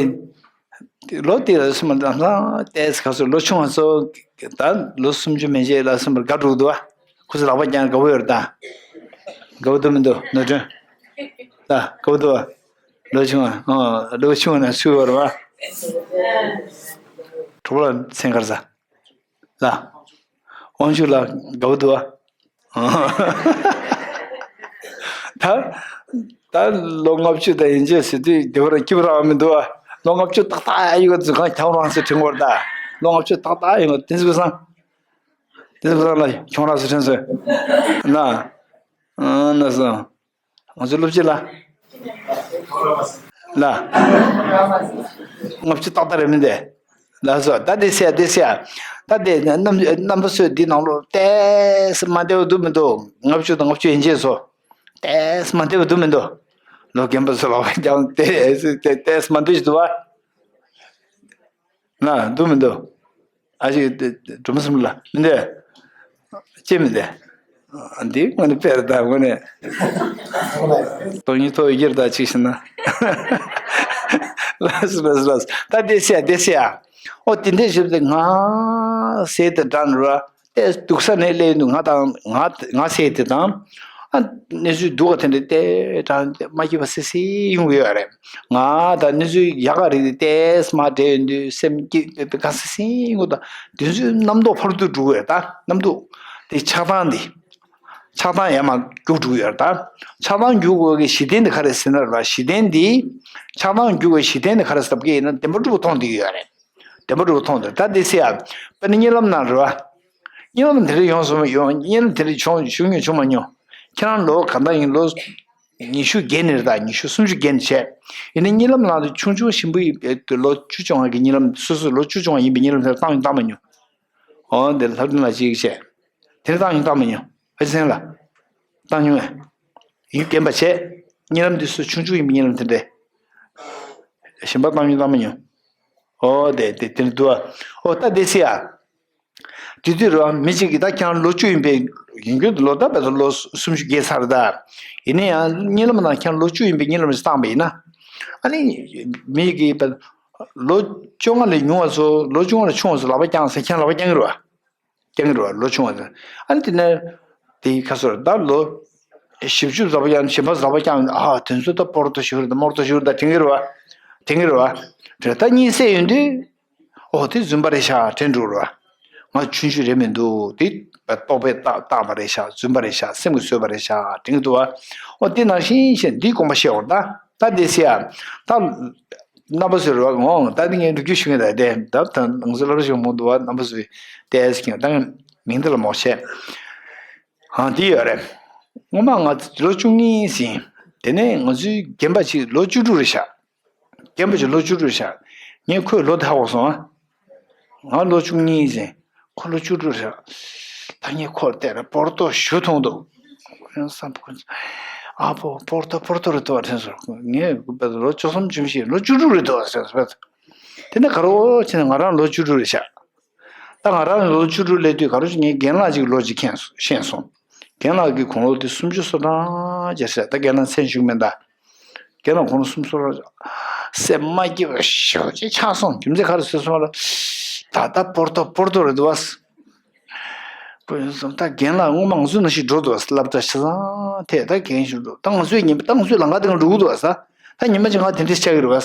ལོ་དེ་ལ་སུམ་མ་ལམ་སང་ཏེས་ག་ཚོད་ལོ་ཆུང་བ་ཚོ། ད་ལོ་སུམ་ཅུ་མན་ཆད་ལ་སུམ་མར་དགའ་འགྲོ་གི་འདུག་བ། ཁོ་ཚོ་ལག་པ་བརྐྱང་དགའ་བོ་ཡོད་རེད་ད། དགའ་བོ་འདུག་མི་འདུག་ནོར་སྒྲོན། ད་དགའ་བོ་འདུག་བ། ལོ་ཆུང་བ། ཨོ་ལོ་ཆུང་བ་ན་སུ་ཡོད་རེད་བ། གྲོགས་པོ་ལ་མཚན་ག་རེ་ཟ། ལ། དབང་ཕྱུག་ལ་དགའ་བོ་འདུག་བ། ད། ད་ལོ་ལྔ་བཅུ་དང་ཡན་ཆད་ཟེར་དུས་དེ་བར་སྐྱིད་པོ་རང་མི་འདུག་བ། ལོ་ལྔ་བཅུ་ཏག་ཏག་ཡོད་ཚོད་གང་གྱང་རང་ཚོ་དྲན་གོ་ར་ད། ལོ་ལྔ་བཅུ་ཏག་ཏག་ཡོད་དེ་ཚོ་བསམ། དེ་ཚོ་བསམ་ལ་གྱང་རང་ཚོ་དྲན་ཚོད། ན། ཨ་ན་སོང་། ང་ཚོའི་སློབ་སྤྱི་ལ། ལ། ལྔ་བཅུ་ཏག་ཏག་རེད་མི་འདུག་ལགས་སོ། ད་དེ་ཟེར་ཡ་དེ་ཟེར་ཡ། ད་དེ་རྣམ་རྣམ་པ་ཚོས་འདི་ནང་ལོགས་ཏོག་ཙམ་མ་བདེ་བ་འདུག་མི་འདུག་ལྔ་བཅུ་དང་ལྔ་བཅུ་ཡན་ཆད་ཚོ། ཏོག་ཙམ་མ་བདེ་བ་འདུག་མི་འདུག་ལོ་རྒན་པ་ཚོ་ལ་བ་ཀྱང་ཏོག་ཙམ་མ་བདེ་ཞིག་འདུག་བ། ན་འདུག་མི་འདུག་ཨ་ཅིག་སྒྲོལ་མ་གསུམ་ལ་མི་འདོད། ཅི་མི་འདོད། འདི་དངོས་གནས་དཔེ་རེད་ད་དངོས་གནས། སྟོང་ཉིད་ཐོག་ཡི་གེར་ད་ཅིག་ཤི་ན། ལགས་སོ་ལགས་སོ་ལགས་སོ། ད་དེ་སེ་ཡ་དེ་སེ་ཡ། ཨོ་དེ་འདྲས་ཞིག་དེ་ང་ཟེར་དེ་འདྲ་འགྲོ་ར། ཏེ་སྡུག་ས་ནས་སླེབས་འདུག་ང་དང་ང་ང་ཟེར་དེ་དང་། ཨ་གནས་ཚུལ་སྡུག་ག་དེ་འདྲ་ཏེ་དྲང་ཏེ་མ་སྐྱིད་པ་སི་སི་ཡོང་གི་ཡོད་རེད། ང་དང་གནས་ཚུལ་ཡག་ག་རེད་དེ་ཏེས་མ་འདྲེས་ཡོང་དུས་སེམས་སྐྱིད་པའི་དགའ་སི་སི་ཡོང་གི་འདུག་དེ་ཚོའི་རྣམ་རྟོག་ཕར་ཚུར་འགྲོ་གི་ཡོད་ད་རྣམ་རྟོག་དེ་ཆགས་སྡང་འདི། ཆགས་སྡང་ཡར་མར་རྒྱུག་འགྲོ་གི་ཡོད་རེད་ད། ཆགས་སྡང་རྒྱུག་དགོས་ཀྱི་གཞི་རྟེན་འདི་ག་རེ་ཟེར་ན་རེད་པ་གཞི་རྟེན་འདི། ཆགས་སྡང་རྒྱུག་དགོས་གཞི་རྟེན་འདི་ག་རེ་ཟེར་བ་ཡིན་ན་བདེན་པ་གྲུབ་པ་མཐོང་བསྡད་ཀྱི་ཡོད་རེད། བདེན་པ་གྲུབ་པ་མཐོང་དུས་ད་འདི་སེ་ཡ། དཔེར་ན་གཉིད་ལམ་ནང་རེད་བ། གཉིད་ལམ་དེ་རིང་ཡོང་སོང་མ་ཡོང་གཉིད་ལམ་དེ་རིང་བྱུང་བྱུང་མ་མྱོང་། ཁྱེད་རང་ལོ་ག་འདྲ་ཡིན་ལོ། ཉི་ཤུ་བརྒལ་ནས་རེད་ད་ཉི་ཤུ་སུམ་ཅུ་བརྒལ་ནས་བྱས། ཡིན་ན་གཉིད་ལམ་ནང་དུ་ཆུང་ཆུང་ཞིམ་པོ་ཡིན་པའི་ལོ་བཅུ་བཅོ་ལྔ་གི་གཉིད་ལམ་སོ་སོ་ལོ་བཅུ་བཅོ་ལྔ་ཡིན་པའི་གཉིད་ལམ་དེར་བཏང་ཡང་བཏང་མ་མྱོང་། འོ་འདིར་ལྷ་སྒྲོན་ལགས་ཅིག་བྱས། དེར་བཏང་ཡང་བཏང་མ་མྱོང་ཨ་ཅེ་སེང་ལ། བཏང་མྱོང་ཨེ། ཡུལ་རྒན་པ་བྱས། གཉིད་ལམ་དུས་སུ་ཆུང་ཆུང་ཡིན་པའི་གཉིད་ལམ་དེ་འདྲས། ཞིམ་པ་བཏང་མྱོང་བཏང་མ་མྱོང་། ཨོ་དེ་དེ་དེ་འདུག་ཨ། ཨོ་ད་དེ་སི་ཨ། དེ་དུས་རུ་མི་གཅིག་གིས་ད་ཁྱེད་རང་ལོ་བཅུ་ཡིན་པའི་ཡིན་རྒྱུ་ལོ་ད་བར་དུ་ལོ་སུམ་ཅུ་བརྒལ་ཚར་ད། ཡིན་ན་ཡང་གཉིད་ལམ་ནང་ཁྱེད་རང་ལོ་བཅུ་ཡིན་པའི་གཉིད་ལམ་ཞིག་བཏང་བ་ཡིན་ན། ཨ་ནི། མི་གིས་ལོ་བཅོ་ལྔ་ལས་ཉུང་བ་ཚོ་ལོ་བཅོ་ལྔ་ལས་ཆུང་བ་ཚོ་ལག་པ་བརྐྱངས་ཟེར་ཁྱེད་རང་ལག་པ་བརྐྱང་གི་རེད་བ། རྐྱང་གི་རེད་བ་ལོ་ཆུང་བ་ཚོ། ཨ་ནི་དེ་ནས། དེའི་ཁ་སོར་ད་ལོ། བཞི་བཅུ་ལག་པ་བརྐྱངས་ཞེ་མ་ལག་པ་བརྐྱངས་ཨ་དེ་ཚོ་ད་སྤོར་ཏོ་ཞུ་རེད་ད་མོར་ཏོ་ཞུ་རེད་ད་དྲན་གི་རེད་བ། དྲན་གི་རེད་བ། དེ་ད་གཉིད་སད་ཡོང་དུས། ཨོ་དེ་རྫུན་པ་རེད་ཤག་དྲན་འགྲོ་རེད་བ། ང་ཆུང་ཆུང་རེད་མི་འདུག་དེ། རྟོག་པས་བཏགས་བཏགས་པ་རེད་ཤག་རྫུན་པ་རེད་ཤག་སེམས་ཀྱིས་བཟོས་པ་རེད་ཤག་དྲན་གི་འདུག་བ། ཨོ་དེ་ནང་བཞིན་བྱས་འདིའི་དགོངས་པ་བཞེས་འོར་ད་ད་དེ་སི་ཡ། ད། རྣམ་པ་ཚོས་རེད་བ་འོང་ད་ནི་ངས་འགྲུལ་སྐྱོད་ཞུ་མཁན་དང་དེ་ད་ད་ང་ཚོ་སློབ་གྲྭ་ཞིག་མང་འདུག་བ་རྣམ་པ་ཚོས་ཏེས་ཀྱང་ད་ངས་མིང་འདི་ལ་མོ་བྱས། ཧང་འདི་ཡོད་རེད། སྔོན་མ་ང་ཚོ་ལོ་བཅུ་གཉིས་ཟིན། དེ་ནས་ང་ཚོའི་རྒན་པ་ཅིག་ལོ་བཅུ་དྲུག་རེད་ཤག་རྒན་པ་ཅིག་ལོ་བཅུ་དྲུག་རེད་ཤག་ངས་ཁོའི་ལོ་དེ་ཧ་གོ་སོང་ཨ། ང་ལོ་བཅུ་གཉིས་ཟིན། ཁོ་ལོ་བཅུ་དྲུག་རེད་ཤག་ད་ངས་ཁོར་བལྟས་ར་པོར་ཏོ་ཞུ་མཐོང་འདུག་ཁོ་ཡང་བསམ་ཁོ་ཨ་པོ་པོར་ཏོ་པོར་ཏོ་རེད་འདུག་ཨ་དྲན་སོང་ངས་ལོ་བཅུ་གསུམ་བཅུ་བཞི་ལོ་བཅུ་དྲུག་རེད་འདུག་ཨ་ཟེར་སོང་། དེ་ནས་ག་རེ་བྱས་ནས་ང་རང་ལོ་བཅུ་དྲུག་རེད་ཤག་ད་ང་རང་ལོ་བཅུ་དྲུག་སླེབས་དུས་ག་རེ་བྱས་ངའི་རྒན་ལགས་ཅིག་ལོ་གཅིག་མཁྱེན་སོང་ཤེས་སོང་། རྒན་ལགས་ཀྱི་དགུང་ལོ་དེ་སུམ་ཅུ་སོ་གྲངས་ཅིག་རེད་ད་རྒན་ལགས་མཚན་ཞུ་གི་མེད་ད། རྒན་ལགས་དགུང་ལོ་སུམ་ཅུ་སོ་གྲངས། སེམས་མ་སྐྱིད་པ་ཞེ་པོ་ཅིག་ཆགས་སོང་རྒྱུ་མཚན་ག་རེ་ཟེར་སོང་ལ། ད་ལྟ་པོར་ཏོ་པོར་ཏོ་རེད་འདུག་བ། ད་རྒན་ལགས་སྔོན་མ་ང་ཚོ་ནང་བཞིན་འགྲོ་འདུག་བ་སློབ་གྲྭ་ཆ་ཚང་ཐད་ད་རྒན་ཞིག་འགྲོ་ད་ང་ཚོའི་ཉིན་ད་ང་ཚོའི་ལམ་ཁ་དེ་ག་འགྲོ་གི་འདུག་བ་ས། ད་ཉི་མ་གཅིག་ང་དེ་འདྲས་ཆགས་ཀྱི་རེད་བ།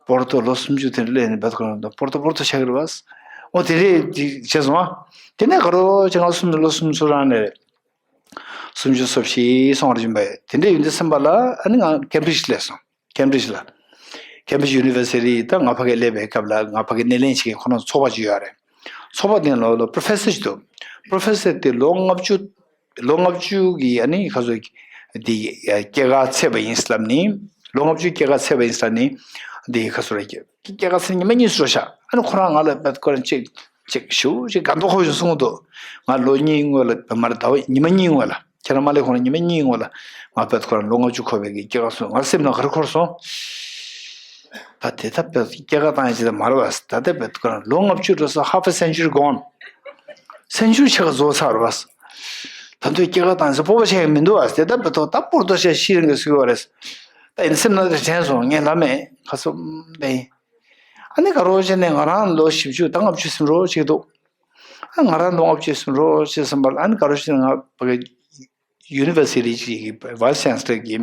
པོར་ཏོ་ལོ་སུམ་ཅུ་དེ་འདྲ་སླེབས་ནས་བད་ཁོ་རང་དང་པོར་ཏོ་པོར་ཏོ་ཆགས་ཀྱི་རེད་བ། འོ་དེ་རེད་ཅེས་སོང་ཨ། དེ་ནས་ག་རེ་བྱས་ང་སུམ་ལོ་སུམ་ཅུ་རང་ནས་རེད། སུམ་ཅུ་སོ་བཞི་སོང་བར་བྱུང་བས་དེ་འདྲས་ཡིན་དུས་སེམས་པ་ལ་ཨ་ནི་ང་ཁེམ་བྷྲིཇ་སླེབས་སོང་། ཁེམ་བྷྲིཇ་ལ། ཁེམ་བྷྲིཇ་ཡུ་ནི་ཝར་སི་ཊི་ད་ང་ཕ་གི་སླེབས་པའི་སྐབས་ལ་ང་ཕ་གི་སྣེ་ལེན་བྱེད་མཁན་ཁོ་རང་ཚོགས་པ་ཅིག་ཡོད་རེད། ཚོགས་པ་དེ་ལ་ལ་པྲོ་ཕེ་སར་ཅིག་འདུག་པྲོ་ཕེ་སར་དེ་ལོ་ལྔ་བཅུ། ལོ་ལྔ་བཅུ་གི་ཨ་ནི་ཁ་སོ་དེ་སྐྱེས་སྐར་ཚེས་པ་ཡིན་ལབ་ནི། ལོ་ལྔ་བཅུ་སྐྱེས་སྐར་ཚེས་པ་ཡིན་ལབ་ནི། དེ་ཁ་སོ་ར་སྐྱེས་སྐྱེས་སྐར་ཚེས་ཉི་མ་གཉིས་སུ་ཤག་ཨ་ནི་ཁོ་རང་ང་ལ་བད་ཁོ་རང་ཅིག་ཅིག་ཞུ་ཅིག་དགའ་མདོག་ཁོ་ཞིག་གསུངས་འདུག་ང་ལོ་གཉིས་སྔོན་ལ་མར་ཟླ་བ་ཉི་མ་གཉིས་སྔོན་ལ་ཁྱེད་རང་མ་སླེབས་གོང་ལ་ཉི་མ་གཉིས་སྔོན་ལ་ང་བད་ཁོ་རང་ལོ་ལྔ་བཅུ་འཁོར་བའི་གི་སྐྱེས་སྐར་སོང་ང་སེམས་ནང་ག་རེ་འཁོར་སོང་། ད་དེ་ད་བད་སྐྱེས་སྐར་བཏང་ཡ་ཅིག་ད་མ་རེད་བ་ད་ལྟ་བད་ཁོ་རང་ལོ་ལྔ་བཅུ་འགྲོ་ས་half a century gone། སེན་ཅུ་རི་ཕྱེད་ཀ་རྫོགས་ཚར་བ། ད་དུང་སྐྱེས་སྐར་བཏང་ཟེར་སྤོབས་པ་ཆེ་ཡང་མི་འདུག་ཨ། དེ་ལྟ་བུ་ཐོག་ད་སྤོར་ཏོ་ཤ་ཤི་རིང་གི་སུ་ཡོད་རེད། ད་ཡིན་སེམས་ནང་དེ་དྲན་སོང་། ངས་ལབ་མེད་ཁ་སོ་བསྟན། ཨ་ནི་ག་རོ་བྱས་ནས་ང་རང་ལོ་བཞི་བཅུ་ད་ལྔ་བཅུ་ཟིན་འགྲོ་ཅིག་འདུག་ཨ་ང་རང་ལོ་ལྔ་བཅུ་ཟིན་འགྲོ་ཅེས་བསམ་པ་ལ། ཨ་ནི་ག་རོ་བྱས་ནས་ང་ཕ་གི་ཡུ་ནི་ཝར་སི་ཊི་ཅིག་གི་ཝའི་སི་ཅན་སི་ལར་གྱི་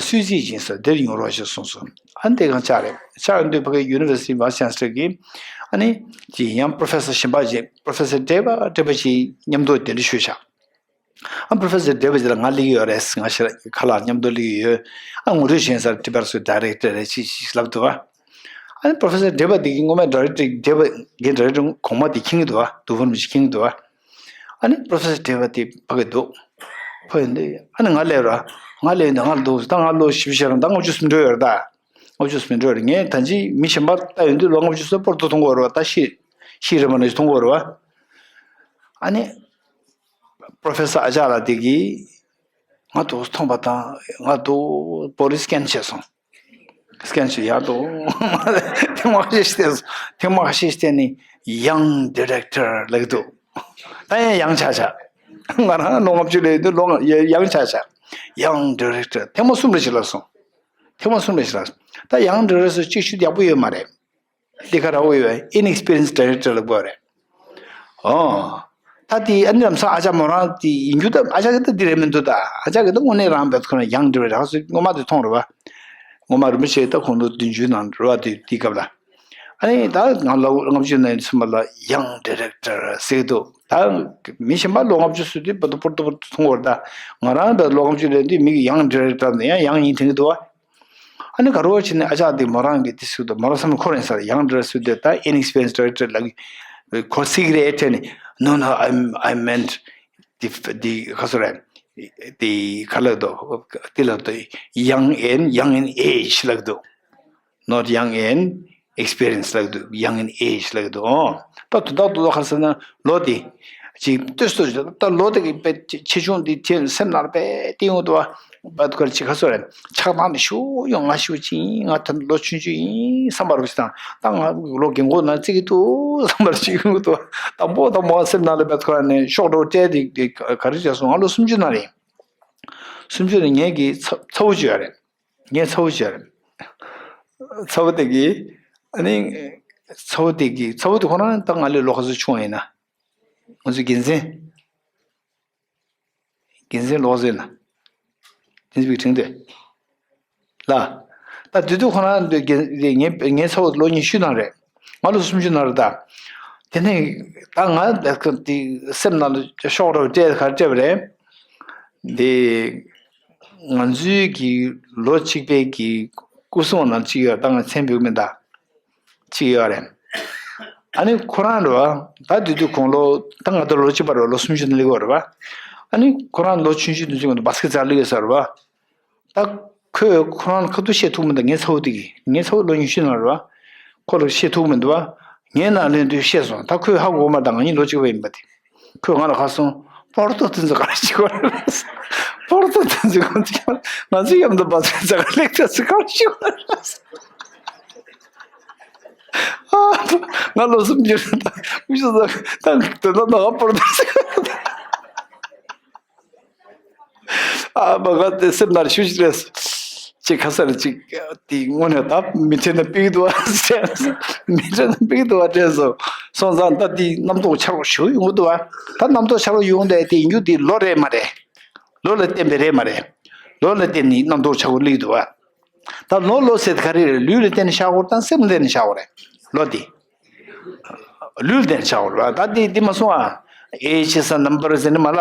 སུད་སི་ཅིག་ཡིན་ས་དེར་ཡོང་རོགས་ཞེས་གསུངས་སོང་། ཨ་ནི་དེ་གང་ཆགས་རེད། ཆགས་ཡོང་དུས་ཕ་གི་ཡུ་ནི་ཝར་སི་ཊི་ཝའི་སི་ཅན་སི་ལར་གྱི་ཨ་ནི་ཅིག་ཡང་པོ་རོ་ཕེ་སར་གཞན་པ་ཅིག་པོ་རོ་ཕེ་སར་བགྲེས་པ་བགྲེས་པ་ཅིག་མཉམ་དུ་གདན་འདྲེན་ཞུས་ཤག་ཨ་པོ་རོ་ཕེ་སར་བགྲེས་པ་ཅིག་ལ་ང་སླེབས་ཀྱི་ཡོད་རེད། ང་ཞེ་དྲག་ཁ་ལག་མཉམ་དུ་སླེབས་ཀྱི་ཡོད། ཨ་ངོ་སྤྲོད་བྱས་ས་ཊི་བར་སུ་ཌའི་རེག་ཊར་རེད་ཅེས་ཞིག་ལབ་འདུག་བ། ཨ་ནི་པོ་རོ་ཕེ་སར་བགྲེས་པ་དེ་གིས་སྔོན་མའི་ཌའི་རེག་ཊར་བགྲེས་པ་རྒན་ཌའི་རེག་ཊར་གོང་མ་དེ་མཁྱེན་གྱི་འདུག་བ། དུ་བུར་མི་ཞིག་མཁྱེན་གྱི་འདུག་བ། ཨ་ནི་པོ་རོ་ཕེ་སར་བགྲེས་པ་དེ་ཕ་གི་འདུག་ཕ་གི་འདུག་ཨ་ནི་ང་སླེབས་ར། ང་སླེབས་ནས་ང་ལ་འདུག་ད་ང་ལོ་བཞི་བཅུ་ཞེ་གྲངས་ད་ལྔ་བཅུ་ཟིན་འགྲོ་ཡོད་རེད་ད། ལྔ་བཅུ་ཟིན་འགྲོ་ཡོད་རེད། ངས་ད་ཅི་མི་གཞན་པ་ལྟ་ཡོང་དུས་ལོ་ལྔ་བཅུ་ཙམ་སྤོར་ཏོ་མཐོང་གི་ཡོད་རེད་བ། ད་ཤི་ཤི་རེད་མ་ནས་མཐོང་གི་ཡོད་རེད་བ། ཨ་ནི། པོ་རོ་ཕེ་སར་ཨ་ཅག་ལགས་དེ་གིས་ང་དུ་མཐོང་པ་དང་ང་དུ་བོ་ཌི་སི་ཀེན་བྱས་སོང་། སི་ཀེན་བྱས་ཡག་དུ་ཐེངས་མ་ཁ་ཤས་བལྟས་སོང་། ཐེངས་མ་ཁ་ཤས་བལྟས་ནས་ཡང་ཌའི་རེག་ཊར་ལབ་ཀྱི་འདུག་ད་ཡང་ཡང་ཆགས་ཆགས། ང་རང་ལོ་ལྔ་བཅུ་སླེབས་དུས་ལོ་ཡང་ཆགས་ཆགས། ཡང་ཌའི་རེག་ཊར་ཐེངས་མ་གསུམ་རེ་ཞིག་ལབ་སོང་། ཐེངས་མ་གསུམ་རེ་ཞིག་ལབ་སོང་། ད་ཡང་ཌའི་རེག་ཊར་གཅིག་ཤུད་ཡག་པོ་ཡོད་མ་རེད། འདི་ག་ར་འོ་ཡོད། ཨིན་ཨེགས་པི་རི་ཡེན་སི་ཌའི་རེག་ཊར་ལབ་དགོས་རེད། ཨོ། ད་དེ་ཨ་ནི་ལམ་སང་ཨ་ཅག་མོ་རང་དེ་ཡིན་རྒྱུ་ད་ཨ་ཅག་གི་ད་འདི་རེད་མི་འདུག་ད་ཨ་ཅག་གི་ད་དངོས་གནས་རང་བེད་ཁོ་ན་ཡང་འདྲི་བའི་རང་སོ་སྔོན་མ་དེ་མཐོང་རེད་བ། སྔོན་མ་རིན་པོ་ཆེ་ད་ཁོང་ཚོ་བདུན་ཅུའི་ནང་རེད་བ། དེ་དེའི་སྐབས་ལ། ཨ་ནི་ད་ང་ལོ་ལྔ་བཅུ་ནང་ཚུན་མ་ལ་ཡང་ཌའི་རེག་ཊར་ཟེར་གི་འདུག་ད་མི་གཞན་པ་ལོ་ལྔ་བཅུ་སུ་དེ་པོ་ཏོ་པོ་ཏོ་པོ་ཏོ་མཐོང་བར། ད་ང་རང་ད་ལོ་ལྔ་བཅུ་ལས་དུས་མི་གི་ཡང་ཌའི་རེག་ཊར་ནས་ཡང་ཡང་ཡིན་དྲན་གི་འདུག་བ། ཨ་ནི་ག་རེ་བྱས་ནས་ཨ་ཅག་དེ་མོ་རང་གི་དེ་སུ་དང་མོ་རང་བསམ་ཁོ་རང་ས་ཡང་འདྲ་སུ་དེ་ད་ཨིན་ཨེགས་པི་རི་ཡེན་སི་ཌའི་རེག་ཊར་ལ་གི་ཁོ་སིག་རེད་དྲན་ནས། No, no, I, I meant the, the, ག་སོ་རེད། དེ་ག་ལ་དོ། དེ་ལ་དོ། Young in, young in age ལ་དོ། Not young in experience ལ་དོ། Young in age ལ་དོ། ཨོ། ད་དོ་ད་དོ་ག་ས་ན་ལོ་དེ། ཅིག་ལྟོས་སོ། ད་ལོ་དེ་གི་པེ་ཆེ་ཆུང་དེ་དེ་སེམས་ནང་ལ་པེ་ཏི་ཡོང་དུ་བ། བད་ཁར་ཅིག་ག་སོ་རེད། ཆགས་སྡང་དེ་ཤུགས་ཡོང་། ང་ཤུགས་ཅི་ཡིན། ང་ད་ལོ་ཆུང་ཆུང་ཡིན་བསམ་པར་ཅིག་དང་། ད་ང་ལོ་རྒན་གོག་ན་ཅིག་གི་འདུག་བསམ་པར་ཅིག་ཡོང་དུ་བ། དང་པོ་དང་པོ་སེམས་ནང་ལ་བད་ཁར་ནས་ཤོག་གྲོགས་སྤྲད་དེ་དེ་ག་རེ་བྱས་སོང་། ང་ལོ་སུམ་ཅུ་ན་རེད། སུམ་ཅུ་ནས་ངེད་ཀྱི་ཚ་ཚ་བོ་ཅིག་ཡོད་རེད། ངའི་ཚ་བོ་ཅིག་ཡོད་རེད། ཚ་བོ་དེ་གིས། ཨ་ནི། ཚ་བོ་དེ་གིས་ཚ་བོ་དེ་ཁོ་རང་ད་ང་ལས་ལོ་ག་ཚོད་ཆུང་བ་ཡིན་ན། ང་ཚོའི་རྒན་འཛིན། རྒན་འཛིན་ལོ་ག་ཚོད་ཡིན་ན། རྒན་འཛིན་པའི་དྲིན་དེ། ལ། ད་དེ་དུས་ཁོ་རང་འདི་རྒན་ངའི་ངའི་ཚ་བོ་ལོ་ཉི་ཤུ་ནང་རེད། ང་ལོ་སུམ་ཅུ་ནང་རེད་ད། དེ་ནས་ད་ང་དེ་སེམས་ནང་ལ་ཤོག་གྲོགས་སྤྲད་ག་རེ་སྤྲད་པ་རེད། དེ། ང་ཚོའི་གི་ལོ་གཅིག་པའི་གི་སྐུ་སྲུང་ནང་གཅིག་ཡོད། ད་ང་མཚན་འབོད་མི་གདའ། གཅིག་ཡོད་རེད། ཨ་ནི་ཁོ་རང་རེད་བ། ད་དེ་དུས་ཁོང་ལོ་ད་ང་ཚོ་ལོ་གཅིག་པ་རེད་བ། ལོ་སུམ་ཅུ་ནང་སླེབས་ཡོད་རེད་བ། ཨ་ནི་ཁོ་རང་ལོ་ཆུང་ཆུང་དུས་ཚོད་ང་ཚོ་བྷ་སི་ཀེ་ཊི་རྩེར་སླེབས་ཡོད་ས་རེད་བ། ད་ཁོས་ཁོ་རང་ཁ་ཐུག་བཤད་ཐུབ་མི་འདུག་ངའི་ཚ་བོ་དེ་གིས། ངའི་ཚ་བོ་ལོ་ཉི་ཤུ་ནང་རེད་བ། ཁོ་ལ་བཤད་ཐུབ་མི་འདུག་བ། ངའི་ནང་ལོན་དུས་བཤད་སོང་། ད་ཁོས་ཧ་གོ་མ་དང་ང་གཉིས་ལོ་གཅིག་པ་ཡིན་པ་དེ། ཁོས་ང་ལ་ཁ་སོང་། པོར་ཏོ་དེ་ཚོ་ག་རེ་བྱེད་ཀྱི་ཡོད་རེད། པོར་ཏོ་དེ་ཚོ་ག་རེ་བྱེད་ཀྱི་ཡོད་རེད། ང་ཚོའི་མཉམ་དུ་བ་ཚོ་ཚ་ག་ལེགས་དེ་ཚོ་ག་རེ་བྱེད་ཀྱི་ཡོད་རེད། ཨ། ང་ལོ་སུམ་ཅུ་རེད་ད། མི་ཤེས་ད། ད་དེ་ད་ད་ང་པོར་ཏོ་དེ་ཚོ། ཨ་མ་ག་དེ་སེམས་ནང་ཤུགས་ཤིག་རེད། ཅིག་ཁ་སར་ཅིག་དེ་དངོས་གནས་ད་མི་ཚེ་ན་ཕིག་འདུག་བ་དྲན་སོང་། མི་ཚེ་ན་ཕིག་འདུག་བ་དྲན་སོང་། སོང་ཙང་ད་དེ་རྣམ་རྟོག་ཆེ་རུ་ཞུ་ཡོང་གི་འདུག་བ། ད་རྣམ་རྟོག་ཆེ་རུ་ཡོང་དེ་དེ་ཡིན་རྒྱུ་དེ་ལོ་རེད་མ་རེད། ལོ་ལ་བརྟེན་པའི་རེད་མ་རེད། ལོ་ལ་བརྟེན་ནས་རྣམ་རྟོག་ཆེ་རུ་སླེབས་འདུག་བ། ད་ལོ་ལོ་ཟེར་དེ་ག་རེ་རེད། ལུས་ལ་བརྟེན་ནས་བཞག་དགོས་རེད་དང་སེམས་ལ་བརྟེན་ནས་བཞག་དགོས་རེད། ལོ་དེ། ལུས་ལྡན་ཆགས་པ་རེད་བ། ད་འདི་འདི་མ་སོང་ཨ། Age is a number ཟེར་ནི་མ་ལ།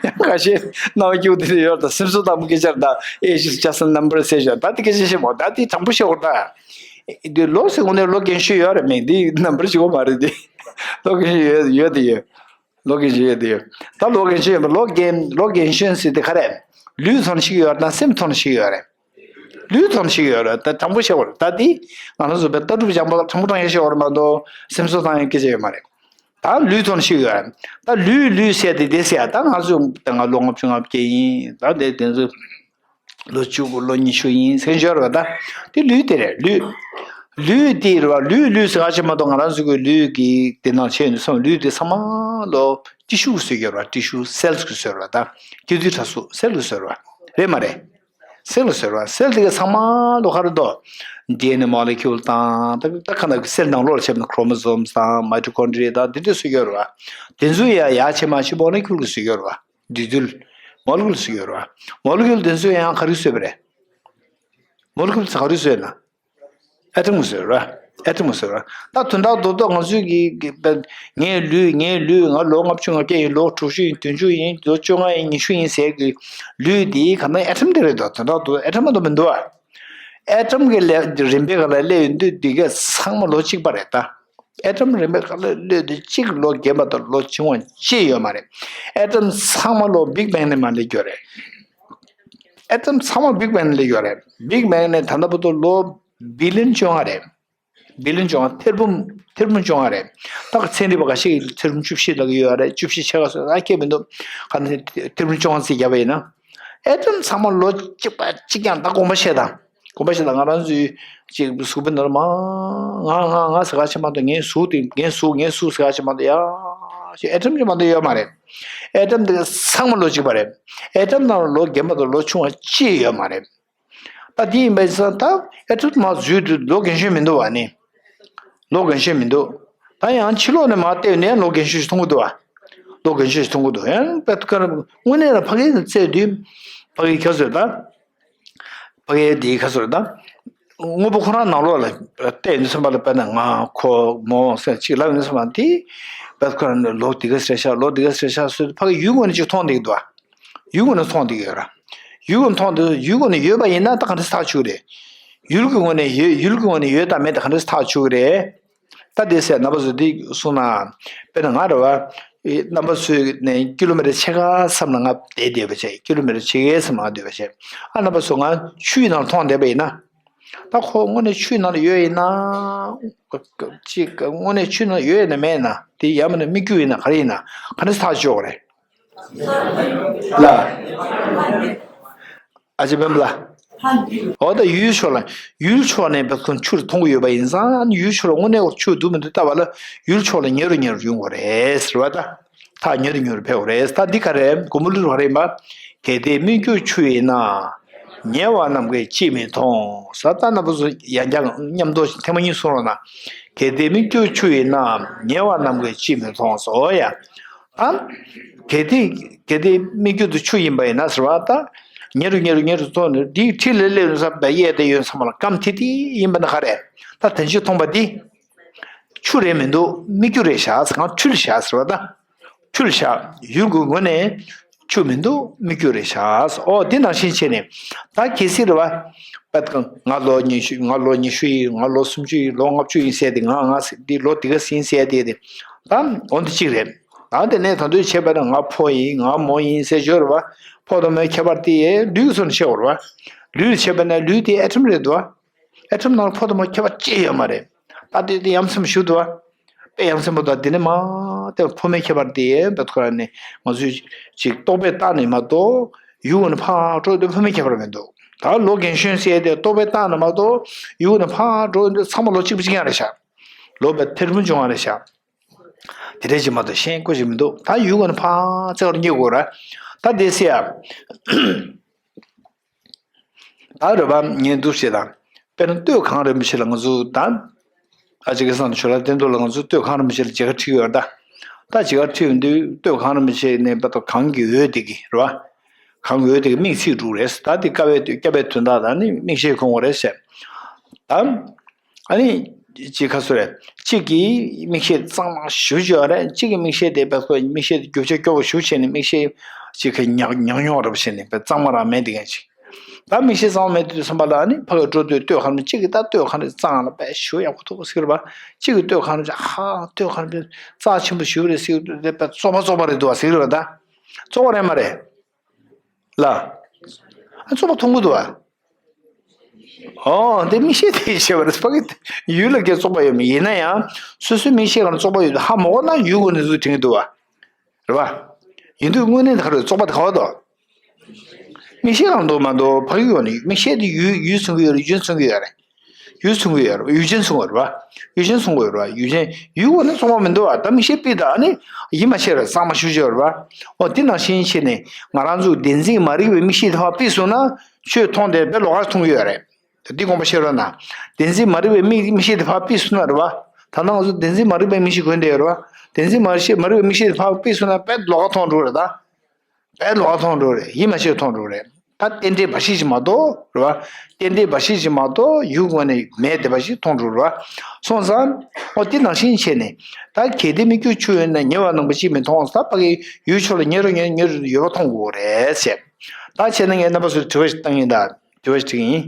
ཡང་ཁ་ཤས་སྣང་བ་སྐྱིད་པོ་དེ་ཡོད་ད། སེམས་གསོ་དང་པོ་སྐད་ཆར་ད། Age is just a number ཟེར་ཞོག་ད་འདི་སྐད་ཆ་བཤད་མོ། ད་འདི་དྲང་པོ་བཤད་འོར་ད། འདི་ལོ་ཟེར་དགོས་ནས་ལོ་རྒན་ཤོས་ཡོད་རེད་མེད། འདི་ནམ་བར་ཞིག་འོ་མ་རེད་འདི། ལོ་རྒན་ཤོས་ཡོད་ཡོད་དེ་ཡོད། ལོ་རྒན་ཤོས་ཡོད་དེ་ཡོད། ད་ལོ་རྒན་ཤོས་ཡོད་པ་ལོ་རྒན་ལོ་རྒན་ཤོས་ཟེར་དེ་ག་རེད། ལུས་ཐོག་ནས་ཤི་གི་ཡོད་རེད་དང་སེམས་ཐོག་ནས་ཤི་གི་ཡོད་རེད། ལུས་ཐོག་ནས་ཤི་གི་ཡོད་རེད། ད་དྲང་པོ་བཤད་པ་རེད། ད་འདི་ང་རང་ཚོ་བས་ལྟ་གྲུབ་སྦྱང་པ་དྲང་པོ་དྲང་ཡ་བཤད་པ་རེད་མ་གཏོགས་སེམས་གསོ་བཏང་ཡ་སྐད་ཆ་ཡོད་མ་རེད། ད་ལུས་ཐོག་ནས་ཤི་གི་ཡོད་རེད། ད་ལུས་ལུས་ཟེར་དེ་དེ་ཟེར་ཡ། ད་ང་ཚོ་ད་ང་ལོ་ལྔ་བཅུ་ང་བརྒྱད་ཡིན། ད་དེ་དེ་ཚོ་ལོ་བཅུ་དགུ་ལོ་ཉི་ཤུ་ཡིན་ཟེར་འབྱོར་བ། ད་དེ་ལུས་དེ་རེད། ལུས་ལུས་དེ་རེད་བ། ལུས་ལུས་ཟེར་ག་ཅི་མ་གཏོགས་ང་རང་ཚོ་གི་ལུས་ཀྱི་དེ་ནང་ཆེ་ནས་སོང་ལུས་དེ་ཚང་མ། ལོ་ཊི་ཤུ་གིས་བཟོས་ཡོད་རེད་བ། ཊི་ཤུ་སེལ་གྱིས་བཟོས་རེད་བ། ད་སྐྱེ་དུས་ཕྲ་གཟུགས་སེལ་གྱིས་བཟོས་རེད་བ། རེད་མ་རེད། སེལ་གྱིས་བཟོས་རེད་བ། སེལ་དེ་ག་ཚང་མ་ལོ་ག་རེ་འདུག་ཌི་ཨེན་ཨེ་མོ་ལེ་ཀུལ་དང་། ད་ད་ག་ན་སེལ་ནང་ལོགས་ལ་བྱས་ན་ཁྲོ་མོ་སོམ་དང་མའི་ཊོ་ཀོན་ཌི་རི་ཡ་དང་དེ་འདྲས་བཟོས་ཡོད་རེད་བ། དེ་ཚོ་ཡ་ཡ་བྱས་མ་བྱས་མོ་ལེ་ཀུལ་གྱིས་བཟོས་ཡོད་རེད་བ། འདུས་རྡུལ། མོ་ལེ་ཀུལ་ཟེར་ཡོད་རེད་བ། མོ་ལེ་ཀུལ་དེ་ཚོས་ཡང་ག་རེ་བཟོས་པ་རེད། མོ་ལེ་ཀུལ་ཚོས་ག་རེ་བཟོས་ན། ཨེ་ཊམ་གྱིས་བཟོས་རེད་བ། ཨེ་ཊམ་གྱིས་བཟོས་རེད་བ། ད་དོན་དག་རྡོག་རྡོག་ང་ཚོས་ཀྱི་ཀྱི་པ། ངའི་ལུས། ངའི་ལུས། ང་ལོ་ལྔ་བཅུ་ང་བརྒྱད་ཡིན། ལོ་དྲུག་ཅུ་ཡིན། བདུན་ཅུ་ཡིན། ལོ་བཅོ་ལྔ་ཡིན། ཉི་ཤུ་ཡིན་ཟེར་གྱི་ལུས་འདི་ག་ན་ཨེ་ཊམ་དེ་རེད་དོ། དོན་དག་རྡོག་ཨེ་ཊམ་མ་གཏོགས་མི་འདུག་བ། ཨེ་ཊམ་གྱི་ལས་རིམ་པའི་སྒང་ལ་སླེབས་ཡོང་དུས་འདི་ག་ཚང་མ་ལོ་གཅིག་པ་རེད་ད། ཨེ་ཊམ་རིམ་པས་ག་ལེར་གློད་དེ་གཅིག་ལོ་རྒན་པ་དང་ལོ་ཆུང་བ་ཅི་ཡོད་མ་རེད། ཨེ་ཊམ་ཚང་མ་ལོ་བིག་བེང་ནས་མར་སླེབས་ཡོད་རེད། ཨེ་ཊམ་ཚང་མ་བིག་བེང་ནས་སླེབས་ཡོད་རེད། བིག་བེང་ནས་ད་ལྟ་བར་དུ་ལོ་བི་ལིན་བཅོ་ལྔ་རེད། བི་ལིན་བཅོ་ལྔ། ཐེར་འབུམ། ཐེར་འབུམ་བཅོ་ལྔ་རེད། ད་ཚན་རིག་པ་འགའ་ཤས་ཀྱིས་ཐེར་འབུམ་བཅུ་བཞི་ལབ་ཀྱི་ཡོད་རེད། བཅུ་བཞི་ཕྱེད་ཀ་སོགས་ཨ་སྐད་མི་འདུག་ག་ནས་ཐེར་འབུམ་བཅོ་ལྔ་ཙམ་བརྒྱབ་པ་ཡིན་ན། ཨེ་ཊམ་ཚང་མ་ལོ་གཅིག་པ་གཅིག་རྐྱང་། ད་དགོངས་པ་བཞེས་དང་། དགོངས་པ་བཞེས་དང་། ང་རང་ཚོའི་ཅིག་གཟུགས་པོའི་ནང་ལ་མར་ང་ང་ང་ཟེར་ག་ཅིག་མ་གཏོགས། ངའི་གཟུགས་དེ། ངའི་གཟུགས། ངའི་གཟུགས་ཟེར་ག་ཅིག་མ་གཏོགས། ཡ་ཞེས་ཨེ་ཊམ་ཅིག་མ་གཏོགས་ཡོད་མ་རེད། ཨེ་ཊམ་དེ་ཚང་མ་ལོ་གཅིག་པ་རེད། ཨེ་ཊམ་ནང་ལ་ལོ་རྒན་པ་དང་ལོ་ཆུང་བ་ཅི་ཡོད་མ་རེད། ད་དེ་ཡིན་པ་ཡིན་ཙང་ད་ཨེ་ཊམ་མར་འཛུལ་དུས་ལོ་རྒན་གཞོན་མི་འདུག་བ་ནི། ལོ་རྒན་གཞོན་མི་འདུག་ད་ཡང་ཕྱི་ལོགས་ནས་མར་བལྟས་ནས་ལོ་རྒན་གཞོན་ཞིག་མཐོང་གི་འདུག་བ། ལོ་རྒན་གཞོན་ཞིག་མཐོང་གི་འདུག་ཡང་དཔེ་ཁ་དངོས་གནས་ལ་ཕ་གི་ནས་བཙལ་དུས། ཕ་གི་ཁ་སོས་ད། ཕ་གི་དེའི་ཁ་སོས་ད། དངོས་པོ་ཁོ་རང་ནང་ལོགས་ལ་བལྟས་ནས་བསམ་པ་ལ། དཔེར་ན་ང་ཁོ་མོ་ཟེར་གཅིག་ལབ་ནས་བསམ་པ་དེ། དཔེ་ཁོ་རང་ནས་ལོ་འདི་ག་ཟེར་ཤག་ལོ་འདི་ག་ཟེར་ཤག་སོས་ཕ་གི་ཡུལ་ངོས་ནས་ཅིག་མཐོང་བསྡད་ཀྱི་འདུག་བ། ཡུལ་ངོས་ནས་མཐོང་བསྡད་ཀྱི་ཡོད་ར། ཡུལ་ངོས་མཐོང་དུས་ཡུལ་ངོས་ནས་ཡོད་པ་ཡིན་ན་ད་ག་འདྲས་ཐག་ཆོད་རེད། ཡུལ་གྱི་ངོས་ནས་ཡོད། ཡུལ་གྱི་ངོས་ནས་ཡོད་དང་མེད་ད་ག་འདྲས་ཐག་ཆོད་རེད། ད་དེ་ཟེར་རྣམ་པ་ཚོ་འདི་གསུངས་ན། དཔེར་ན་ང་རེད་བ། རྣམ་པ་ཚོ་ནས་ཀི་ལོ་མི་ཊར་ཕྱེད་ཀ་མཚམས་ལ་ང་བསྡད་བསྡད་པ་བྱས། ཀི་ལོ་མི་ཊར་ཕྱེད་ཀའི་མཚམས་ལ་ང་སྡོད་པ་བྱས། ཨ་རྣམ་པ་ཚོ་ང་ཆུའི་ནང་ལ་མཐོང་བསྡད་པ་ཡིན་ན། ད་ཁོ་དངོས་གནས་ཆུའི་ནང་ལ་ཡོད་ཡིན་ན། ཅིག་དངོས་གནས་ཆུའི་ནང་ཡོད་ཡིན་ན་མེད་ཡིན་ན། དེ་ཡང་མིན་ན་སྨིག་རྒྱུ་ཡིན་ན་ག་རེ་ཡིན་ན། ག་འདྲས་ཐག་གཅོད་དགོས་རེད། ལ། ཨ་ཅེ་སྤེན་པ་ལགས། འོ་ད་ཡུལ་ཕྱོགས་ལ། ཡུལ་ཕྱོགས་ནས་བབས་ཁོང་ཆུ་རུ་མཐོང་གི་ཡོད་པ་ཡིན་ཙང་། ཡུལ་ཕྱོགས་ལ་དངོས་གནས་ཆུ་འདུག་མི་འདུག་ལྟ་བ་ལ་ཡུལ་ཕྱོགས་ལ་ཉེ་རུ་ཉེ་རུ་ཡོང་དགོས་རེད་ཟེར་བ་ད། ཐག་ཉེ་རུ་ཉེ་རུ་ཕེབས་དགོས་རེད། ད་འདི་ག་རེད། མགོ་མ་ལུས་རུ་ག་རེ་ཡིན་པ། གལ་ཏེ་སྨིག་རྒྱུ་ཆུ་ཡིན་ན། ཉེ་བ་རྣམས་ཀྱིས་ཅིས་མི་མཐོང་ཟེར། ད་རྣམ་པ་ཚོ་ཡང་བསྐྱར་མཉམ་དུ་ཐེངས་མ་གཉིས་གསུང་རོགས་གནང་། གལ་ཏེ་སྨིག་རྒྱུ་ཆུ་ཡིན་ན། ཉེ་བ་རྣམས་ཀྱིས་ཅིས་མི་མཐོང་ཟེར། འོ་ཡ། ད། གལ་ཏེ། གལ་ཏེ་སྨིག་རྒྱུ་དེ་ཆུ་ཡིན་པ་ཡིན་ན་ཟེར་བ་ད། ཉེ་རུ་ཉེ་རུ་ཉེ་རུ་ཐོན་ནས་འདིའི་འཁྲིས་ལ་སླེབས་ནས་བསམ་པའི་གཡས་དེ་ཡོད་ཚང་མ་ལ་སྐམ་ཐིག་ཐིག་ཡིན་པ་ན་ག་རེ། ད་དེ་ཕྱིར་མཐོང་པ་འདི། ཆུ་རེད་མི་འདུག་སྨིག་རྒྱུ་རེད་ཤག་ཟེར། གང་འཁྲུལ་ཤག་ཟེར་བ་ད། འཁྲུལ་ཤག་ཡུལ་གྱི་ངོས་ནས་ཆུ་མི་འདུག་སྨིག་རྒྱུ་རེད་ཤག་ཟེར། ཨོ་དེ་ནང་བཞིན་བྱས་ནས། ད་གལ་སྲིད་རེད་བ། པད་ཀ་ང་ལོ་ཉི་ཤུ། ང་ལོ་ཉི་ཤུ་ཡིན། ང་ལོ་སུམ་ཅུ་ཡིན། ལོ་ལྔ་བཅུ་ཡིན་ཟེར་དེ། ང་ང་ཟེར་འདི་ལོ་འདི་ག་ཟིན་ཟེར་དེ་དེ། ད་འོ་འདི་གཅིག་རེད། ད་དེ་ནས་ད་དུང་བྱས་པ་ན་ང་ཕོ་ཡིན། ང་མོ་ཡིན་ཟེར་ཡོད་རེད་བ། ཕོ་དང་མོའི་ཁྱད་པར་དེ་ལུས་ཀྱི་ཚུལ་ནས་ཤེས་དགོས་རེད་བ། ལུས་ལ་བྱས་པ་ན་ལུས་དེ་ཨེ་ཊམ་རེད་འདུག་བ། ཨེ་ཊམ་ནང་ལ་ཕོ་དང་མོ་ཁྱད་པར་ཅི་ཡོད་མ་རེད། ད་དེ་དེ་ཡ་མཚན་པོ་ཞིག་འདུག་བ། དཔེ་ཡ་མཚན་པོ་དང་དེ་ནས་མ་དེ་ཕོ་མོའི་ཁྱད་པར་དེ་བད་ཁོ་ར་ནས་ང་ཚོས་ཅིག་རྟོག་པས་བཏགས་ནས་མ་གཏོགས་ཡུལ་ངོས་ནས་ཕར་འགྲོ་དུས་ཕོ་མོའི་ཁྱད་པར་མི་འདུག་ད་ལོ་རྒན་གཞོན་ཟེར་དེ་རྟོག་པས་བཏགས་ནས་མ་གཏོགས་ཡུལ་ངོས་ནས་ཕར་འགྲོ་དུས་ཚང་མ་ལོ་གཅིག་པ་གཅིག་རྐྱང་རེད་ཤག་ལོ་བས་ཐེར་འབུམ་བཅོ་ལྔ་རེད་ཤག་དེ་འདྲ་ཅིག་མ་གཏོགས་གཞན་དགོས་ཅིག་མི་འདུག་ད་ཡུལ་ངོས་ནས་ཕར་བཙལ་བར་སྙེག་དགོས་ར། ད་དེ་ཟེར་ཡ། ད་རེད་པ། ངས་འདུག་བྱེད་དང་། དཔེར་ན་སྟོད་གངས་རིན་པོ་ཆེ་ལ་ང་ཚོ་ད། ཨ་ཅེ་སྐལ་བཟང་དང་ཇོ་ལགས་བསྟན་རྡོར་ལ་ང་ཚོ་སྟོད་གངས་རིན་པོ་ཆེ་ལ་མཇལ་ཁ་ཁྲིད་ཡོད་ད། ད་མཇལ་ཁ་ཁྲིད་ཡོང་དུས་སྟོད་གངས་རིན་པོ་ཆེ་ནས་བར་དུ་གངས་ཀྱི་འོད་དེ་གི་རེད་པ། གངས་ཀྱི་འོད་དེ་གི་མིག་ཚིགས་དྲུག་རེད། ད་དེ་བསྐལ་པའི་བསྐལ་པའི་དོན་དག་དང་ནི་མིག་ཤེལ་གོན་དགོས་རེད་ཟེར། ད། ཨ་ནི། གཅིག་ཁ་སོ་རེད། གཅིག་གི་མིག་ཤེལ་གཙང་མ་ཞེ་པོ་ཅིག་ཡོད་རེད། གཅིག་གི་མིག་ཤེལ་དེ་བས་ཁོ་མིག་ཤེལ་དེ་རྒྱུ་ཆ་སྐྱོ་པོ་ཞེ་པོ་བྱས་ནས་མིག་ཤེལ་གཅིག་གི་ཉག་ཉག་ཉོག་རེ་བྱས་ནས་བས་གཙང་མ་རང་མེད་དེ་གན་ཅིག་ད་མིག་ཤེལ་གཙང་མ་མེད་དུས་བསམ་པ་ལ་ཨ་ནི་ཕ་གི་འགྲོ་དུས་སྟོད་གངས་རི་གཅིག་གི་ད་སྟོད་གངས་རི་གཙང་ལ་བས་ཞེ་པོ་ཡག་པོ་འདུག་ཟེར་བ། གཅིག་གི་སྟོད་གངས་རི་ཧ་སྟོད་གངས་རི་རྩ་ཆེན་པོ་ཞེ་པོ་རེད་ཟེར་དུས་དེ་བས་བཙོག་པ་བཙོག་པ་རེད་འདུག་བ་ཟེར་བ་ད། བཙོག་པ་རེད་མ་རེད། ལ། ཨ་བཙོག་པ་མཐོང་གི་འདུག་བ། ཨོ་དེ་མིག་ཤེལ་དེ་ཡིས་བྱས་པ་རེད། ཕ་གི་ཡུལ་ལ་སྐད་བཙོག་པ་ཡོད་མེད་ཡིན་ན་ཡང་སོ་སོའི་མིག་ཤེལ་གང་བཙོག་པ་ཡོད་དུ་ཧ་མ་གོ་ན་ཡུལ་སྒོ་ནས་ཚུར་དྲན་གི་འདུག་བ། རེད་བ། ཡིན་དུས་དངོས་གནས་ད་ག་རེ་བཙོག་པ་དེ་ག་བ་དོ། མིག་ཤེལ་གང་འདུག་མ་འདུག་ཕ་གི་ཡོད་ནི་མིག་ཤེལ་དེ་ཡུལ་ཡུལ་མཚོན་གི་ཡོད་རེད། རྒྱུ་མཚོན་གི་ཡོད་རེད། ཡུལ་མཚུངས་ཀྱི་ཡོད་རེད་པ། ཡུལ་ཅན་མཚུངས་ཀྱི་ཡོད་རེད་པ། ཡུལ་ཅན་མཚུངས་ཀྱི་ཡོད་རེད་པ། ཡུལ་ཅན་ཡུལ་གོ་ནས་མཚུངས་པ་མི་འདུག་པ། ད་མིག་ཤེས་པི་ད་ཨ་ནི་ཡིད་མ་ཆེས་རེད། གཙང་མ་ཞུ་ཆོག་རེད་པ། འོ་དེ་ནང་བཞིན་བྱས་ནས་ང་རང་ཚོ་བདེན་འཛིན་མ་རིག་པའི་མིག་ཤེས་དེ་ཕར་ཕུད་སོང་ན་ཆོས་མཐོང་དེ་དཔེ་ལོགས་ཀ་མཐོང་གི་ཡོད་རེད། འདི་དགོངས་པ་བཞེས་རོགས་གནང་། བདེན་འཛིན་མ་རིག་པའི་མིག་མིག་ཤེས་དེ་ཕར་ཕུད་སོང་ན་རེད་པ། ད་ལྟ་ང་ཚོ་བདེན་འཛིན་མ་རིག་པའི་མིག་ཤེས་གོན་བསྡད་ཡོད་རེད་པ། བདེན་འཛིན་མ་ཤེས་མ་རིག་པའི་མིག་ཤེས་དེ་ཕར་ཕུད་སོང་ན་དཔེ་ལོགས་ཀ་མཐོང་འགྲོ་རེད་ད། དཔེ་ལོགས་ཀ་མཐོང་འགྲོ་རེད། ཡིད་མ་ཆེས་མཐོང་འགྲོ་རེད། ད་རྟེན་འབྲེལ་འབའ་ཞིག་ཅིག་མ་གཏོགས་རེད་པ། རྟེན་འབྲེལ་འབའ་ཞིག་ཅིག་མ་གཏོགས་ཡུལ་ངོས་ནས་མེད་བསྡད་པ་ཞིག་མཐོང་འགྲོ་རེད་པ། སོང་ཙང་། འོ་དེ་ནང་བཞིན་བྱས་ནས། ད་གལ་ཏེ་མིག་ཆུ་ཆུ་ཡོད་ན་ཉེ་བ་ནང་པ་ཅིག་མི་མཐོང་ས་ཕ་གི་ཡུལ་ཕྱོགས་ལ་ཉེ་རུ་ཉེ་རུ་ཉེ་རུ་ཡོད་པ་མཐོང་དགོས་རེད་ཟེར། ད་བྱས་ན་ངས་རྣམ་པ་ཚོར་དྲི་བ་ཞིག་བཏང་ཡིན་ད། དྲི་བ་ཞིག་དྲིས་ཡིན།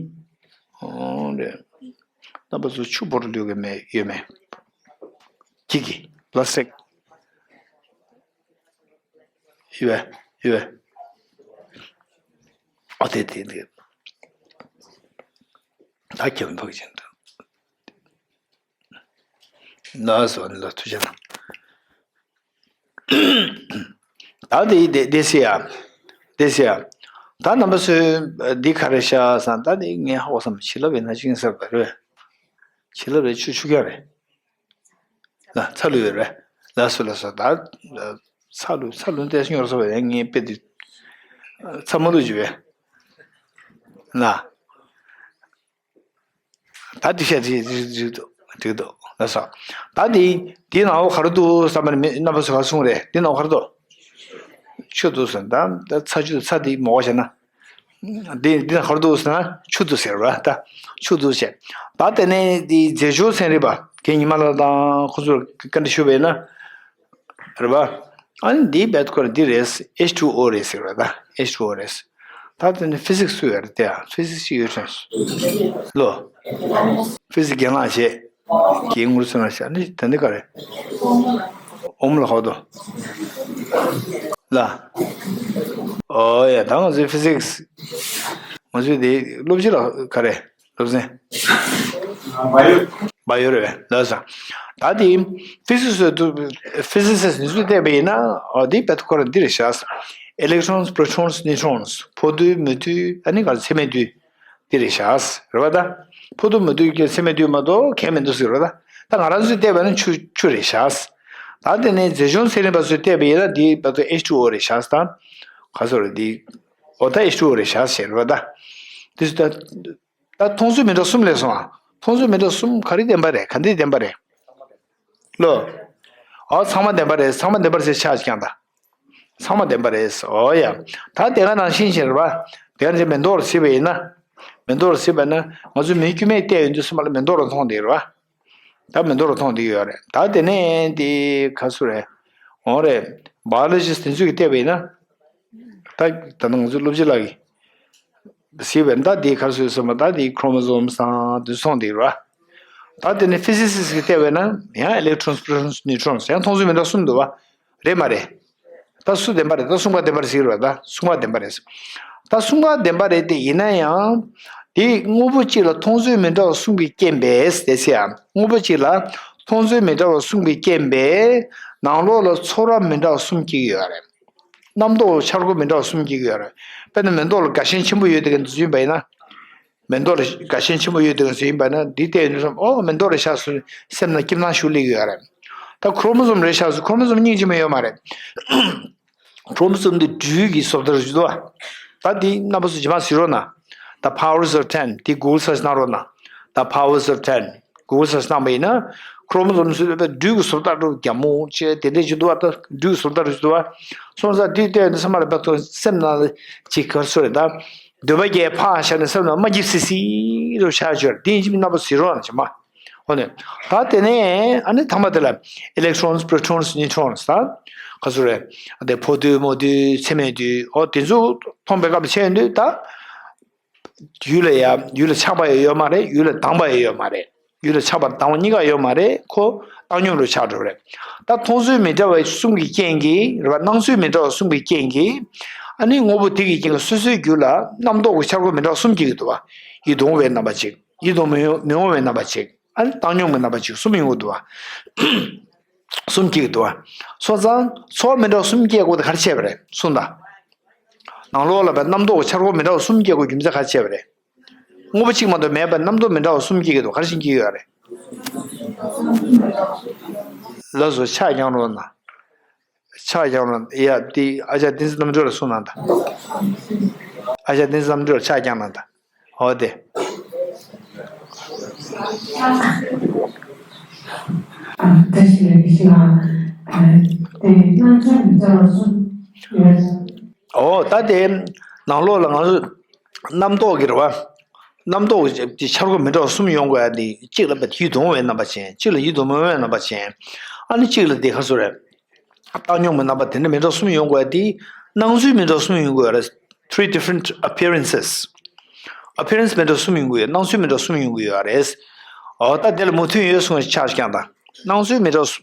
འོ་རེད། རྣམ་པ་ཚོ་ཆུ་བོར་འདུག་གི་མེད་ཡོད་མེད། ཁྱི་གི་ལ་སྲེག་ཡོད་པས་ཡོད་པས། ཨ་དེ་དེ་དེ། ད་ཁྱེད་འཕགས་ཅན་དུ། ན་སོ་ནི་ལ་ཐུ་ཅན། ད་དེ་དེ་དེ་སི་ཡ། དེ་སི་ཡ། ད་རྣམ་པ་ཚོས་འདི་ག་རེ་ཤ་བསམ། ད་དེ་ངས་ཧ་གོ་བསམ། བྱིན་རླབས་ཡིན་ན་ཅིག་ཟེར་བ་རེད། བྱིན་རླབས་རེད། ཆུ་ཆུ་རྐྱང་རེད། ལ་ཚ་ལུ་ཡོད་རེད། ལ་སོ་ལ་སོ་ད། ཚ་ལུ་ཚ་ལུ་ཏེ་སྙོར་སོ་བས་ངས་དཔེ་དེ། ཚ་མ་ལུ་ཅི་བས། ལ། ད་འདི་བཤད་འགྲིག་འགྲིག་འགྲིག་འདུག་ལ་སོ། ད་འདི་འདི་ནང་འོ་ག་རེ་འདུག་བསམ་པ་ནི་མི་རྣམ་པ་ཚོ་ག་གསུང་རེད། འདི་ནང་འོ་ག་རེ་འདུག་ཆུ་འདུག་ཟེར། ད་ད་ཚ་ཆུ་ཚ་འདི་མོ་བ་བྱས་ན། འདི་འདི་ནང་ག་རེ་འདུག་ཟེར་ན་ཆུ་འདུག་ཟེར་བ། ད་ཆུ་འདུག་བྱས། ད་དེ་ནས་འདི་རྫས་སྦྱོར་ཚན་རིག་པ་རྒན་ཉི་མ་ལགས་དང་ཁོ་ཚོར་བཀའ་འདྲི་ཞུས་པ་ཡིན་ན། རེད་པ། ཨ་ནི་འདིའི་བེད་ཁོ་ར་འདི་རེད། ཨེཆ་ཊུ་ཨོ་རེད་ཟེར་བ་ད། ཨེཆ་ཊུ་ཨོ་རེད། ད་དེ་ནི་ཕི་ཟིག་སུ་ཡོད་རེད་དེ། ཕི་ཟིག་ཅིག་ཡོད་དྲན་སོང་། ལོ། ཕི་ཟིག་རྒན་ལགས་བྱས། རྒན་ངུར་སོང་ན་ཤ་ནི་ད་འདི་ག་རེད། ཨོམ་ལ་ཧོ་དོ། ལ། ཨོ་ཡ་ད་ང་ཚོའི་ཕི་ཟིག་ང་ཚོའི་དེ་སློབ་སྤྱི་ལ་ག་རེད། སློབ་ཚན། བ་ཡོ། བ་ཡོ་རེད་པས། ལགས་སོ། ད་དེ་ཕི་ཟིག་སི་དུ། ཕི་ཟིག་སི་ནས་ཚུར་བལྟས་པ་ཡིན་ན། འོ་དེ་བེད་ཁོ་ར་འདི་རེད་ཤག electrons, protons, neutrons. ཕོ་རྡུལ་མོ་རྡུལ་ཨ་ནི་ག་ཚད་མའི་རྡུལ། འདི་རེད་ཤག་རེད་པ་ད། ཕོ་རྡུལ་མོ་རྡུལ་གྱི་ཚད་མའི་རྡུལ་མ་གཏོགས་གང་མི་འདུག་ཟེར་རེད་པ་ད། ད་ང་རང་ཚོས་བལྟས་པ་ན་ཆུ་ཆུ་རེད་ཤག་ད་དེ་ནས་རྫས་སྦྱོར་ཚན་རིག་པ་ཚོས་བལྟས་པ་ཡིན་ན་འདི་བེད་ཁོ་ཨེཆ་ཊུ་ཨོ་རེད་ཤག་ད། ག་ཚོད་རེད་འདི། འོ་ད་ཨེཆ་ཊུ་ཨོ་རེད་ཤག་ཟེར་རེད་པ་ད། དེ་ཚོ་ད། ད་མཐོང་ཚུལ་མི་འདྲ་གསུམ་སླེབས་སོང་ཨ། མཐོང་ཚུལ་མི་འདྲ་གསུམ་ག་རེ་བདེན་པ་རེད། ག་འདི་བདེན་པ་རེད། ལོ། ཨ་ཚང་མ་བདེན་པ་རེད། ཚང་མ་བདེན་པ་རེད་ཟེར་ཆགས་ཀྱང་ད། ཚང་མ་བདེན་པ་རེད། འོ་ཡ། ད་དེ་ག་ནང་བཞིན་བྱས་རེད་པ། དེ་ག་ནང་བཞིན་མེ་ཏོག་ལ་གཟིགས་པ་ཡིན་ན། མེ་ཏོག་ལ་གཟིགས་པ་ན་ང་ཚོ་མིའི་དཀྱུས་མས་བལྟས་ཡོང་དུས་ཙམ་པ་ལ་མེ་ཏོག་ལ་མཐོང་བསྡད་ཡོད་རེད་པ། ད་མེ་ཏོག་ལ་མཐོང་བསྡད་ཡོད་རེད། ད་དེ་ནས་དེ་ག་སུ་རེད། འོ་རེད། བ་ཡོ་ལོ་ཇི་སི་ཊི་དེ་ཚོས་ཀྱིས་བལྟས་པ་ཡིན་ན། ད་ད་ནང་ང་ཚོའི་སློབ་སྤྱི་ལགས་ཀྱིས། ཟེར་བས་ད་དེ་ག་རེ་ཟེར་སོང་བ་ད་དེ་ཁྲོ་མོ་སོམ་སི་དང་དེ་ཚོ་མཐོང་བསྡད་ཡོད་རེད་པ། ད་དེ་ནས་ཕི་ཟི་སི་སི་གིས་བལྟས་པས་ན་ཡང་ཨི་ལེག་ཊོན་སི་པོ་རོ་ཊོན་སི་ནིའུ་ཊོན་སི་ཡང་མཐོང་ཚུལ་མི་འདྲ་གསུམ་འདུག་པ། རེད་མ་རེད། ད་སུ་བདེན་པ་རེད། ད་གསུམ་ཀ་བདེན་པ་རེད་ཟེར་གྱི་རེད་པ། ད་གསུམ་ཀ་བདེན་པ་རེད། ད་གསུམ་ཀ་བདེན་པ་རེད་དེ་ཡིན་ན་ཡང་། དེ་དངོས་པོ་གཅིག་ལ་མཐོང་ཚུལ་མི་འདྲ་བ་གསུམ་གྱི་རྐྱེན་པས་དེ་ཟེར་ཡང་དངོས་པོ་གཅིག་ལ་མཐོང་ཚུལ་མི་འདྲ་བ་གསུམ་གྱི་རྐྱེན་པས་ནང་ལོགས་ལ་ཚོར་བ་མི་འདྲ་བ་གསུམ་སྐྱེ་གི་ཡོད་རེད། རྣམ་རྟོག་འཆར་སྒོ་མི་འདྲ་བ་གསུམ་སྐྱེ་གི་ཡོད་རེད། དཔེར་ན་མེ་ཏོག་ལ་དགའ་ཞེན་ཆེན་པོ་ཡོད་དེ་ག་འདི་ཚོ་ཡིན་པ་ཡིན་ན། མེ་ཏོག་ལ་དགའ་ཞེན་ཆེན་པོ་ཡོད་དེ་ག་འདི་ཚོ་ཡིན་པ་ན་འདི་བལྟས་ཡོང་དུས་ཙམ་ཨོ་མེ་ཏོག་རེད་ཤག་ཟེར་སེམས་ནང་སྐྱིད་སྣང་ཞིག་སླེབས་ཀྱི་ཡོད་རེད། ད་ཁྲོ་མོ་སོམ་རེད་ཤག་ཟེར། ཁྲོ་མོ་སོམ་སྙིང་རྗེ་མོ་ཡོད་མ་རེད། ཁྲོ་མོ་སོམ་འདི་སྦྲུལ་གྱི་བཟོ་ལྟ་རུ་འདུག་པ། ད་འདི་རྣམ་པ་ཚོ་རྗེས་མ་གཟིགས་རོགས་གནང་། The Powers of Ten དེ་གུ་གལ་སར་ཆི་གནང་རོགས་གནང་། The Powers of Ten གུ་གལ་སར་ཆི་གནང་པ་ཡིན་ན། ཁྲོ་མོ་སོམ་ཚོས་སྦྲུལ་གྱི་བཟོ་ལྟ་རུ་རྒྱ་མོ་ཅེས་དེ་འདྲས་ཅིག་འདུག་པ། ད་སྦྲུལ་གྱི་བཟོ་ལྟ་རུ་ཅིག་འདུག་པ། སོང་ཙང་དེ་ལྟོས་ནས་ཚང་མ་ལ་བབ་ཐོག་སེམས་ནང་ལ་ཅིག་ག་རེ་ཟེར་རེད་ད། འདོད་པ་བརྒྱད་ཕར་བཞག་ནས་སེམས་ནང་མ་སྐྱིད་སི་སི་རུ་ཆགས་ཡོད་རེད། དེ་ཡིན་གཅིག་མིན་གཅིག་རྣམ་པ་ཚོ་གཟིགས་རོགས་གནང་། རྗེས་མ། འོ་ནས། ད་དེ་ནས་ཨ་ནི་ཐ་མ་དེ་ལ་electrons, protons, neutrons ད། ག་ཚོད་རེད། དེ་ཕོ་རྡུལ་མོ་རྡུལ་ཚད་མའི་རྡུལ་འོ་དེ་ཚོ་མཐོང་བའི་སྐབས་ལ་བྱས་ཡོང་དུས་ད། ཡུལ་ལ་ཡ་ཡུལ་ལ་ཆགས་པ་ཡང་ཡོད་མ་རེད། ཡུལ་ལ་དྭངས་པ་ཡང་ཡོད་མ་རེད། ཡུལ་ལ་ཆགས་པ་དྭངས་པ་གཉིས་ཀ་ཡོད་མ་རེད། ཁོ་བཏང་སྙོམས་རུ་ཆགས་འགྲོ་རེད། ད་མཐོང་ཚུལ་མི་འདྲ་བ་གསུམ་གྱི་རྐྱེན་གྱིས་རེད་པ། སྣང་ཚུལ་མི་འདྲ་བ་གསུམ་གྱི་རྐྱེན་གྱིས་ཨ་ནི་དངོས་པོ་དེ་གི་རྐྱེན་གྱིས་སོ་སོའི་རྒྱུད་ལ་རྣམ་རྟོག་གི་འཆར་སྒོ་མི་འདྲ་བ་གསུམ་སྐྱེ་གི་འདུག་པ། ཡིད་དུ་འོང་བའི་རྣམ་པ་གཅིག་ཡིད་དུ་མི་འོང་མི་འོང་བའི་རྣམ་པ་གཅིག་ཨ་ནི་བཏང་སྙོམས་ཀྱི་རྣམ་པ་གཅིག་གསུམ་ཡོང་གི་འདུག་པ། གསུམ་སྐྱེ་གི་འདུག་པ། སོང་ཙང་ཚོར་བ་མི་འདྲ་བ་གསུམ་སྐྱེ་དགོས་དེ་ག་རེ་བྱས་པ་རེད་གསུངས་དང་། ནང་ལོགས་ལ་བའི་རྣམ་རྟོག་གི་འཆར་སྒོ་མི་འདྲ་བ་གསུམ་སྐྱེ་དགོས་རྒྱུ་མཚན་ག་རེ་བྱས་པ་རེད། དངོས་པོ་གཅིག་མ་གཏོགས་མེད་པ་རྣམ་རྟོག་མི་འདྲ་བ་གསུམ་སྐྱེ་གི་འདུག་ག་རེ་བཞིན་སྐྱེ་གི་ཡོད་རེད། ལགས་སོ། ཕྱག་བརྐྱངས་རོགས་གནང་། ཕྱག་བརྐྱངས་རོགས་གནང་། ཡ་དེ་ཨ་ཅག་བསྟན་འཛིན་རྣམ་གྲོལ་ལ་གསུངས་གནང་དང་། ཨ་ཅག་བསྟན་འཛིན་རྣམ་གྲོལ་ལ་ཕྱག་བརྐྱངས་གནང་དང་། འོ་དེ། ཨ་བཀྲ་ཤིས་བདེ་ལེགས། ཨ་དེ་སྣང་ཚུལ་མི་འདྲ་བ་གསུམ་ཡོད། ཨོ་ད་དེ་ནང་ལོགས་ལ་ང་ཚོ་རྣམ་རྟོག་གི་རེད་བ། རྣམ་རྟོག་གི་འཆར་སྒོ་མི་འདྲ་བ་གསུམ་ཡོང་དགོས་ཡ་དེ། གཅིག་ལ་ཡིད་དུ་འོང་བའི་རྣམ་པ་ཅན། གཅིག་ལ་ཡིད་དུ་མི་འོང་བའི་རྣམ་པ་ཅན། ཨ་ནི་གཅིག་ལ་དེ་ག་ཚོད་རེད། བཏང་སྙོམས་ཀྱི་རྣམ་པ་དེ་འདྲ་མི་འདྲ་གསུམ་ཡོང་དགོས་དེ། སྣང་ཚུལ་མི་འདྲ་གསུམ་ཡོང་དགོས་རེད། Three different appearances. Appearance མི་འདྲ་གསུམ་ཡོང་གི་ཡོད། སྣང་ཚུལ་མི་འདྲ་གསུམ་ཡོང་གི་ཡོད་རེད། འོ་ད་དེ་ལ་མོས་མཐུན་ཡོད་གསུངས་ཕྱག་བརྐྱངས་དང་། སྣང་ཚུལ་མི་འདྲ་གསུམ།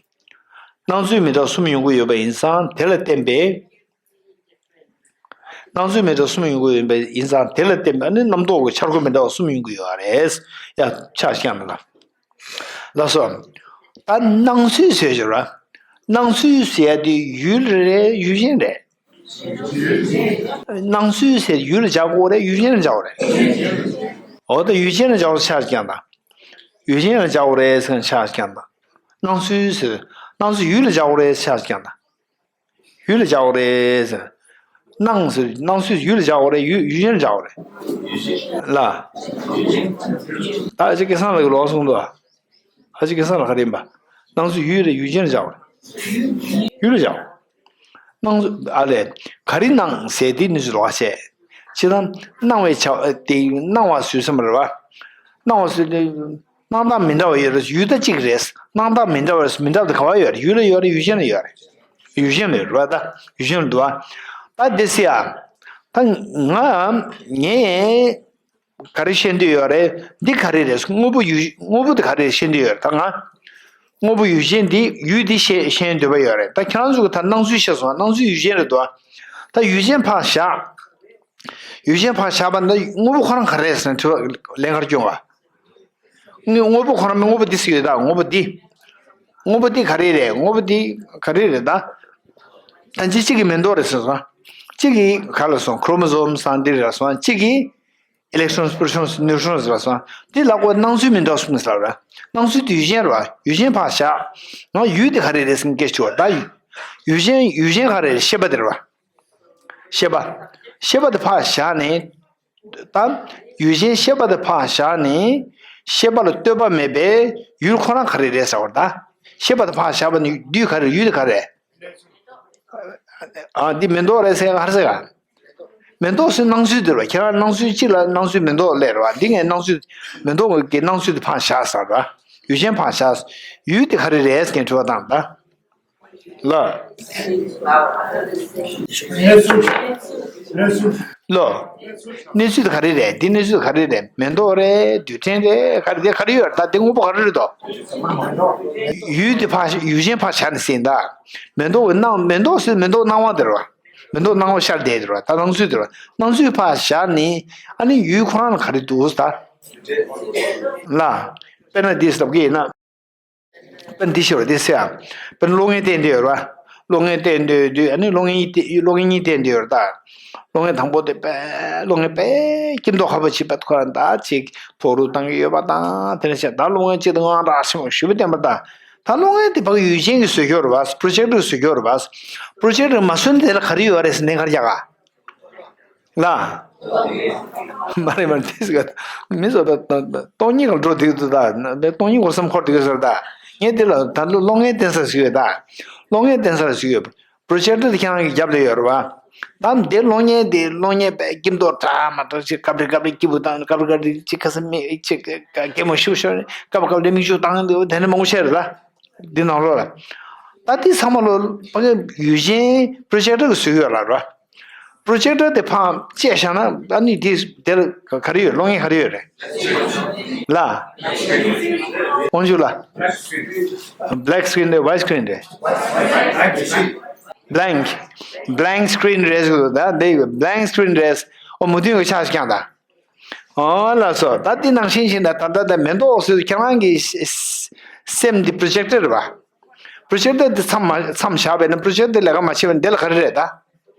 སྣང་ཚུལ་མི་འདྲ་གསུམ་ཡོང་གི་ཡོད་པ་ཡིན་ཙང་དེ་ལ་བརྟེན་པའི། སྣང་ཚུལ་མི་འདྲ་གསུམ་ཡོང་གི་ཡོད་པ་ཡིན་ཙང་དེ་ལ་བརྟེན་པའི་ཨ་ནི་རྣམ་རྟོག་གི་འཆར་སྒོ་མི་འདྲ་བ་གསུམ་ཡོང་གི་ཡོད་རེད། ཡ་ཕྱག་བརྐྱངས་ལ། ལགས་སོ། ད་སྣང་ཚུལ་ཟེར་ཞོར་ར། སྣང་ཚུལ་ཟེར་ཡ་དེ་ཡུལ་རེད་ཡུལ་ཅན་རེད། སྣང་ཚུལ་ཟེར་ཡུལ་ལ་སྦྱར་དགོས་རེད་ཡུལ་ཅན་ལ་སྦྱར་དགོས་རེད། འོ་ད་ཡུལ་ཅན་ལ་སྦྱར་བ་ཕྱག་བརྐྱངས་དང་། ཡུལ་ཅན་ལ་སྦྱར་དགོས་རེད་ཟེར་ཕྱག་བརྐྱངས་དང་། སྣང་ཚུལ་ཟེར། སྣང་ཚུལ་ཡུལ་ལ་སྦྱར་དགོས་རེད་ཕྱག་བརྐྱངས་དང་། ཡུལ་ལ་སྦྱར་དགོས་རེད་ཟེར། སྣང་ཟེར་སྣང་ཚུལ་ཡུལ་ལ་སྦྱར་དགོས་རེད་ཡུལ་ཡུལ་ཅན་ལ་སྦྱར་དགོས་རེད། ལ། ད་ཨ་ཅེ་སྐལ་བཟང་ལགས་ཀྱིས་ལོག་གསུངས་འདུག་ཨ་ཅེ་སྐལ་བཟང་ལགས་ག་རེ་ཡིན་པ། སྣང་ཚུལ་ཡུལ་རེད་ཡུལ་ཅན་ལ་སྦྱར་དགོས་རེད། ཡུལ་ལ་སྦྱར། སྣང་ཚུལ་ཨ་ལས། ག་རེ་སྣང་ཟེར་དེ་ནི་ཚུལ་ལོག་བཤད། ཅི་ལྟར་སྣང་བའི་བྱ་དེ་སྣང་བ་བཟོས་སམ་རེད་བ། སྣང་བ་བཟོས་ཏེ། སྣང་སྟངས་མི་འདྲ་བ་ཡོད་རེད། ཡུལ་ད་གཅིག་རེད། སྣང་སྟངས་མི་འདྲ་བ་རེད། མི་འདྲ་བ་དེ་ག་བ་ཡོད་རེད། ཡུལ་ལ་ཡོད་རེད་ཡུལ་ཅན་ལ་ཡོད་རེད། ཡུལ་ཅན་ལ་ཡོད་རེད་བ། ད་ཡུལ་ཅན་ལ་འདུག་བ། ད་དེ་སི་ཡ། ད་ང་ངས་ག་རེ་བཤད་འདོད་ཡོད་རེད། འདི་ག་རེ་རེད། དངོས་པོ་ཡུལ་དངོས་པོ་དེ་ག་རེ་རེད་བཤད་འདོད་ཡོད་རེད་ད་ང་། དངོས་པོ་ཡུལ་ཅན་འདི་ཡུལ་འདི་བཤད་བཤད་འདོད་པ་ཡོད་རེད། ད་ཁྱེད་རང་ཚོ་གི་ད་སྣང་ཚུལ་བཤད་སོང་། སྣང་ཚུལ་ཡུལ་ཅན་རེད་འདུག་བ། ད་ཡུལ་ཅན་ཕར་བཞག་ཡུལ་ཅན་ཕར་བཞག་པ་འདི་དངོས་པོ་ཁོ་རང་ག་རེ་རེད་ཟེར་ན་དྲི་བ་ལན་ག་རེ་སྐྱོན་བ། དངོས་དངོས་པོ་ཁོ་རང་མིན་དངོས་པོ་འདི་ཟེར་ཡོད་ད་དངོས་པོ་འདི། དངོས་པོ་འདི་ག་རེ་རེད། དངོས་པོ་འདི་ག་རེ་རེད་ད། ད་ཅི་གཅིག་གི་མེ་ཏོག་རེད་ཟེར་སོང་། གཅིག་གི་ག་ལ་སོང་ཁྲོ་མོ་སོམ་སང་འདི་རེད་སོང་། གཅིག་གི་ཨི་ལེག་ཊོན་པྲོ་ཊོན་ནིའུ་ཊོན་ཟེར་སོང་། འདི་ལ་ཀོ་སྣང་ཚུལ་མི་འདྲ་གསུམ་ཟེར་བ། སྣང་ཚུལ་དེ་ཡུལ་ཅན་རེད་བ། ཡུལ་ཅན་ཕར་བཞག་ང་ཡུལ་དེ་ག་རེ་རེད་ཟེར་སྐད་ཆ་བ་ད། ཡུལ་ཅན་ཡུལ་ཅན་ག་རེ་རེད་ཤེས་པ་དེ་རེད་བ། ཤེས་པ། ཤེས་པ་དེ་ཕར་བཞག་ནས། ད། ཡུལ་ཅན་ཤེས་པ་དེ་ཕར་བཞག་ནས། ཤེས་པ་ལ་ལྟོས་པ་མེད་པའི་ཡུལ་ཁོ་རང་ག་རེ་རེད་ཟེར་བ་ད། ཤེས་པ་དེ་ཕར་བཞག་པ་ནི་དུས་ག་རེ་ཡུལ་དེ་ག་རེ། ཨ་འདི་མེ་ཏོག་རེད་ཟེར་ག་རེ་ཟེར་ག་མེ་ཏོག་ཟེར་སྣང་ཚུལ་དེ་རེད་བ། ཁྱེད་རང་སྣང་ཚུལ་གཅིག་ལ་སྣང་ཚུལ་མེ་ཏོག་སླེབས་རེད་བ། འདི་ངས་སྣང་ཚུལ། མེ་ཏོག་གི་སྣང་ཚུལ་དེ་ཕར་བཞག་ཟེར་བ། ཡུལ་ཅན་ཕར་བཞག་ཡུལ་དེ་ག་རེ་རེད་ཟེར་མཁན་དྲི་བ་བཏང་ད། ལ། གནས་ཚུལ། གནས་ཚུལ། ལོ། གནས་ཚུལ་དེ་ག་རེ་རེད། འདི་གནས་ཚུལ་ག་རེ་རེད། མེ་ཏོག་རེད། རྡུལ་ཕྲན་རེད། ག་རེ་རེད། ག་རེ་ཡོད་རེད། ད་འདི་དངོས་པོ་ག་རེ་རེད་དོ། ཡུལ་དེ་ཕར་ཡུལ་ཅན་ཕར་བཞག་ནས་ཟིན་ད། མེ་ཏོག་གི་སྣང་མེ་ཏོག་ཟེར་མེ་ཏོག་སྣང་བ་དེ་རེད་བ། མེ་ཏོག་སྣང་བ་ཤར་བསྡད་དེ་རེད་བ། ད་སྣང་ཚུལ་དེ་རེད་བ། སྣང་ཚུལ་ཕར་བཞག་ནས་ཨ་ནི་ཡུལ་ཁོ་རང་ལ་ག་རེ་འདུག་ད། ལ། དཔེར་ན་འདི་ཟེར་གྱི་ཡིན་ན། དཔེར་ན་འདི་ཤེས་པར་འདི་ཟེར་ཡ། དཔེར་ན་གློག་བརྙན་བསྟན་འདོད་ཡོད་རེད་བ། གློག་བརྙན་བསྟན་འདོད་དུས་ཨ་ནི་གློག་བརྙན་གཉིས་བསྟན་གློག་བརྙན་གཉིས་བསྟན་འདོད་ཡོད་རེད་ད། གློག་བརྙན་དང་པོ་དེ་དཔེ་གློག་བརྙན་དཔེ་སྐྱིད་མདོག་ཁ་པོ་ཅིག་དཔེ་ཁོ་རང་ད་ཅིག་མཐོ་རུ་བཏང་གི་ཡོད་པ་དང་དེ་ནས་བཤད་ད་གློག་བརྙན་གཅིག་དང་ངང་རག་ཆེན་པོ་ཞེ་པོ་བསྟན་པ་དང་། ད་གློག་བརྙན་དེ་ཕ་གི་ཡུལ་ཅན་གྱིས་བཟོས་ཡོད་རེད་བ། པྲོ་ཇེག་ཊར་གྱིས་བཟོས་ཡོད་རེད་བ། པྲོ་ཇེག་ཊར་མ་བཟོས་ན་དེ་ལ་ག་རེ་ཡོད་རེད་ཟེར་ནས་ག་རེ་རྒྱག་ག་ལ། མ་རེད་མ་རེད་དེ་ཟེར་ག་མི་ཟེར་ད་སྟོང་ཉིད་ཀྱི་འགྲོ་དེ་ཚོ་ད་སྟོང་ཉིད་ཀྱི་སེམས་འཁོར་དེ་ག་ཟེར་ད། ངས་དེ་ལ་ད་ལོ་གློག་བརྙན་བསྟན་ས་ཞིག་ཡོད་ད། གློག་བརྙན་བསྟན་ས་ཞིག་ཡོད། པྲོ་ཇེག་ཊར་དེ་ཁྱེད་རང་གི་རྒྱབ་ལ་ཡོད་རེད་བ། ད་དེ་གློག་བརྙན་དེ་གློག་བརྙན་དཔེ་སྐྱིད་མདོག་འདྲ་མ་འདྲ་ཅིག་སྐབས་རེ་སྐབས་རེ་སྐྱིད་པོ་བཏང་སྐབས་རེ་སྐབས་རེ་ཅིག་ཁ་སང་མི་ཅིག་གད་མོ་ཤུགས་ཤོར་སྐབས་སྐབས་རེ་མིག་ཆུ་བཏང་འདུག་དེ་ནས་མང་པོ་བཤད་རེད་ད། འདི་ནང་ལོགས་ལ། ད་འདི་ཚང་མ་ལོ་ཕ་གི་ཡུལ་ཅན་པྲོ་ཇེག་ཊར་གྱིས་བཟོས་ཡོད་ལ་ར། པྲོ་ཇེག་ཊར་དེ་ཕར་བཅད་བཞག་ན་ཨ་ནི་འདི་དེར་ག་རེ་ཡོད། གློག་བརྙན་ག་རེ་ཡོད་རེད། ལ། དབང་ཕྱུག་ལ། Black screen རེད། White screen རེད། Blank. Blank screen རེད་ཟེར་ད་འདི་blank screen རེད། ཨོ་མུ་མཐུད་ཀྱི་ཆ་ཞིག་ཀྱང་ད། ཨོ་ལགས་སོ། ད་འདི་ནང་བཞིན་བྱས་ན་ད་ལྟ་ད་མེ་ཏོག་ཟེར་ཁྱེད་རང་གི་སེམས་འདི་པྲོ་ཇེག་ཊར་རེད་པ། པྲོ་ཇེག་ཊར་འདི་མཚམས་མ་མཚམས་བཞག་པས་ན་པྲོ་ཇེག་ཊར་འདི་ལས་ཀ་མ་བྱེད་པ་འདི་ལ་ག་རེ་རེད་ད།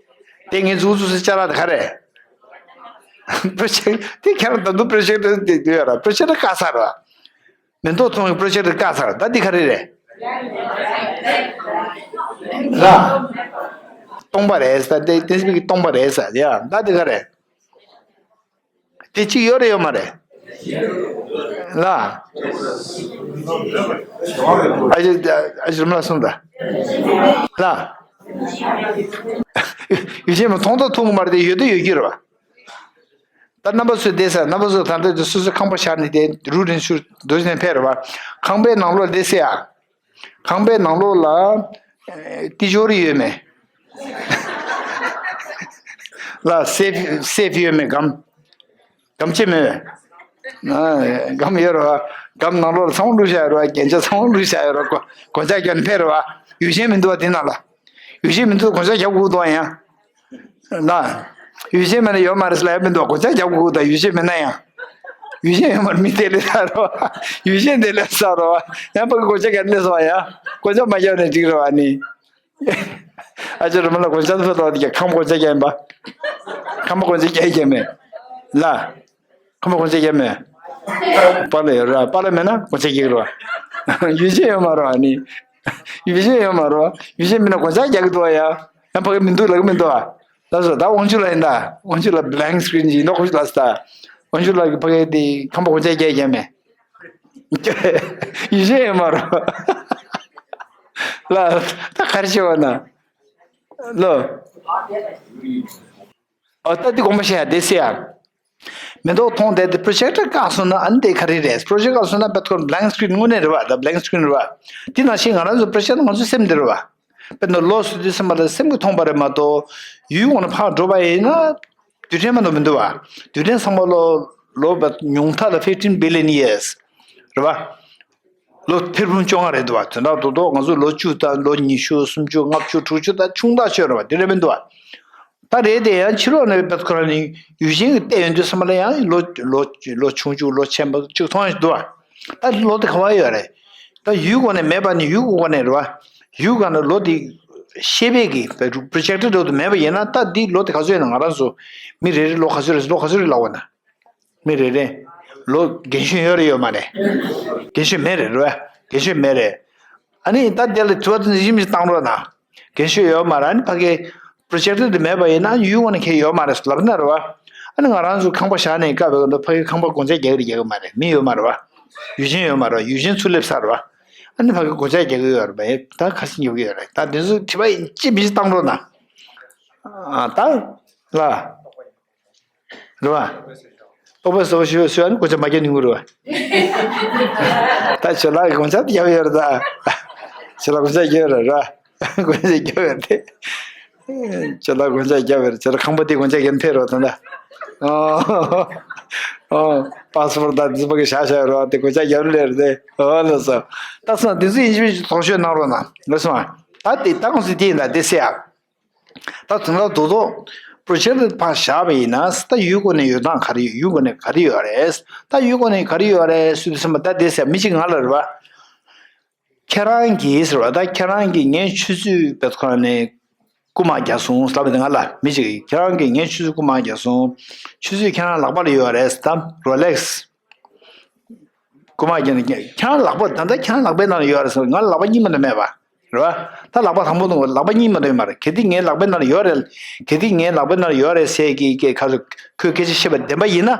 དེ་ངས་འཛུགས་འཛུགས་སེ་ཅ་ལག་དེ་ག་རེ། པྲོ་ཇེཀ་དེ་ཁྱེད་རང་ད་དུང་པྲོ་ཇེཀ་དེ་དེ་ཡོད་ར། པྲོ་ཇེཀ་བཀག་ཚར་བ། མེ་ཏོག་མཐོང་བའི་པྲོ་ཇེཀ་བཀག་ཚར། ད་འདི་ག་རེ་རེད། ལ། སྟོང་པ་རེད་ཟེར། དེ་དེ་སྤྱི་གི་སྟོང་པ་རེད་ཟེར་ཡ། ད་འདི་ག་རེད། དེ་གཅིག་ཡོད་རེད་ཡོད་མ་རེད། ལ། ཨ་ཅེ་ཨ་ཅེ་རིམ་ལ་གསུངས་ད། ལ། ཡུལ་ཅན་མ་མཐོང་ཐོག་མཐོང་གི་མ་རེད་དེ་ཡོད་དུ་ཡོད་ཀྱི་རེད་བ། ད་རྣམ་པ་ཚོས་བསྡད་ས། རྣམ་པ་ཚོ་ད་ལྟ་དུ་སོ་སོའི་ཁང་པ་བཞག་ནས་བསྡད། རུ་རིན་ཆུ་རྡོ་རྗེ་གདན་ཕེབས་རེད་བ། ཁང་པའི་ནང་ལོགས་བསྡད་ས་ཡ། ཁང་པའི་ནང་ལོགས་ལ་ཏི་ཅོ་རི་ཡོད་མེད། ལ་སེབ་སེབ་ཡོད་མེད་སྒམ། སྒམ་ཆེ་མེད། སྒམ་ཡོད་རེད་བ། སྒམ་ནང་ལོགས་ལ་ཚང་མ་བླུགས་བཞག་ཡོད་རེད་བ། རྒྱན་ཆ་ཚང་མ་བླུགས་བཞག་ཡོད་རེད། གོ་གོན་ཆ་རྒྱག་ནས་ཕེབས་རེད་བ། ཡུལ་ཅན་མི་འདུག་བ་དེ་ནང་ལ། ཡུལ་ཅན་མི་འདུག་གོན་ཆ་རྒྱག་དགོས་འདུག་ཡང་། ལ། ཡུལ་ཅན་མེད་ན་ཡོད་མ་རེད་ཟེར་ལབ་ཡ་མི་འདུག་གོན་ཆ་རྒྱག་དགོས་ད་ཡུལ་ཅན་མེད་ན་ཡང་། ཡུལ་ཅན་ཡོད་མ་རེད། མི་དེ་ལས་ས་རོ། ཡུལ་ཅན་དེ་ལས་ས་རོ། ཡང་ཕ་གི་གོན་ཆ་ག་ནས་སོང་ཡ། གོན་ཆ་མ་རྒྱག་ནས་འགྲིག་རེད་བ་ནི། ཨ་ཅེ་རི་མ་ལ་གོན་ཆ་ཕུད་དོ་དེ་ཁང་པ་གོན་ཆ་རྒྱག་ཡིན་པ། ཁང་པ་གོན་ཆ་རྒྱག་རྒྱག་མེད། ལ། ཁང་པ་གོན་ཆ་རྒྱག་མེད། པཱ་ལགས་ཡོད་ར། པཱ་ལགས་མེད་ན་གོན་ཆ་རྒྱག་རོ། ཡུལ་ཅན་ཡོད་མ་རོ་ཨ་ནི། ཡུལ་ཅན་ཡོད་མ་རོ། ཡུལ་ཅན་མེད་ན་གོན་ཆ་རྒྱག་གི་འདུག་ཡ། ཡང་ཕ་གི་མི་འདུག་ལབ་གི་མི་འདུག་ཨ། ལགས་སོ། ད་དབང་ཕྱུག་ལགས་ཡིན་ད། དབང་ཕྱུག་ལགས་blank screen་ཅིག་ཡིན་ནོ་ཁོ་ལ་ས། དབང་ཕྱུག་ལགས་ཀྱི་ཕ་གི་དེ་ཁང་པ་གོན་ཆ་རྒྱག་རྒྱག་མེད། ཡིད་ཆེས་ཡོད་མ་རེད། ལ་ད་ག་རེ་བྱེད་པ་ན། ལོ། ཨ་ད་འདི་དགོངས་པ་བཞེས་ཡ་དེ་སེ་ཡ། མེ་ཏོག་མཐོང་བསྡད་དེ་པྲོ་ཇེཀ་ཊར་བཀག་སོང་ན་ཨ་ནི་དེ་ག་རེ་རེད། པྲོ་ཇེཀ་ཊར་བཀག་སོང་ན་བེད་ཁོ་blank screen་དངོས་གནས་རེད་བ། ད་blank screen་རེད་བ། དེ་ནང་བཞིན་ང་རང་ཚོ་པྲོ་ཇེཀ་ཊར་ང་ཚོའི་སེམས་དེ་རེད་བ། དཔེར་ན་ལོ་སུ་དུས་སེམས་པ་ལ་སེམས་ཀྱིས་མཐོང་པ་རེད་མ་གཏོགས་ཡུལ་དངོས་ནས་ཕར་འགྲོ་བ་ཡིན་ན། དུས་དྲན་མ་གཏོགས་མི་འདུག་བ། དུས་དྲན་ཚང་མ་ལོ་ལོ་བ་ཉུང་མཐའ་ལ་fifteen billion years་རེད་བ། ལོ་ཐེར་འབུམ་བཅོ་ལྔ་རེད་འདུག་བ། དོན་དག་རྡོག་རྡོག་ང་ཚོ་ལོ་བཅུ་དང་ལོ་ཉི་ཤུ་སུམ་ཅུ་ལྔ་བཅུ་དྲུག་ཅུ་དང་ཆུང་ཐག་ཆོད་རེད་བ། དེ་རེད་མི་འདུག་བ། ད་རེད་དེ་ཡང་ཕྱི་ལོགས་ནས་བེད་ཁོ་རང་ནི་ཡུལ་ཅན་གྱིས་བལྟས་ཡོང་དུས་ཚང་མ་ལ་ཡང་ལོ་ལོ་ལོ་ཆུང་ཆུང་ལོ་ཆེན་པོ་གཅིག་མཐོང་ཡོང་འདུག་བ། ད་ལོ་དེ་ག་བ་ཡོད་རེད། ད་ཡུལ་སྒོ་ནས་མེད་པ་ནི་ཡུལ་སྒོ་ནས་རེད་བ། ཡུལ་སྒང་ནས་ལོ་དེ་ཤེས་པས་ཀྱི་པྲོ་ཇེཀ་ཊར་འདྲ་བོ་དེ་མེད་པ་ཡིན་ན་ད་འདི་ལོ་དེ་ག་ཚོད་ཡིན་ན་ང་རང་ཚོ་མི་རེ་རེ་ལོ་ག་ཚོད་རེད་ལོ་ག་ཚོད་རེད་ལབ་པ་ན། མི་རེ་རེ་ལོ་རྒན་གཞོན་ཡོད་རེད་ཡོད་མ་རེད། རྒན་གཞོན་མེད་རེད་རེད་བ། རྒན་གཞོན་མེད་རེད། ཨ་ནི་ད་དེ་ལ་དྲི་བ་དེ་ཚོ་ཡིན་མིན་བཏང་རོགས་གནང་། རྒན་གཞོན་ཡོད་མ་རེད། ཨ་ནི་ཕ་གི་པྲོ་ཇེཀ་ཊར་དེ་མེད་པ་ཡིན་ན་ཡུལ་སྒོ་ནས་ཁྱེད་ཡོད་མ་རེད་ལབ་ན་རེད་བ། ཨ་ནི་ང་རང་ཚོ་ཁང་པ་བཞག་ནས་བཀབ་པའི་སྐབས་ཕ་གི་ཁང་པ་གོན་ཆས་རྒྱག་གི་རེད་རྒྱག་གི་མ་རེད། མི་ཡོད་མ་རེད་བ། ཡུལ་ཅན་ཡོད་མ་རེད་བ། ཡུལ་ཅན་ཚུར་སླེབས་ཚར་བ། ཨ་ནི་ཕ་གི་གོན་ཆས་རྒྱག་གི་ཡོད་རེད་བ། ད་ག་ཚོད་རྒྱག་གི་ཡོད་རེད། ད་དེ་ཚོ་དྲི་བ་ཡིན་ཅི་མི་ཅི་བཏང་རོགས་གནང་། ཨ་ད་ལ། རེད་བ། རྟོགས་པ་བཟོ་ཞུ་ཞུ་ཨ་ནི་གོ་ཆ་མ་རྒྱག་ནི་ངུ་རེད་བ། ད་ཁྱོད་ལ་གོ་ཆ་རྒྱབ་ཡོད་རེད་ད། ཁྱོད་ལ་གོ་ཆ་རྒྱབ་ཡོད་རེད་ར། གོ་ཆ་རྒྱབ་ཡོད་དེ། ཁྱོད་ལ་གོ་ཆ་རྒྱབ་ཡོད་རེད། ཁྱོད་ལ་ཁང་པ་དེ་གོ་ཆ་རྒྱབ་ཕེབས་རོགས་དང་ད། ཨོ། ཨོ། པཱ་སི་པོར་ད་འཛིན་པ་གི་ཤ་ཤ་ཡོད་རེད་བ། དེ་གོ་ཆ་རྒྱབ་ལེར་དེ། ཨོ་ལགས་སོ། ད་སོང་དེ་ཚོ་ཡིན་གཅིག་མིན་གཅིག་དོགས་གཅོད་གནང་རོགས་གནང་། ལགས་སོ། ད་དེ་ད་ཁོང་ཚོས་དེ་ཡིན་ད་དེ་སེ་ཡ། ད་དོན་དག་རྡོག་རྡོག་པྲོ་ཇེཀ་ཊར་ཕར་བཞག་པ་ཡིན་ན་ད་ཡུལ་སྒོ་ནས་ཡོད་སྟངས་ག་རེ་ཡོད། ཡུལ་སྒོ་ནས་ག་རེ་ཡོད་རེད། ད་ཡུལ་སྒོ་ནས་ག་རེ་ཡོད་རེད་ཟེར་དུས་ཙམ་པ་ད་དེ་ཟེར་མི་གཅིག་ང་ལ་རེད་བ། ཁྱེད་རང་གིས་ཟེར་བ་ད་ཁྱེད་རང་གིས་ངའི་ཆུ་ཚོད་བེད་ཁོ་ནས་རྐུ་མ་རྒྱག་སོང་ལབ་པ་དེ་ང་ལ་མི་གཅིག་གིས་ཁྱེད་རང་གིས་ངའི་ཆུ་ཚོད་རྐུ་མ་རྒྱག་སོང་། ཆུ་ཚོད་ཁྱེད་རང་ལག་པ་ལ་ཡོད་རེད་ད་རོ་ལེག་སི། རྐུ་མ་རྒྱག་ནས་ཁྱེད་རང་ལག་པ་ད་ལྟ་ཁྱེད་རང་ལག་པའི་ནང་ལ་ཡོད་རེད་ཟེར། ང་ལ་ལག་པ་གཉིས་མ་གཏོགས་མེད་པ་རེད་བ། ད་ལག་པ་དང་པོ་དང་ལག་པ་གཉིས་མ་གཏོགས་ཡོད་མ་རེད། གལ་ཏེ་ངའི་ལག་པའི་ནང་ལ་ཡོད་རེད། གལ་ཏེ་ངའི་ལག་པའི་ནང་ལ་ཡོད་རེད་ཟེར་གི་གི་ཁ་ཚོ་ཁོས་སྐད་ཆ་བཤད་པ་བདེན་པ་ཡིན་ན།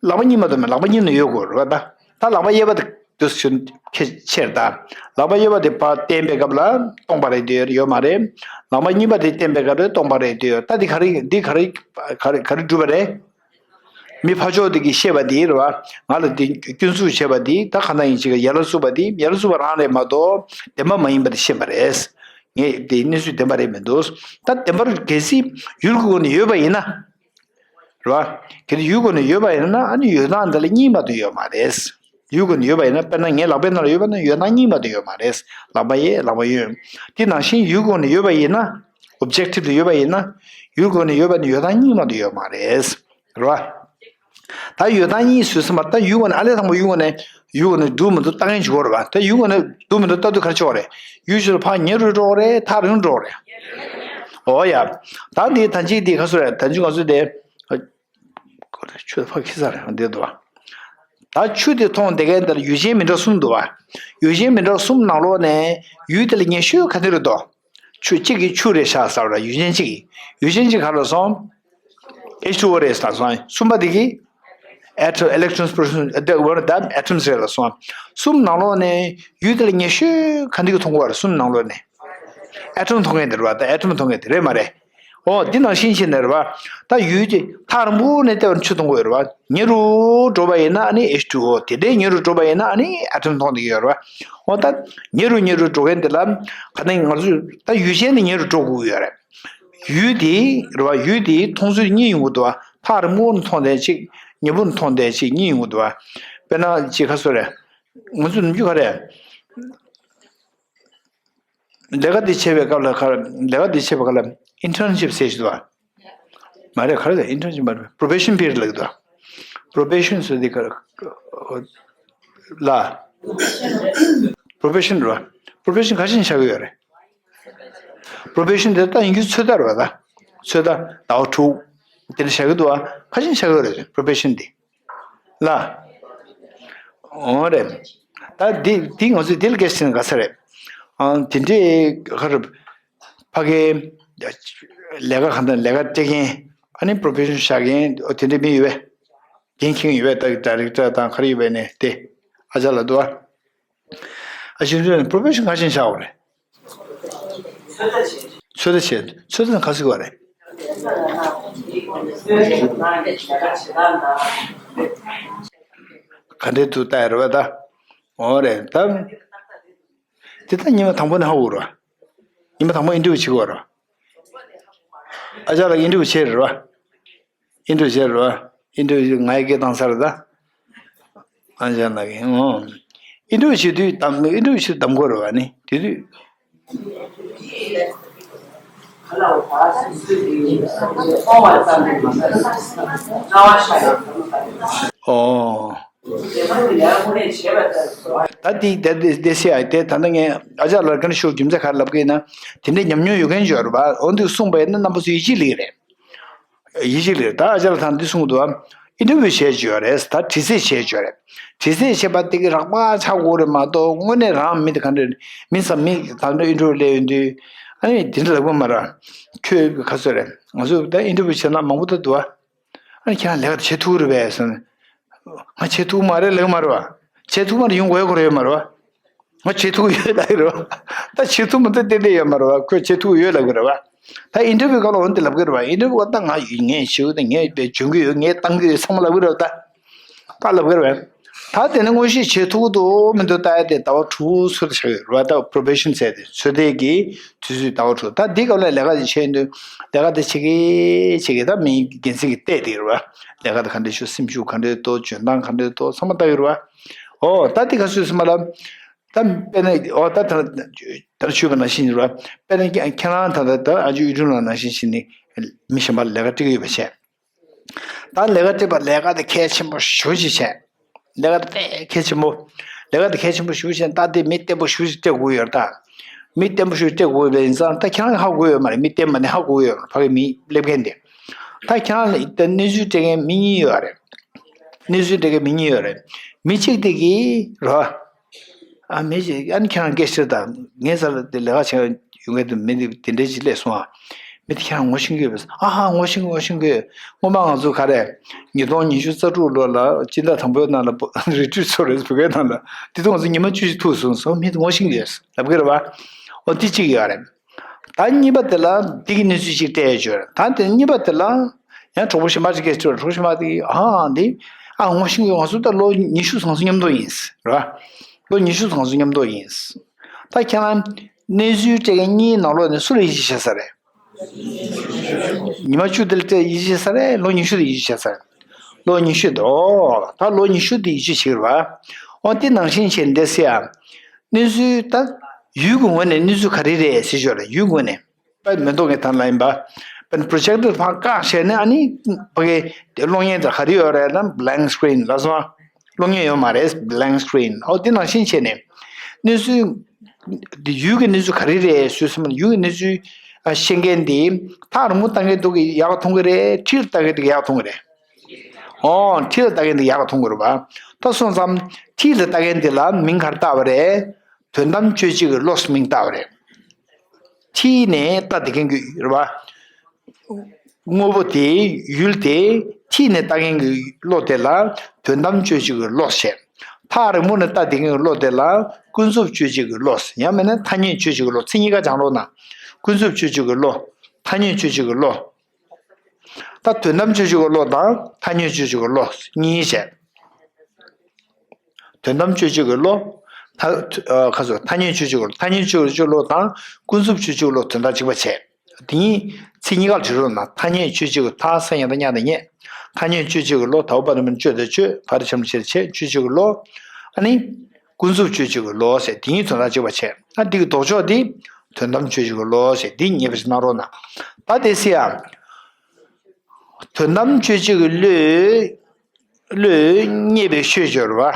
ལག་པ་གཉིས་མ་གཏོགས་མེད། ལག་པ་གཉིས་ནི་ཡོད་དགོས་རེད་བ་ད། ད་ལག་པ་གཡས་པ་དེ་དུས་སུ་ཁྱེད་ཆེར་ད། ལག་པ་གཡས་པ་དེ་ཕར་བསྟན་པའི་སྐབས་ལ་སྟོང་པ་རེད་དེ་ཡོད་མ་རེད། ལག་པ་གཉིས་པ་དེ་བསྟན་པའི་སྐབས་ལ་སྟོང་པ་རེད་དེ་ཡོད། ད་འདི་ག་རེ་འདི་ག་རེ་ག་རེ་ག་རེ་སྒྲུབ་པ་རེད། མི་ཕར་ཕྱོགས་དེ་གིས་བཤད་པ་དེ་རེད་བ། ང་ལ་དེ་སྐྱོན་འཛུགས་བྱས་པ་དེ་ད་ག་ན་ཡིན་ཅིག་ཡ་ལ་བཙུགས་པ་དེ་ཡ་ལ་བཙུགས་པ་རང་རེད་མ་གཏོགས་བདེན་པ་མ་ཡིན་པ་དེ་ཤེས་པ་རེད། ངས་དེ་གནས་ཚུལ་བདེན་པ་རེད་མི་འདུག་ད་བདེན་པར་གལ་སྲིད་ཡུལ་གྱི་སྒོ་ནས་ཡོད་པ་ཡིན་ན། རེད་བ། གལ་ཏེ་ཡུལ་སྒོ་ནས་ཡོད་པ་ཡིན་ན་ཨ་ནི་ཡོད་སྟངས་འདི་ལ་གཉིས་མ་གཏོགས་ཡོད་མ་རེད། ཡུལ་སྒོ་ནས་ཡོད་པ་ཡིན་ན་དཔེར་ན་ངའི་ལག་པའི་ནང་ལ་ཡོད་པ་ན་ཡོད་སྟངས་གཉིས་མ་གཏོགས་ཡོད་མ་རེད། ལག་པ་གཡས་ལག་པ་གཡོན། དེ་ནང་བཞིན་ཡུལ་སྒོ་ནས་ཡོད་པ་ཡིན་ན། ཨོབ་ཇེག་ཊིབ་ལ་ཡོད་པ་ཡིན་ན། ཡུལ་སྒོ་ནས་ཡོད་པ་ནི་ཡོད་སྟངས་གཉིས་མ་གཏོགས་ཡོད་མ་རེད། རེད་བ། ད་ཡོད་སྟངས་གཉིས་ཟེར་སོང་བ་ད་ཡུལ་སྒོ་ནས་ཨ་ལས་དང་པོ་ཡུལ་སྒོ་ནས་ཡུལ་སྒོ་ནས་འདུག་མི་འདུག་ལྟ་མཁན་ཞིག་དགོས་རེད་བ། ད་ཡུལ་སྒོ་ནས་འདུག་མི་འདུག་ལྟ་དུས་ག་རེ་བྱེད་དགོས་རེད། ཡུལ་ཕྱོགས་ལ་ཕར་ཉེ་རུ་འགྲོ་དགོས་རེད་ཐག་རིང་རུ་འགྲོ་དགོས་རེད། འོ་ཡ། ད་འདི་ད་ཅི་འདི་ག་ཚོད་རེད། ད་ཅི་ང་ཚོ་དེ། ཁོ་ལ་ཆུ་ཕ་ཁི་ས་རེད་འདི་འདུག་བ། ད་ཆུ་དེ་མཐོང་བསྡད་མཁན་དེ་ལ་ཡུལ་ཅན་མི་འདྲ་གསུམ་འདུག་བ། ཡུལ་ཅན་མི་འདྲ་གསུམ་ནང་ལོགས་ནས་ཡུལ་དེ་ལ་ཉེ་ཤོས་ག་འདི་རེད་དོ། ཆུ་གཅིག་གིས་ཆུ་རེད་ཤག་ཟེར་བ་ལ་ཡུལ་ཅན་གཅིག་གིས། ཡུལ་ཅན་གཅིག་ག་ལ་སོང་། ཨེཆ་ཊུ་ཨོ་རེད་ཟེར་སོང་། གསུམ་པ་དེ་གིས་ཨེ་ཊོམ་ཨི་ལེག་ཊོན་པོ་རོ་ཤོན་ཨེ་ཊོམ་རེད་ལ་སོང་། གསུམ་ནང་ལོགས་ནས་ཡུལ་དེ་ལ་ཉེ་ཤོས་ག་འདི་གིས་མཐོང་གི་རེད། གསུམ་ནང་ལོགས་ནས་ཨེ་ཊོམ་མཐོང་མཁན་དེ་རེད་བ། ད་ཨེ་ཊོམ་མཐོང་མཁན་དེ་རེད་མ་རེད། ཨོ་འདི་ནང་བཞིན་བྱས་ནས་རེད་བ། ད་ཡུལ་དེ་ཐག་རིང་པོ་ནས་བལྟས་པ་ན་ཆུ་མཐོང་གི་ཡོད་རེད་བ། ཉེ་རུ་འགྲོ་བ་ཡིན་ན་ཨ་ནི་ཨེཆ་ཊུ་ཨོ། དེ་འདྲའི་ཉེ་རུ་འགྲོ་བ་ཡིན་ན་ཨ་ནི་ཨེ་ཊོམ་མཐོང་བསྡད་ཀྱི་ཡོད་རེད་བ། ཨོ་ད་ཉེ་རུ་ཉེ་རུ་འགྲོ་མཁན་དེ་ལ་ག་ནས་ང་ཚོས་ད་ཡུལ་ཅན་དེ་ཉེ་རུ་འགྲོ་དགོས་ཀྱི་ཡོད་རེད། ཡུལ་དེ་རེད་བ། ཡུལ་དེ་མཐོང་ཚུལ་གཉིས་ཡོང་གི་འདུག་བ། ཐག་རིང་པོ་ནས་མཐོང་བསྡད་ཅིག་ཉེ་པོ་ནས་མཐོང་བསྡད་ཅིག་གཉིས་ཡོང་གི་འདུག་བ། དཔེར་ན་ཅིག་ག་ཚོད་རེད། ང་ཚོ་ནམ་རྒྱུན་ག་རེ། ལས་ཀ་འདི་བྱེད་པའི་སྐབས་ལ་ག་རེ། ལས་ཀ་འདི་བྱེད་པའི་སྐབས་ལ་ཨིན་ཊརན་ཤིབ་ཟེར་ཞིག་འདུག་བ། མ་རེད། ག་རེ་ཟེར། ཨིན་ཊརན་ཤིབ་མ་རེད། པོ་རོ་བེ་ཤན་པི་རི་ཡོཌ་ལབ་ཀྱི་འདུག་བ། པོ་རོ་བེ་ཤན་ཟེར་དེ་ག་རེ། ལ། པོ་རོ་བེ་ཤན་རེད་བ། པོ་རོ་བེ་ཤན་ག་རེ་བྱས་ནས་བཞག་གི་ཡོད་རེད། པོ་རོ་བེ་ཤན་དེ་ད་ཡིན་རྒྱུ་ཚོད་ལྟ་རེད་བ། ད་ཚོད་ལྟ་ཟླ་བ་དྲུག་དེ་འདྲ་བཞག་གི་འདུག་བ། ག་རེ་བྱས་ནས་བཞག་གི་ཡོད་རེད། པོ་རོ་བེ་ཤན་དེ་ལ། འོ་རེད། ད་འདི་འདི་ང་ཚོས་འདི་ལ་སྐད་ཆ་དྲིས་ན་དགའ་ས་རེད། ཨང་དེ་འདྲའི་ག་རེ། ཕ་གིའི་ལས་ཀ་གང་དང་ལས་ཀ་སྤྲད་མཁན། ཨ་ནི་པོ་རོ་བེ་ཤན་བཞག་མཁན། ཨོ་དེ་འདྲའི་མི་ཡོད་པས། འགན་འཁྱེར་མཁན་ཡོད་པས། ད་ཌའི་རེག་ཊར་དང་ག་རེ་ཡོད་པས་ནས་དེ་ཨ་ཅག་ལ་འདུག་བ། ཨ་ཞིག་པོ་རོ་བེ་ཤན་ག་རེ་བྱས་ནས་བཞག་པ་རེད། ཚོད་ལྟ་བྱས། ཚོད་ལྟ་ནི་ག་ཟེར་བ་རེད། ག་འདྲའི་འདུག་ལྟ་ཡ་རེད་བ་ད། འོ་རེད་ད། དེ་ད་ཉི་མ་དང་པོ་ནས་ཧ་གོ་རེད་བ། ཉི་མ་དང་པོ་ཨིན་ཊར་བིའུ་བྱེད་དགོས་རེད་བ། ཨ་ཅག་ལ་ཨིན་ཊར་བིའུ་བྱས་རེད་བ། ཨིན་ཊར་བིའུ་བྱས་རེད་བ། ཨིན་ཊར་བིའུ་ང་ཡི་སྐད་བཏང་ཚར་ད། ཨ་ཅག་ལགས་ཀྱིས་ཨོ། ཨིན་ཊར་བིའུ་བྱེད་དུས་གཏམ། ཨིན་ཊར་བིའུ་བྱེད་དུས་གཏམ་དགོས་རེད་བ་ནི་དེ་དུས། ཨོ། ད་འདི་འདི་འདི་སེ་ཨ་དེ་ད་ནི་ངས་ཨ་ཅག་ལ་ཀན་ཤོ་རྒྱུ་མཚན་ག་རེ་ལབ་གི་ཡིན་ན། དེ་འདྲའི་ཉམས་མྱོང་ཡོད་མཁན་ཅིག་ཡོད་རེད་བ། འོ་འདུག་གསུངས་པ་ཡིན་ན་རྣམ་པ་ཚོ་ཡིད་ཆེས་ལེགས་རེད། ཡིད་ཆེས་ལེགས་རེད། ད་ཨ་ཅག་ལ་ད་འདི་གསུངས་འདུག་བ། ཨིན་ཊར་བིའུ་བྱས་ཅིག་ཡོད་རེད། ད་དྲི་རྩད་བྱས་ཅིག་ཡོད་རེད། དྲི་རྩད་བྱས་པ་དེ་གི་རགས་པ་ཆགས་དགོས་རེད་མ་གཏོགས་དངོས་གནས་རང་མི་དེ་ག་འདྲ་མི་ཙམ་མི་ད་འདྲ་ཨིན་ཊར་བིའུ་སླེབས་ཡོང་དུས་ཨ་ནི་དེ་འདྲ་ལབ་གི་མ་རེད། ཁྱོད་ག་ཚོད་རེད། ང་ཚོ་ད་ཨིན་ཊར་བིའུ་བྱས་ན་མང་པོ་ད་འདུག་བ། ཨ་ནི་ཁྱེད་རང་ལས་ཀ་བྱེད་ཐུབ་རེད་པས་ཟེར་ན། ང་བྱེད་ཐུབ་མ་རེད་ལབ་མ་རེད་བ། བྱེད་ཐུབ་མ་རེད། ཡོང་དགོས་ཡོད་ཁོ་རེད་ཡོད་མ་རེད་བ། ང་བྱེད་ཐུབ་ཡོད་ལབ་ཀྱི་རེད་བ། ད་བྱེད་ཐུབ་མ་ཐུབ་ཏན་ཏན་ཡོད་མ་རེད་བ། ཁོས་བྱེད་ཐུབ་ཡོད་ལབ་ཀྱི་རེད་བ། ད་ཨིན་ཊར་བིའུ་སྐབས་ལ་འོན་ཏེ་ལབ་ཀྱི་རེད་བ། ཨིན་ཊར་བིའུ་སྐབས་ད་ང་ངས་བྱེད་ཀྱི་ཡོད། ངས་འཇོན་གྱི་ཡོད། ངས་བཏང་གི་ཡོད། ཚང་མ་ལབ་ཀྱི་རེད་བ་ད། ད་ལབ་ཀྱི་རེད་བ། ད་དེ་ནས་དངོས་གཞི་བྱེད་ཐུབ་ཀྱི་འདུག་མི་འདུག་ལྟ་ཡ་དེ་ཟླ་བ་དྲུག་ཚོད་ལྟ་བྱ་གི་རེད་བ། ད་པོ་རོ་བེ་ཤན་ཟེར་དེ་ཚོད་ལྟའི་གི་དུས་ཚོད་ཟླ་བ་དྲུག་ད་འདི་སྐབས་ལ་ལས་ཀ་དེ་བྱས་དུས་ལས་ཀ་དེ་བྱེད་ཀྱི་བྱེད་ཀྱི་ད་མི་འགན་འཛིན་གྱིས་བལྟས་བསྡད་ཀྱི་རེད་བ། ལས་ཀ་དེ་ག་འདྲ་ཞིག་སེམས་ཤུགས་ག་འདྲ་འདུག་འཇོན་ཐང་ག་འདྲ་འདུག་ཚང་མ་ལྟ་གི་རེད་བ། ཨོ་ད་འདི་ག་ཚོད་སེམས་པ་ལ། ད་དཔེར་ན་ཨོ་ད་ད་ད་ཆུས་པ་ནང་བཞིན་རེད་བ། དཔེར་ན་ཁྱེད་རང་ད་ད་ད་ཨ་ཇུ་ཡུ་ཀྲུང་ལགས་ནང་བཞིན་བྱས་ནས་མི་གཞན་པ་ལ་ལས་ཀ་སྤྲད་ཀྱི་ཡོད་པ་བྱས། ད་ལས་ཀ་སྤྲད་པ་ལས་ཀ་དེ་གལ་ཆེན་པོ་ཞེ་པོ་ཅིག་བྱས། ལས་ཀ་དེ་དཔེ་གལ་ཆེན་པོ། ལས་ཀ་དེ་གལ་ཆེན་པོ་ཞེ་པོ་བྱས་ད་དེ་མི་བརྟན་པོ་ཞེ་པོ་ཅིག་སྤྲད་དགོས་ཡོད་རེད་ད། མི་བརྟན་པོ་ཞེ་པོ་སྤྲད་དགོས་པ་ཡིན་ཙང་ད་ཁྱེད་རང་གིས་ཧ་གོ་ཡོད་མ་རེད། མི་བརྟན་པ་ནི་ཧ་གོ་ཡོད་མ་རེད། ཕ་གི་མི་སླེབས་མཁན་དེ། ད་ཁྱེད་རང་ལ་ད་གནས་ཚུལ་སྤྲད་མཁན་མི་གཉིས་ཡོད་རེད། གནས་ཚུལ་སྤྲད་མཁན་མི་གཉིས་ཡོད་རེད། མི་གཅིག་དེ་གིས་རོ། ཨ་མི་ཞིག་ཨ་ནི་ཁྱེད་རང་སྐད་ཆ་དང་ངའི་རྩ་ལ་དེ་ལས་ཀ་བྱེད་ཡོང་མཁན་དུ་མི་འདི་དེ་འདྲའི་ཅིག་སླེབས་སོང་ཨ། མི་དེ་ཁྱེད་རང་ངོ་ཤེས་ཀྱི་ཡོད་པས། ཨ་ཧ་ངོ་ཤེས་ངོ་ཤེས་ཀྱི་ཡོད། སྔོན་མ་ང་ཚོ་ག་རེ། ཉིས་སྟོང་ཉི་ཤུ་རྩ་དྲུག་ལོ་ལ་སྤྱི་ཟླ་དང་པོའི་ནང་ལ་རི་ཊི་རིཊ་ཚོགས་རེད་བོད་སྐད་ནང་ལ། དེ་དུས་ང་ཚོ་ཉི་མ་བཅུ་ཞིག་ཐུག་སོང་སོང་མི་དེ་ངོ་ཤེས་ཀྱི་ཡོད་ལབ་ཀྱི་རེད་བ། འོ་དེ་གཅིག་ཡོད་རེད། ད་གཉིས་པ་དེ་ལ་འདི་གི་གནས་ཚུལ་ཅིག་སྤྲད་ཡོད་ཅོར། ད་དེ་གཉིས་པ་དེ་ལ་ཡང་གྲོགས་པོ་གཞན་པ་ཅིག་སྐད་ཆ་དྲིས། གྲོགས་པོ་གཞན་པ་དེ་གིས་ཨ་འདི་ཨ་ངོ་ཤེས་ཀྱི་ཡོད། ང་ཚོ་ད་ལོ་ཉི་ཤུ་ཙམ་ང་ཚོ་མཉམ་དུ་ཡིན་རེད་བ། ལོ་ཉི་ཤུ་ཙམ་ང་ཚོ་མཉམ་དུ་ཡིན། ད་ཁྱེད་རང་གནས་ཚུལ་སྤྲད་མཁན་གཉིས་ནང་ལོགས་ནས་སུ་ལ་ཡིད་ཆེས་བྱེད་ས་རེད། ཉི་མ་བཅུ་དེ་ལ་སྤྲད་ཡིད་ཆེས་བྱེད་ས་རེད། ལོ་ཉི་ཤུ་དེ་ཡིད་ཆེས་བྱེད་ས་རེད། ལོ་ཉི་ཤུ་དེ། ཨོ་ད་ལོ་ཉི་ཤུ་དེ་ཡིད་ཆེས་བྱེད་ཀྱི་རེད་བ། ཨོ་དེ་ནང་བཞིན་བྱས་འདི་སེ་ཡ། གནས་ཚུལ་ད་ཡུལ་གྱི་ངོས་ནས་གནས་ཚུལ་ག་རེ་རེད་ཟེར་ཞོར་ལ་ཡུལ་ངོས་ནས། དཔེ་མི་འདུག་ངས་ད་ལ་ཡིན་པ། དཔེར་ན་པོ་རོ་ཇེག་ཊར་ཕར་བཀག་བྱས་ནས་ཨ་ནི་ཕ་གི་དེ་གློག་བརྙན་དེ་ག་རེ་ཡོད་རེད་ན་བྷི་ལེངྐ་སི་ཀི་རིན་ལབ་སོང་། གློག་བརྙན་ཡོད་མ་རེད། བྷི་ལེངྐ་སི་ཀི་རིན། ཨོ་དེ་ནང་བཞིན་བྱས་ནས་གནས་ཚུལ་འདི་ཡུལ་གྱི་གནས་ཚུལ་ག་རེ་རེད་ཟེར་སོང་། ཡུལ་གྱི་གནས་ཚུལ་ཨ་ཤེས་མཁན་དེ་ཐག་རིང་པོ་ལྟ་མཁན་དེ་གིས་ཡག་མཐོང་གི་རེད། འཁྲིས་ལ་ལྟ་མཁན་དེ་གིས་ཡག་མཐོང་གི་རེད། ཨོ་ཁྲི་ལ་ལྟ་མཁན་དེ་ཡག་ག་མཐོང་དགོས་རེད་པ། ད་སོང་ཙང་ཁྲི་ལ་ལྟ་མཁན་དེ་ལ་མིང་ག་རེ་བཏགས་པ་རེད། དོན་དམ་དཔྱོད་བྱེད་ཀྱི་བློ་ཟེར་མིང་བཏགས་པ་རེད། ཁྲི་ནས་ལྟ་བསྡད་མཁན་གྱི་རེད་པ། དངོས་པོ་དེ་ཡུལ་དེ་ཁྲི་ནས་ལྟ་མཁན་གྱི་བློ་དེ་ལ་དོན་དམ་དཔྱོད་བྱེད་ཀྱི་བློ་ཟེར། ཐག་རིང་པོ་ནས་ལྟ་བསྡད་མཁན་གྱི་བློ་དེ་ལ་ཀུན་རྫོབ་དཔྱོད་བྱེད་ཀྱི་བློ་ཟེར། ཡང་མིན་ན་ཐ་སྙད་དཔྱོད་བྱེད་ཀྱི་བློ། ཚིག་གཉིས་ཀ་སྦྱང་རོགས་གནང་། ཀུན་རྫོབ་དཔྱོད་བྱེད་ཀྱི་བློ། ཐ་སྙད་དཔྱོད་བྱེད་ཀྱི་བློ། ད་དོན་དམ་དཔྱོད་བྱེད་ཀྱི་བློ་དང་ཐ་སྙད་དཔྱོད་བྱེད་ཀྱི་བློ་གཉིས་བྱས། དོན་དམ་དཔྱོད་བྱེད་ཀྱི་བློ། ཐ་ཨ་ཁ་སོ་ཐ་སྙད་དཔྱོད་བྱེད་ཀྱི་བློ། ཐ་སྙད་དཔྱོད་བྱེད་ཀྱི་བློ་དང་ཀུན་རྫོབ་དཔྱོད་བྱེད་ཀྱི་བློ་དོན་དག་གཅིག་པ་བྱས། དེ་གཉིས་ཚིག་གཉིས་ཀ་བྲི་རོགས་གནང་། ཐ་སྙད་དཔྱོད་བྱེད་ཀྱི་ཐ་ས་ཡ་ད་ཉ་ད་ཉེ། ཐ་སྙད་དཔྱོད་བྱེད་ཀྱི་བློ། ད་འོ་པ་ད་མིན་དཔྱོད་དེ་དཔྱོད་ཕ་རི་ཆམ་ཆེར་བྱེད་དཔྱོད་བྱེད་ཀྱི་བློ། ཨ་ནི། ཀུན་རྫོབ་དཔྱོད་བྱེད་ཀྱི་བློ་ཟེར་དེ་གཉིས་དོན་དག་གཅིག་པ་བྱས། ཨ་འདི་གི་ལྡོག་ཕྱོགས་འདི་དོན་དམ་དཔྱོད་བྱེད་ཀྱི་བློ་ཟེར་འདི་ངེས་པ་ཞིག་གནང་རོགས་གནང་། ད་དེ་སྲིད་ཡ། དོན་དམ་དཔྱོད་བྱེད་ཀྱི་བློས། བློས་རྙེད་པའི་ཆོས་སྦྱོར་བ།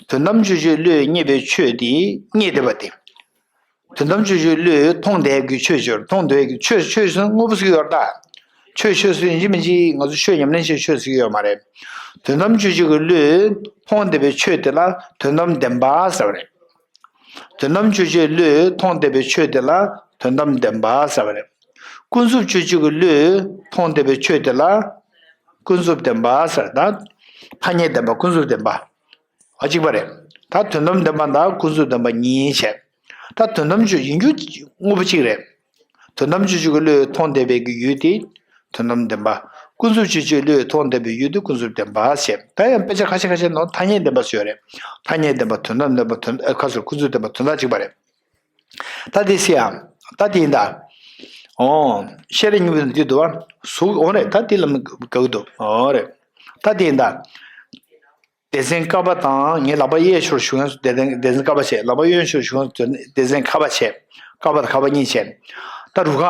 དོན་དམ་དཔྱོད་བྱེད་བློས་རྙེད་པའི་ཆོས་འདི་རྙེད་བསྡད་པ་སྟེ། དོན་དམ་དཔྱོད་བྱེད་བློས་མཐོང་བསྡད་ཀྱི་ཆོས་སྦྱོར། མཐོང་བསྡད་ཀྱི་ཆོས་ཆོས་སུ་དངོས་པོ་ཟེར་གྱི་ཡོད་ད། ཆོས་ཆོས་སུ་ཡིན་གཅིག་མིན་གཅིག་ང་ཚོ་ཆོས་ཉམས་ལེན་བྱེད་ཆོས་ཟེར་གྱི་ཡོད་མ་རེད། དོན་དམ་དཔྱོད་བྱེད་ཀྱི་བློས་མཐོང་བསྡད་པའི་ཆོས་དེ་ལ་དོན་དམ་བདེན་པ་ཟེར་བ་རེད། དོན་དམ་དཔྱོད་བྱེད་བློས་མཐོང་བསྡད་པའི་ཆོས་དེ་ལ་དོན་དམ་བདེན་པ་ཟེར་བ་རེད། ཀུན་རྫོབ་དཔྱོད་བྱེད་ཀྱི་བློས་མཐོང་བསྡད་པའི་ཆོས་དེ་ལ་ཀུན་རྫོབ་བདེན་པ་ཟེར། ད་ཐ་སྙད་བདེན་པ་ཀུན་རྫོབ་བདེན་པ། ཨ་གཅིག་པ་རེད། ད་དོན་དམ་བདེན་པ་དང་ཀུན་རྫོབ་བདེན་པ་གཉིས་བྱས། ད་དོན་དམ་དཔྱོད་ཡིན་རྒྱུ་དངོས་པོ་གཅིག་རེད། དོན་དམ་དཔྱོད་བྱེད་ཀྱི་བློས་མཐོང་བསྡད་པའི་གི་ཡུལ་དེ་དོན་དམ་བདེན་པ། ཀུན་རྫོབ་དཔྱོད་བྱེད་བློས་མཐོང་བསྡད་པའི་ཡུལ་དེ་ཀུན་རྫོབ་བདེན་པ་ཞེས། ད་ཡང་དཔེ་ཆ་ཁ་ཤས་ཁ་ཤས་ནང་ཐ་སྙད་བདེན་པ་ཟེར་ཡོད་རེད། ཐ་སྙད་བདེན་པ་དོན་དམ་བདེན་པ་དོན་ཨ་ཁ་སོར་ཀུན་རྫོབ་བདེན་པ་དོན་དག་གཅིག་པ་རེད། ད་དེ་སྲིད་ཡང་ད་དེ་ཡིན་ད། ཨོ། ཤེས་རིག་སྙིང་པོ་དེ་འདུག་བ། གཟུགས་འོ་རེད། ད་དེ་ལ་མི་དགའ་གི་འདུག་འོ་རེད། ད་དེ་ཡིན་ད། སྡེ་ཚན་ཀ་པ་དང་ངའི་ལག་པ་གཡས་ཕྱོགས་ཞུ་མཁན་སྡེ་ཚན་སྡེ་ཚན་ཀ་པ་བྱས། ལག་པ་གཡོན་ཕྱོགས་ཞུ་མཁན་སྡེ་ཚན་ཁ་པ་བྱས། ཀ་པ་དང་ཁ་པ་གཉིས་བྱས། ད་རུ་ཁག་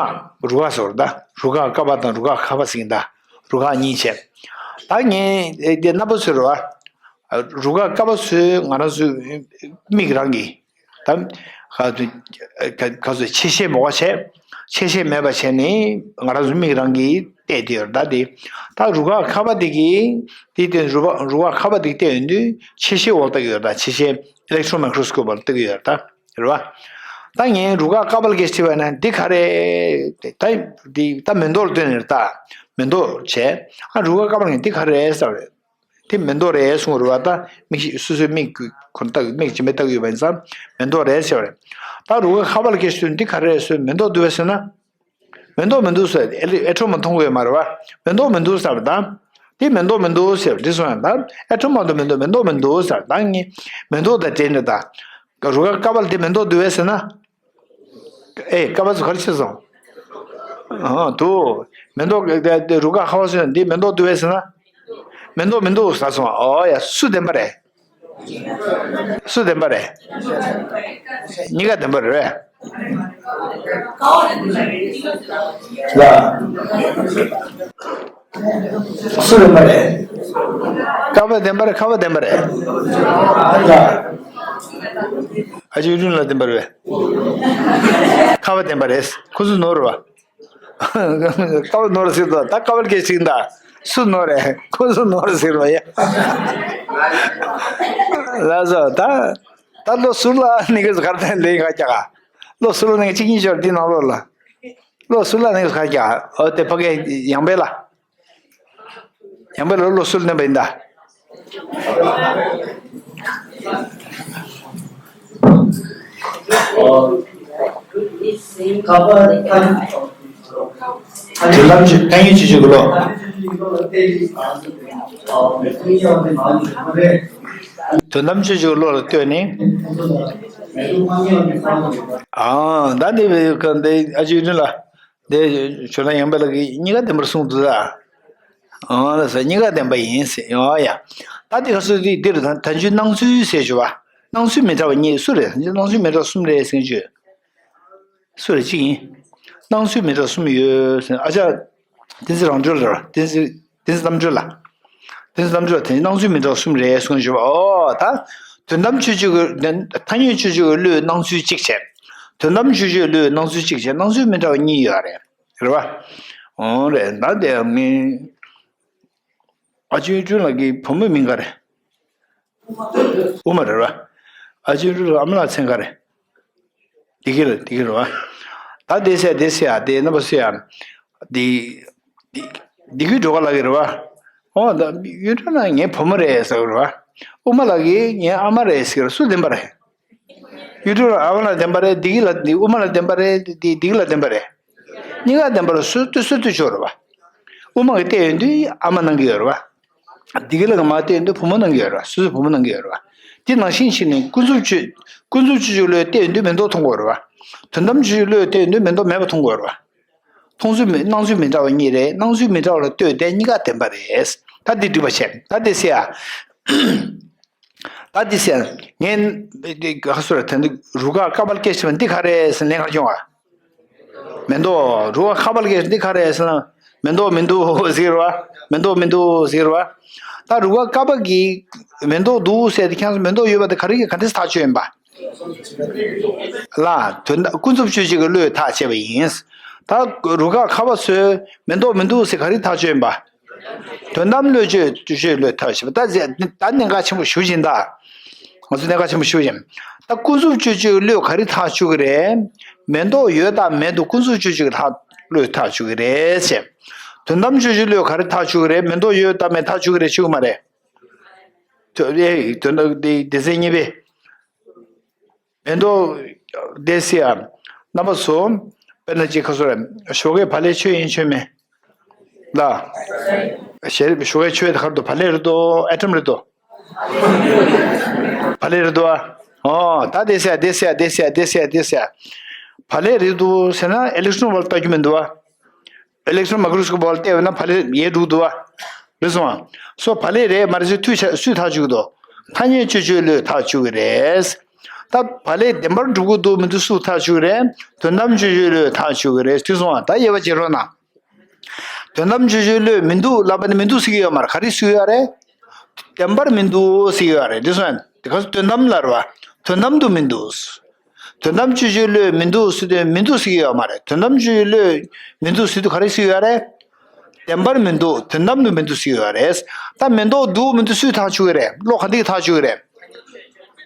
རུ་ཁག་ཟེར་བ་ད། རུ་ཁག་ཀ་པ་དང་རུ་ཁག་ཁ་པ་ཟེར་གྱིན་ད། རུ་ཁག་གཉིས་བྱས། ད་ངས་དེ་རྣམ་པ་ཚོས་རུ་བ། རུ་ཁག་ཀ་པ་ཚོས་ང་རང་ཚོའི་མིག་རང་གིས། ད་ག་ཚོད་ག་ཚོད་ཆེ་ཤེལ་མོ་བ་བྱས། ཆེ་ཤེལ་མེད་པ་བྱས་ནས་ང་རང་ཚོ་མིག་རང་གིས་བལྟས་དེ་ཡོད་ད་དེ། ད་རུ་ཁག་ཁ་པ་དེ་གིས་དེ་དེ་རུ་བ་རུ་ཁག་ཁ་པ་དེ་བལྟས་ཡོང་དུས་ཆེ་ཤེལ་འོག་ལྟ་གི་ཡོད་ད། ཆེ་ཤེལ་ཨི་ལེག་ཊྲོན་མའི་ཀྲོ་སི་ཀོབ་ལ་ལྟ་གི་ཡོད་ད། རེད་བ། ད་ངས་རུ་ཁག་ཀ་པ་ལ་སྐད་ཆ་དྲིས་པ་ན་འདི་ག་རེད་ད། འདི་ད་མེ་ཏོག་ལ་ལྟོས་ནས་རེད་ད། མེ་ཏོག་བྱས། ཨ་རུ་ཁག་ཀ་པ་ལ་ངས་འདི་ག་རེད་ཟེར་བ་རེད། དེ་མེ་ཏོག་རེད་གསུངས་རེད་བ། ད་མིག་ཤེས་སོ་སོའི་མིག་གི་ཁོ་ན་ལྟ་གི་མིག་སྦྱིན་པས་ལྟ་གི་ཡོད་པ་ཡིན་ཙང་མེ་ཏོག་རེད་ཟེར་བ་རེད། ད་རུ་ཁག་ཁ་པ་ལ་སྐད་ཆ་དྲིས་འདི་ག་རེད་ཟེར། མེ་ཏོག་འདུག་བས་ཟེར་ན། མེ་ཏོག་མི་འདུག་ཟེར། ཨེ་ཨེ་ཁྲོ་མ་མཐོང་གི་ཡོད་མ་རེད་བ། མེ་ཏོག་མི་འདུག་ཟེར་བ་དང་། དེ་མེ་ཏོག་མི་འདུག་ཟེར་བ་འདི་སོང་ཡང་ད་ཨེ་ཁྲོ་མ་འདུག་མེ་ཏོག་མེ་ཏོག་མི་འདུག་ཟེར། ད་ངས་མེ་ཏོག་དང་འབྲེལ་ནས་ད། རུ་ཁག་ཀ་པ་ལ་དེ་མེ་ཏོག་འདུག་བས་ཟེར་ན། ཨེ་ཀ་པ་ཚོ་ག་རེ་བྱས་སོང་། ཨ་དུ། མེ་ཏོག་རུ་ཁག་ཁ་པ་ཚོས་འདི་མེ་ཏོག་འདུག་བས་ཟེར་ན། མེ་ཏོག་མི་འདུག་ཟེར་སོང་། ཨོ་ཡ་སུ་བདེན་པ་རེད། སུ་བདེན་པ་རེད། གཉིས་ཀ་བདེན་པ་རེད། ལ། སུ་བདེན་པ་རེད། ཀ་པ་བདེན་པ་རེད། ཁ་པ་བདེན་པ་རེད། ལ། ཨ་ཅེ་ཡུ་ཏུན་ལ་བདེན་པ་རེད། ཁ་པ་བདེན་པ་རེད། ཁོ་ཚོ་ནོར་བ། ཀ་པ་ནོར་ཟེར་དོ། ད་ཀ་པ་སྐད་ཅིག་ད། སུ་ནོར་རེད། ཁོ་ཚོ་ནོར་ཟེར་བ་ཡ། ལགས་སོ། ད་ད་ལོ་ཟུར་ལ་ནི་གི་གར་དན་ལེན་ག་ཀྱག་ལོ་ཟུར་ལ་ནི་གཅིག་གཉིས་ཤོར་འདི་ནང་ལོགས་ལ། ལོ་ཟུར་ལ་ནི་ག་ཀྱག་ཨོ་དེ་ཕ་གི་ཡང་པེ་ལ། ཡང་པེ་ལ་ལོ་ཟུར་ལ་ནི་པ་ཡིན་ད། དོན་དམ་ཆོས་ཐ་སྙད་ཆོས་ཅན་གྱི་བློ། དོན་དམ་ཆོས་ཅན་གྱི་བློ་ལ་ལྟོས་ནས། ཨ་ད་འདི་འདི་ཨ་ཅེ་ཡུ་ཏུན་ལ་འདི་ཇོ་ནང་ཡང་པེ་ལ་གི་གཉིས་ཀ་བདེན་པར་གསུངས་འདུག་ད། ཨ་ལ་ས་གཉིས་ཀ་བདེན་པ་ཡིན་ཟེར། ཨ་ཡ། ད་འདི་ག་སུ་འདི་འདིར་ད་ད་ཅུ་སྣང་ཚུལ་ཟེར་ཞུ་བ། སྣང་ཚུལ་མི་འདྲ་བ་གཉིས་སུ་རེད། སྣང་ཚུལ་མི་འདྲ་བ་གསུམ་རེད་ཟེར་ཞུ། སུ་རེད་གཅིག་ཡིན། སྣང་ཚུལ་མི་འདྲ་གསུམ་ཡོད་ཟེར། ཨ་ཅག་བསྟན་འཛིན་རང་གྲོལ་ལ་བསྟན་འཛིན་བསྟན་འཛིན་རྣམ་གྲོལ་ལ། བསྟན་འཛིན་རྣམ་གྲོལ་དེ་སྣང་ཚུལ་མི་འདྲ་གསུམ་རེད་གསུངས་ཞུ་བ། ཨོ་ད། དོན་དམ་ཆོས་ཅན་གྱི་ཐ་སྙད་ཆོས་ཅན་གྱི་བློའི་སྣང་ཚུལ་གཅིག་བྱས། དོན་དམ་ཆོས་ཅན་གྱི་བློའི་སྣང་ཚུལ་གཅིག་བྱས། སྣང་ཚུལ་མི་འདྲ་བ་གཉིས་ཡོད་རེད། རེད་བ། ཨོ་རེད་ད་དེ་ངས། ཨ་ཅེ་གཡུ་སྒྲོན་ལགས་ཀྱི་བུ་མོའི་མིང་ག་རེ། དབུ་མ་རེད་བ། ཨ་ཅེ་གཡུ་སྒྲོན་ལགས་ཨ་མ་ལགས་མཚན་ག་རེ། བདེ་སྐྱིད་ལ་བདེ་སྐྱིད་རེད་བ། ད་བསྡད་ས་བསྡད་ས་ཡ་དེ་རྣམ་པ་སུ་ཡ། བདེ་བདེ་སྐྱིད་སྒྲོལ་དཀར་ལགས་ཀྱི་རེད་བ། ཨོ་ད་གཡུ་སྒྲོན་ལགས་ངའི་བུ་མོ་རེད་ཟེར་བ་རེད་བ། དབུ་མ་ལགས་ཀྱིས་ངའི་ཨ་མ་རེད་ཟེར་གྱི་རེད། སུ་བདེན་པ་རེད། གཡུ་སྒྲོན་ལགས་ཨ་མ་ལགས་བདེན་པ་རེད། བདེ་སྐྱིད་ལགས་དབུ་མ་ལགས་བདེན་པ་རེད། དེ་བདེ་སྐྱིད་ལགས་བདེན་པ་རེད། གཉིས་ཀ་བདེན་པ་རེད། སུ་སུ་སུ་ཆོག་རེད་བ། དབུ་མ་གིས་བལྟས་ཡོང་དུས་ཨ་མ་གནང་གི་ཡོད་རེད་བ། བདེ་སྐྱིད་ལགས་ཀྱིས་མར་བལྟས་ཡོང་དུས་བུ་མོ་གནང་གི་ཡོད་རེད་བ། སོ་སོའི་བུ་མོ་གནང་གི་ཡོད་རེད་བ། དེ་ནང་བཞིན་བྱས་ནས་ཀུན་རྫོབ་སྤྱོད་ཀུན་རྫོབ་སྤྱོད་བྱེད་བློས་བལྟས་ཡོང་དུས་མེ་ཏོག་མཐོང་གི་ཡོད་རེད་བ། དོན་དམ་སྤྱོད་བྱེད་བློས་བལྟས་ཡོང་དུས་མེ་ཏོག་མེད་པ་མཐོང་གི་ཡོད་རེད་བ། མཐོང་ཚུལ་མི་སྣང་ཚུལ་མི་འདྲ་བ་གཉིས་རེད། སྣང་ཚུལ་མི་འདྲ་བ་ལ་ལྟོས་ཏེ་གཉིས་ཀ་བདེན་པ་རེད། ད་འདི་འགྲིག་པ་བྱས། ད་འདི་ཟེར་ཡ། ད་འདི་ཟེར་ཡ། ངས་འདི་ག་སུ་ར་དེ་འདི་རུ་ཁག་ཀ་པལ་སྐད་ཆ་འདི་ག་རེད་ཟེར་ལན་ག་རེ་བྱུང་བ། མེ་ཏོག་རུ་ཁག་ཁ་པར་གྱི་འདི་ག་རེ་ཟེར་ན། མེ་ཏོག་མི་འདུག་ཟེར་བ། མེ་ཏོག་མི་འདུག་ཟེར་བ། ད་རུ་ཁག་ཀ་པ་གི་མེ་ཏོག་འདུག་ཟེར་ཏེ་ཁྱེད་ཚོ་མེ་ཏོག་ཡོད་པ་དེ་ག་རེ་གི་ག་འདྲས་ཐག་ཆོད་ཡིན་པ། ལ་དོན་དག་ཀུན་རྫོབ་སྤྱོད་བྱེད་ཀྱི་བློས་ཐག་བཅད་པ་ཡིན། ད་རུ་ཁག་ཁ་པ་ཚོས་མེ་ཏོག་མི་འདུག་ཟེར་ག་རེ་ཐག་ཆོད་ཡིན་པ། དོན་དམ་བློས་བཅོས་བཅོས་བློས་ཐག་ཆོད་པ། ད་ཟེར་ད་གནད་འགག་ཆེན་པོ་ཞེ་པོ་ཅིག་ཡིན་ད། ང་ཚོ་གནད་འགག་ཆེན་པོ་ཞེ་པོ་ཅིག་ཡིན། ད་ཀུན་རྫོབ་སྤྱོད་བཅོས་བློས་ག་རེ་ཐག་ཆོད་ཀྱི་རེད། མེ་ཏོག་ཡོད་དང་མེད་དུ་ཀུན་རྫོབ་སྤྱོད་བཅོས་ཀྱི་ཐག་བློས་ཐག་ཆོད་ཀྱི་རེད་ཟེར། དོན་དམ་སྤྱོད་བཅོས་བློས་ག་རེ་ཐག་ཆོད་ཀྱི་རེད། མེ་ཏོག་ཡོད་དང་མེད་ཐག་ཆོད་ཀྱི་རེད། ཆོད་ཀྱི་མ་རེད། དོ་ཨེ་དོན་དག་དེ་སྡེ་ཚན་གཉིས་པས། མེ་ཏོག་དེ་སི་ཡ། རྣམ་པ་ཚོ། དཔེར་ན་ཅིག་ཁ་སོ་རེ། ཞོགས་ཀས་བག་ལེབ་མཆོད་ཡིན་མཆོད་མེད། ལ། ཞེས་ཞོགས་ཀས་མཆོད་ཡ་དེ་ག་རེ་འདུག་བག་ལེབ་རེད་འདུག་ཨེ་ཊམ་རེད་འདུག་བག་ལེབ་རེད་འདུག་ཨ། ཨོ་ད་དེ་སི་ཡ་དེ་སི་ཡ་དེ་སི་ཡ་དེ་སི་ཡ་དེ་སི་ཡ། བག་ལེབ་རེད་འདུག་ཟེར་ན་ཨི་ལེག་ཊོན་བལ་ལྟ་རྒྱུ་མི་འདུག་ཨ། ཨི་ལེག་ཊོན་མའི་ཀྲོ་སི་ཀོབ་བལ་བལྟས་པ་ན་བག་ལེབ་ཡལ་འགྲོ་འདུག་ཨ། རེད་སོང་ཨ། སོ་བག་ལེབ་རེད་མ་རེད་ཟེར་ཐུག་ཆ་སུས་ཐག་གཅོད་ཀྱི་འདུག་ཐ་སྙད་སྤྱོད་བཅོས་བློས་ཐག་གཅོད་ཀྱི་རེད། ད་བག་ལེབ་བདེན་པར་གྲུབ་ཀྱི་འདུག་མི་འདུག་སུས་ཐག་གཅོད་ཀྱི་རེད། དོན་དམ་སྤྱོད་བཅོས་བློས་ཐག་གཅོད་ཀྱི་རེད། ཐུག་སོང་ཨ། ད་དབྱེ་བ་འབྱེད་རོགས་གནང་། དོན་དམ་སྤྱོད་བཅོས་བློས་མི་འདུག་ལབ་པ་ནི་མི་འདུག་ཟེར་གྱི་ཡོད་མ་རེད། ག་རེ་ཟེར་གྱི་ཡོད་རེད། བདེན་པར་མི་འདུག་ཟེར་གྱི་ཡོད་རེད། འདི་སོང་ཨ། དེ་ག་དོན་དམ་ལ་རེད་བ། དོན་དམ་དུ་མི་འདུག་དོན་དམ་སྤྱོད་བཅོས་བློས་མི་འདུག་ཟེར་དུས་མི་འདུག་ཟེར་གྱི་ཡོད་མ་རེད། དོན་དམ་སྤྱོད་བཅོས་བློས་མི་འདུག་ཟེར་དུས་ག་རེ་ཟེར་གྱི་ཡོད་རེད། བདེན་པར་མི་འདུག་དོན་དམ་དུ་མི་འདུག་ཟེར་གྱི་ཡོད་རེད། ད་མེ་ཏོག་འདུག་མི་འདུག་སུས་ཐག་གཅོད་ཀྱི་རེད། བློ་ག་འདི་གིས་ཐག་གཅོད་ཀྱི་རེད།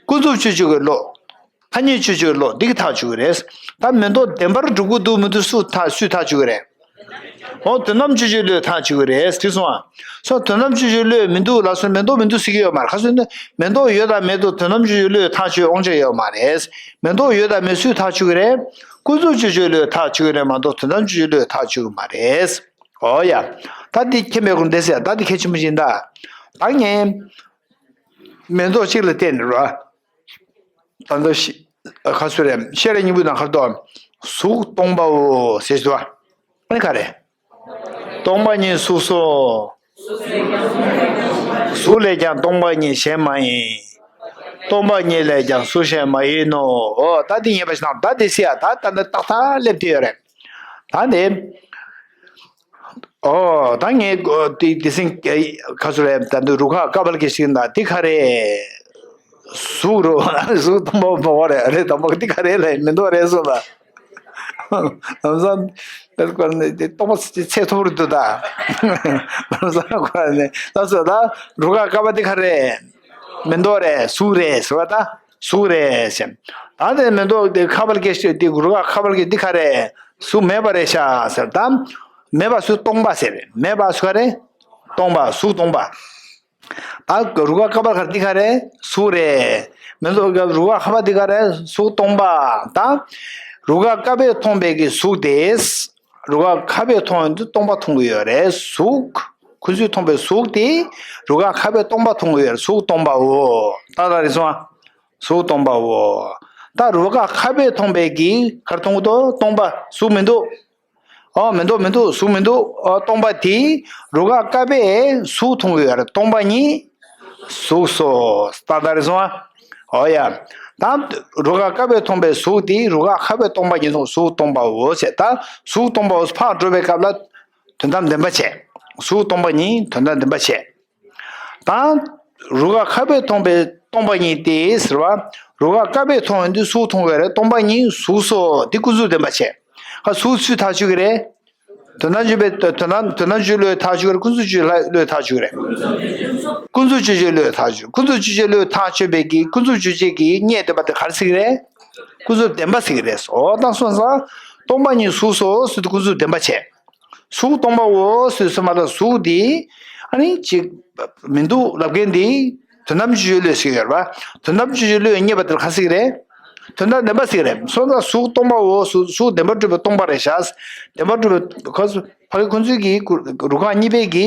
ཀུན་རྫོབ་སྤྱོད་བཅོས་ཀྱི་བློ། ཐ་སྙད་སྤྱོད་བཅོས་བློ་འདི་གིས་ཐག་གཅོད་ཀྱི་རེད། ད་མེ་ཏོག་བདེན་པར་གྲུབ་ཀྱི་འདུག་མི་འདུག་སུས་ཐག་སུས་ཐག་གཅོད་ཀྱི་རེད། འོ་དོན་དམ་སྤྱོད་བཅོས་བློས་ཐག་གཅོད་ཀྱི་རེད། དེ་སོང་ཨ། སོ་དོན་དམ་སྤྱོད་བཅོས་བློས་མི་འདུག་ལབ་སོང་མེ་ཏོག་མི་འདུག་ཟེར་གྱི་ཡོད་མ་རེད། ག་ཟེར་ན་མེ་ཏོག་ཡོད་དང་མེད་དུ་དོན་དམ་སྤྱོད་བཅོས་བློས་ཐག་གཅོད་དབང་ཆ་ཡོད་མ་རེད། མེ་ཏོག་ཡོད་དང་མེད་སུས་ཐག་གཅོད་ཀྱི་རེད། ཀུན་རྫོབ་སྤྱོད་བཅོས་བློས་ཐག་གཅོད་ཀྱི་རེད་མ་གཏོགས་དོན་དམ་སྤྱོད་བཅོས་བློས་ཐག་གཅོད་ཀྱི་མ་རེད། འོ་ཡ། ད་འདི་མཁྱེན་པའི་སྒོ་ནས་ཟེར་ད་འདི་གལ་ཆེན་པོ་ཡིན་ད། ད་ངས་མེ་ཏོག་གཅིག་ལ་བལྟས་ནས་རོ། ད་ལྟ་ཤི་ཁ་སུ་རེ་ཤེས་རབ་སྙིང་པོའི་ནང་ཁར་དོ། གཟུགས་སྟོང་པའོ་ཟེར་ཞུ་བ། ཨ་ནི་ག་རེ། སྟོང་པ་ཉིད་གཟུགས་སོ། གཟུགས་ལས་ཀྱང་སྟོང་པ་ཉིད་གཞན་མ་ཡིན། སྟོང་པ་ཉིད་ལས་ཀྱང་གཟུགས་གཞན་མ་ཡིན་ནོ། འོ་ད་འདི་ངེས་པ་ཞིག་དང་ད་འདི་སི་ཡ་ད་ད་འདི་ཏག་ཏག་སླེབས་དུས་ཡོད་རེད། ད་འདི། ཨོ་ད་ངས་དེ་དེ་སྲིད་ཁ་སུ་རེད། ད་འདི་རུ་ཁག་ཀ་བལ་གྱི་ཞིག་ན་འདི་ག་རེད། གཟུགས་རོ། གཟུགས་དང་པོ་མ་བ་རེད། རེད་དང་པོ་འདི་ག་རེད་ལ་མི་འདུག་རེད་སོང་ལ། ལམ་སང་དེར་བཀར་ནས་དེ་རྟོགས་པ་ཚད་མཐོ་པོ་རེད་འདུག་ད། ལམ་སང་བཀར་ནས་ད་སོ་ད་རུ་ཁག་ཀ་བ་འདི་ག་རེད། མི་འདུག་རེད། གཟུགས་རེད་ཟེར་བ་ད། གཟུགས་རེད་ཟེར། ད་དེ་མི་འདུག་དེ་ཁ་བལ་གྱི་ཞིག་དེ་རུ་ཁག་ཁ་བལ་གྱི་འདི་ག་རེད། གཟུགས་མེད་པ་རེད་ཤག་ཟེར་ད། མེད་པ་གཟུགས་སྟོང་པ་ཟེར། མེད་པ་གཟུགས་ག་རེ། སྟོང་པ། གཟུགས་སྟོང་པ། ད་རུ་ཁག་ཀ་པ་ག་རེ་འདི་ག་རེ། གཟུགས་རེད། མི་འདུག་རུ་ཁག་ཁ་པ་འདི་ག་རེ། གཟུགས་སྟོང་པ། ད་རུ་ཁག་ཀ་པས་མཐོང་བའི་གི་གཟུགས་དེ། རུ་ཁག་ཁ་པས་མཐོང་ཡོང་དུས་སྟོང་པ་མཐོང་གི་ཡོད་རེད། གཟུགས། ཁོ་ཚོས་མཐོང་བའི་གཟུགས་དེ་རུ་ཁག་ཁ་པས་སྟོང་པ་མཐོང་གི་ཡོད་རེད། གཟུགས་སྟོང་པའོ། ཏག་ཏག་རེད་སོང་ཨ། གཟུགས་སྟོང་པའོ། ད་རུ་ཁག་ཁ་པས་མཐོང་བའི་གི་ག་རེ་མཐོང་གི་འདུག་སྟོང་པ། གཟུགས་མི་འདུག་ཨོ་མི་འདུག་མི་འདུག་གཟུགས་མི་འདུག་ཨོ་སྟོང་པ་དེ་རུ་ཁག་ཀ་པས་གཟུགས་མཐོང་གི་ཡོད་རེད། སྟོང་པ་ཉིད་གཟུགས་སོ། ཏག་ཏག་རེད་སོང་ཨ། ཨོ་ཡ། ད་རུ་ཁག་ཀ་པས་མཐོང་བའི་གཟུགས་དེ་རུ་ཁག་ཁ་པས་སྟོང་པ་ཉིད་གཟུགས་སྟོང་པའོ་ཟེར། ད་གཟུགས་སྟོང་པའོ་ཕར་འགྲོ་བའི་སྐབས་ལ་དོན་དམ་བདེན་པ་བྱས། གཟུགས་སྟོང་པ་ཉིད་དོན་དམ་བདེན་པ་བྱས། ད་རུ་ཁག་ཁ་པས་མཐོང་བའི་སྟོང་པ་ཉིད་དེ་ཟེར་བ། རུ་ཁག་ཀ་པས་མཐོང་ཡོང་དུས་གཟུགས་མཐོང་གི་རེད། སྟོང་པ་ཉིད་གཟུགས་སོ། འདི་ཀུན་རྫོབ་བདེན་པ་བྱས། ཁ་གཟུགས་སུས་ཐག་གཅོད་ཀྱི་རེད། དོན་དམ་བརྗོད་པའི་དོན་དམ་དོན་དམ་བརྗོད་བློས་ཐག་ཆོད་རེད། ཀུན་རྫོབ་བརྗོད་བློས་ཐག་ཆོད་རེད། ཀུན་རྫོབ་བརྗོད་བྱེད་བློས་ཐག་ཆོད། ཀུན་རྫོབ་བརྗོད་བྱེད་བློས་ཐག་ཆོད་པའི་གི་ཀུན་རྫོབ་བརྗོད་བྱེད་ཀྱི་རྙེད་བསྡད་པ་དེ་ག་རེ་ཟེར་གི་རེད། ཀུན་རྫོབ་བདེན་པ་ཟེར་གི་རེད། འོ་ད་སོང་ཙང་སྟོང་པ་ཉིད་གཟུགས་སོ་ཟེར་དུས་ཀུན་རྫོབ་བདེན་པ་བྱས། གཟུགས་སྟོང་པའོ་ཟེར་དུས་མ་ལ་གཟུགས་འདི་ཨ་ནི་ཅིག་མི་འདུག་ལབ་མཁན་འདི་དོན་དམ་བརྗོད་བྱེད་བློས་ཟེར་གི་ཡོད་རེད་པ། དོན་དམ་བརྗོད་བྱེད་བློས་རྙེད་པ་དེར་ག་རེ་ཟེར་གི་རེད། དོན་དམ་བདེན་པ་ཟེར་གི་རེད། སོང་ཙང་གཟུགས་སྟོང་པའོ་གཟུགས་གཟུགས་བདེན་པར་གྲུབ་པའི་སྟོང་པ་རེད་ཤག་བདེན་པར་གྲུབ་པའི་ཁོ་ཕ་གི་ཁོ་ཚོའི་གི་རུ་ཁག་གཉིས་པའི་གི་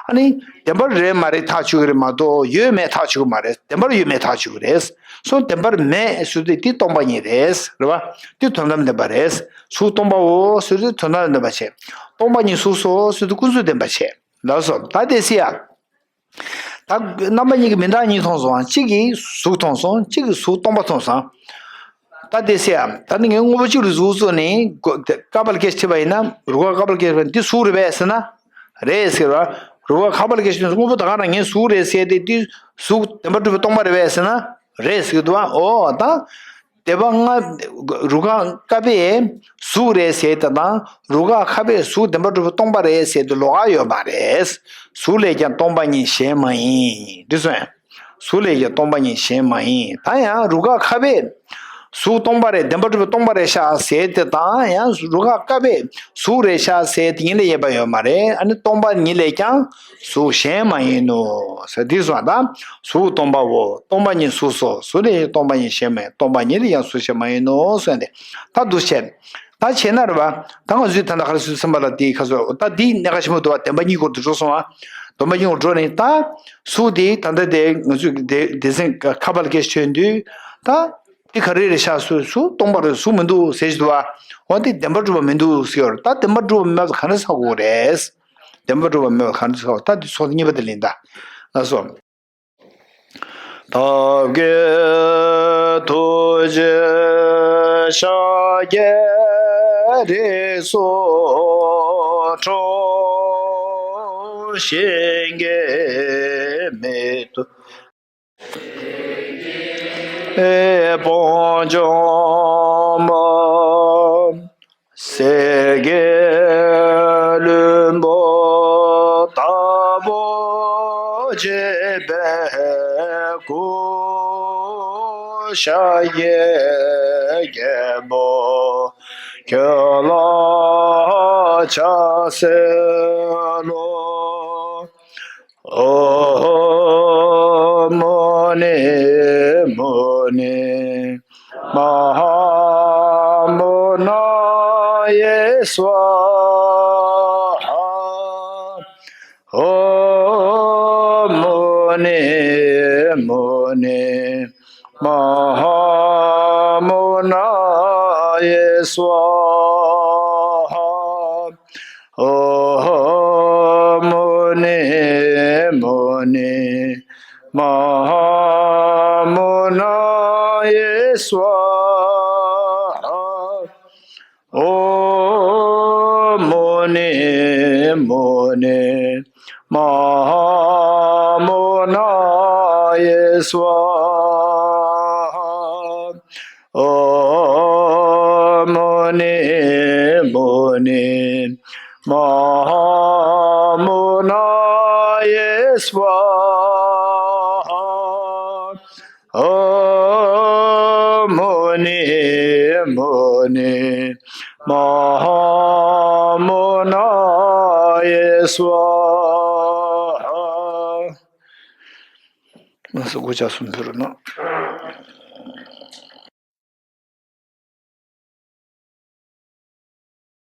ཨ་ནི་བདེན་པར་རེད་མ་རེད་ཐག་ཆོད་གི་རེད་མ་གཏོགས་ཡོད་མེད་ཐག་ཆོད་གི་མ་རེད། བདེན་པར་ཡོད་མེད་ཐག་ཆོད་གི་རེད། སོ་བདེན་པར་མེད་ཟེར་དུས་དེ་སྟོང་པ་ཉིད་རེད། རེད་བ། དེ་དོན་དམ་བདེན་པ་རེད། གཟུགས་སྟོང་པའོ་ཟེར་དུས་དོན་དམ་བདེན་པ་བྱས། སྟོང་པ་ཉིད་གཟུགས་སོ་ཟེར་དུས་ཀུན་རྫོབ་བདེན་པ་བྱས། ལགས་སོ། ད་དེ་སྲིད་ཡ། ད་རྣམ་པ་གཉིས་ཀྱི་མི་འདྲ་གཉིས་མཐོང་སོང་། གཅིག་གིས་གཟུགས་མཐོང་སོང་། གཅིག་གིས་གཟུགས་སྟོང་པ་མཐོང་སོང་། ད་དེ་སྲིད་ཡ། ད་ནི་ངས་དངོས་པོ་གཅིག་ལ་གཟུགས་བཟོས་ནས་ཀ་པ་ལ་སྐད་ཆ་དྲིས་པ་ཡིན་ན། རུ་ཁག་ཀ་པ་ལ་སྐད་ཆ་དྲིས་པ་ཡིན་ན་འདི་གཟུགས་རེད་པས་ཟེར་ན། རེད་ཟེར་བ། རུ་ཁག་ཁ་པ་ལ་སྐད་ཆ་དྲིས་དངོས་པོ་ད་ག་རང་ངས་གཟུགས་རེད་ཟེར་ཏེ་འདི་གཟུགས་བདེན་པར་གྲུབ་པའི་སྟོང་པ་རེད་པས་ཟེར་ན། རེད་ཟེར་གི་འདུག་བ། འོ་ད། དེ་པ་ང་། རུ་ཁག་ཀ་པས་གཟུགས་རེད་ཟེར་དེ་དང་རུ་ཁག་ཁ་པས་གཟུགས་བདེན་པར་གྲུབ་པའི་སྟོང་པ་རེད་ཟེར་དེ་ལོགས་ཀ་ཡོད་མ་རེད། གཟུགས་ལས་ཀྱང་སྟོང་པ་ཉིད་གཞན་མ་ཡིན། འགྲིག་སོང་ངས། གཟུགས་ལས་ཀྱང་སྟོང་པ་ཉིད་གཞན་མ་ཡིན། ད་ཡང་རུ་ཁག་ཁ་པས་གཟུགས་སྟོང་པ་རེད། བདེན་པར་གྲུབ་པའི་སྟོང་པ་རེད་ཤག་ཟེར་དེ་དང་ཡང་རུ་ཁག་ཀ་པས་གཟུགས་རེད་ཤག་ཟེར་དེ་གཉིས་ལ་དབྱེ་བ་ཡོད་མ་རེད། ཨ་ནི་སྟོང་པ་ཉིད་ལས་ཀྱང་གཟུགས་གཞན་མ་ཡིན་ནོ། ཟེར་འདི་སོང་ད། གཟུགས་སྟོང་པའོ། སྟོང་པ་ཉིད་གཟུགས་སོ། གཟུགས་ལས་སྟོང་པ་ཉིད་གཞན་མ་ཡིན། སྟོང་པ་ཉིད་ལས་ཀྱང་གཟུགས་གཞན་མ་ཡིན་ནོ་གསུངས་ཏེ། ད་འདུག་བྱས། ད་བྱས་ན་རེད་བ། ད་ང་ཚོས་ད་ལྟ་ག་རེ་ཟེར་ཟིན་པ་ལ་དེའི་ཁ་སོ། ད་འདི་གནད་འགག་ཆེན་པོ་འདུག་བ། བདེན་པ་གཉིས་སྐོར་དུ་འགྲོ་སོང་བ། བདེན་པ་གཉིས་སྐོར་འགྲོ་ནས་ད། གཟུགས་དེ་ད་ལྟ་དེ་ང་ཚོས་དེ་སྡེ་ཚན་ཁ་པ་ལ་སྐད་ཆ་ཐོན་དུས། ད། འདི་ག་རེ་རེད་ཤག་གཟུགས་གཟུགས་སྟོང་པ་རེད། གཟུགས་མི་འདུག་ཟེར་གྱི་འདུག་བ། འོ་འདི་བདེན་པར་གྲུབ་པ་མི་འདུག་ཟེར་གྱི་ཡོད་རེད། ད་བདེན་པར་གྲུབ་པ་མེད་པ་ག་རེ་ཟེར་དགོས་རེད། བདེན་པར་གྲུབ་པ་མེད་པ་ག་རེ་ཟེར་དགོས། ད་འདི་ཚོགས་གཉིས་པ་དེ་ལེན་ད། ལགས་སོ། བདག་གི་ཐུགས་རྗེ་ཤཱཀྱའི་རིགས་སུ་འཁྲུངས། གཤིན་རྗེའི་མིག་ཏུ་སྤང་ལྗོན་པ། གསེར་གྱི་ལྷུན་པོ་ལྟ་བུར་བརྗིད་པའི་སྐུ། ཤཱཀྱའི་རྒྱལ་པོ་ཁྱོད་ལ་ཕྱག་འཚལ་ལོ། ཨོཾ་མུ་ནི་མུ་ནི་མ་ཧཱ་མུ་ནྱ་ཡེ་སྭཱ་ཧཱ། ཨོཾ་མུ་ནི་མུ་ནི་མ་ཧཱ་མུ་ནྱ་ཡེ་སྭཱ་ཧཱ། ཨོཾ་མུ་ནི་མུ་ནི་མ་ཧཱ་མུ་ནྱ་ཡེ་སྭཱ་ཧཱ། ཨོཾ་མུ་ནི་མུ་ནི་མ་ཧཱ་མུ་ནྱ་ཡེ་སྭཱ་ཧཱ། ཨོཾ་མུ་ནི་མུ་ནི་མ་ཧཱ་མུ་ནྱ་ཡེ་སྭཱ་ཧཱ། ཨོཾ་མུ་ནི་མུ་ནི་མ་ཧཱ་མུ་ནྱ་ཡེ་སྭཱ་ཧཱ། ལགས་སོ། སྒོ་ལྕགས་གསུམ་ཕུལ་རོགས་གནང་།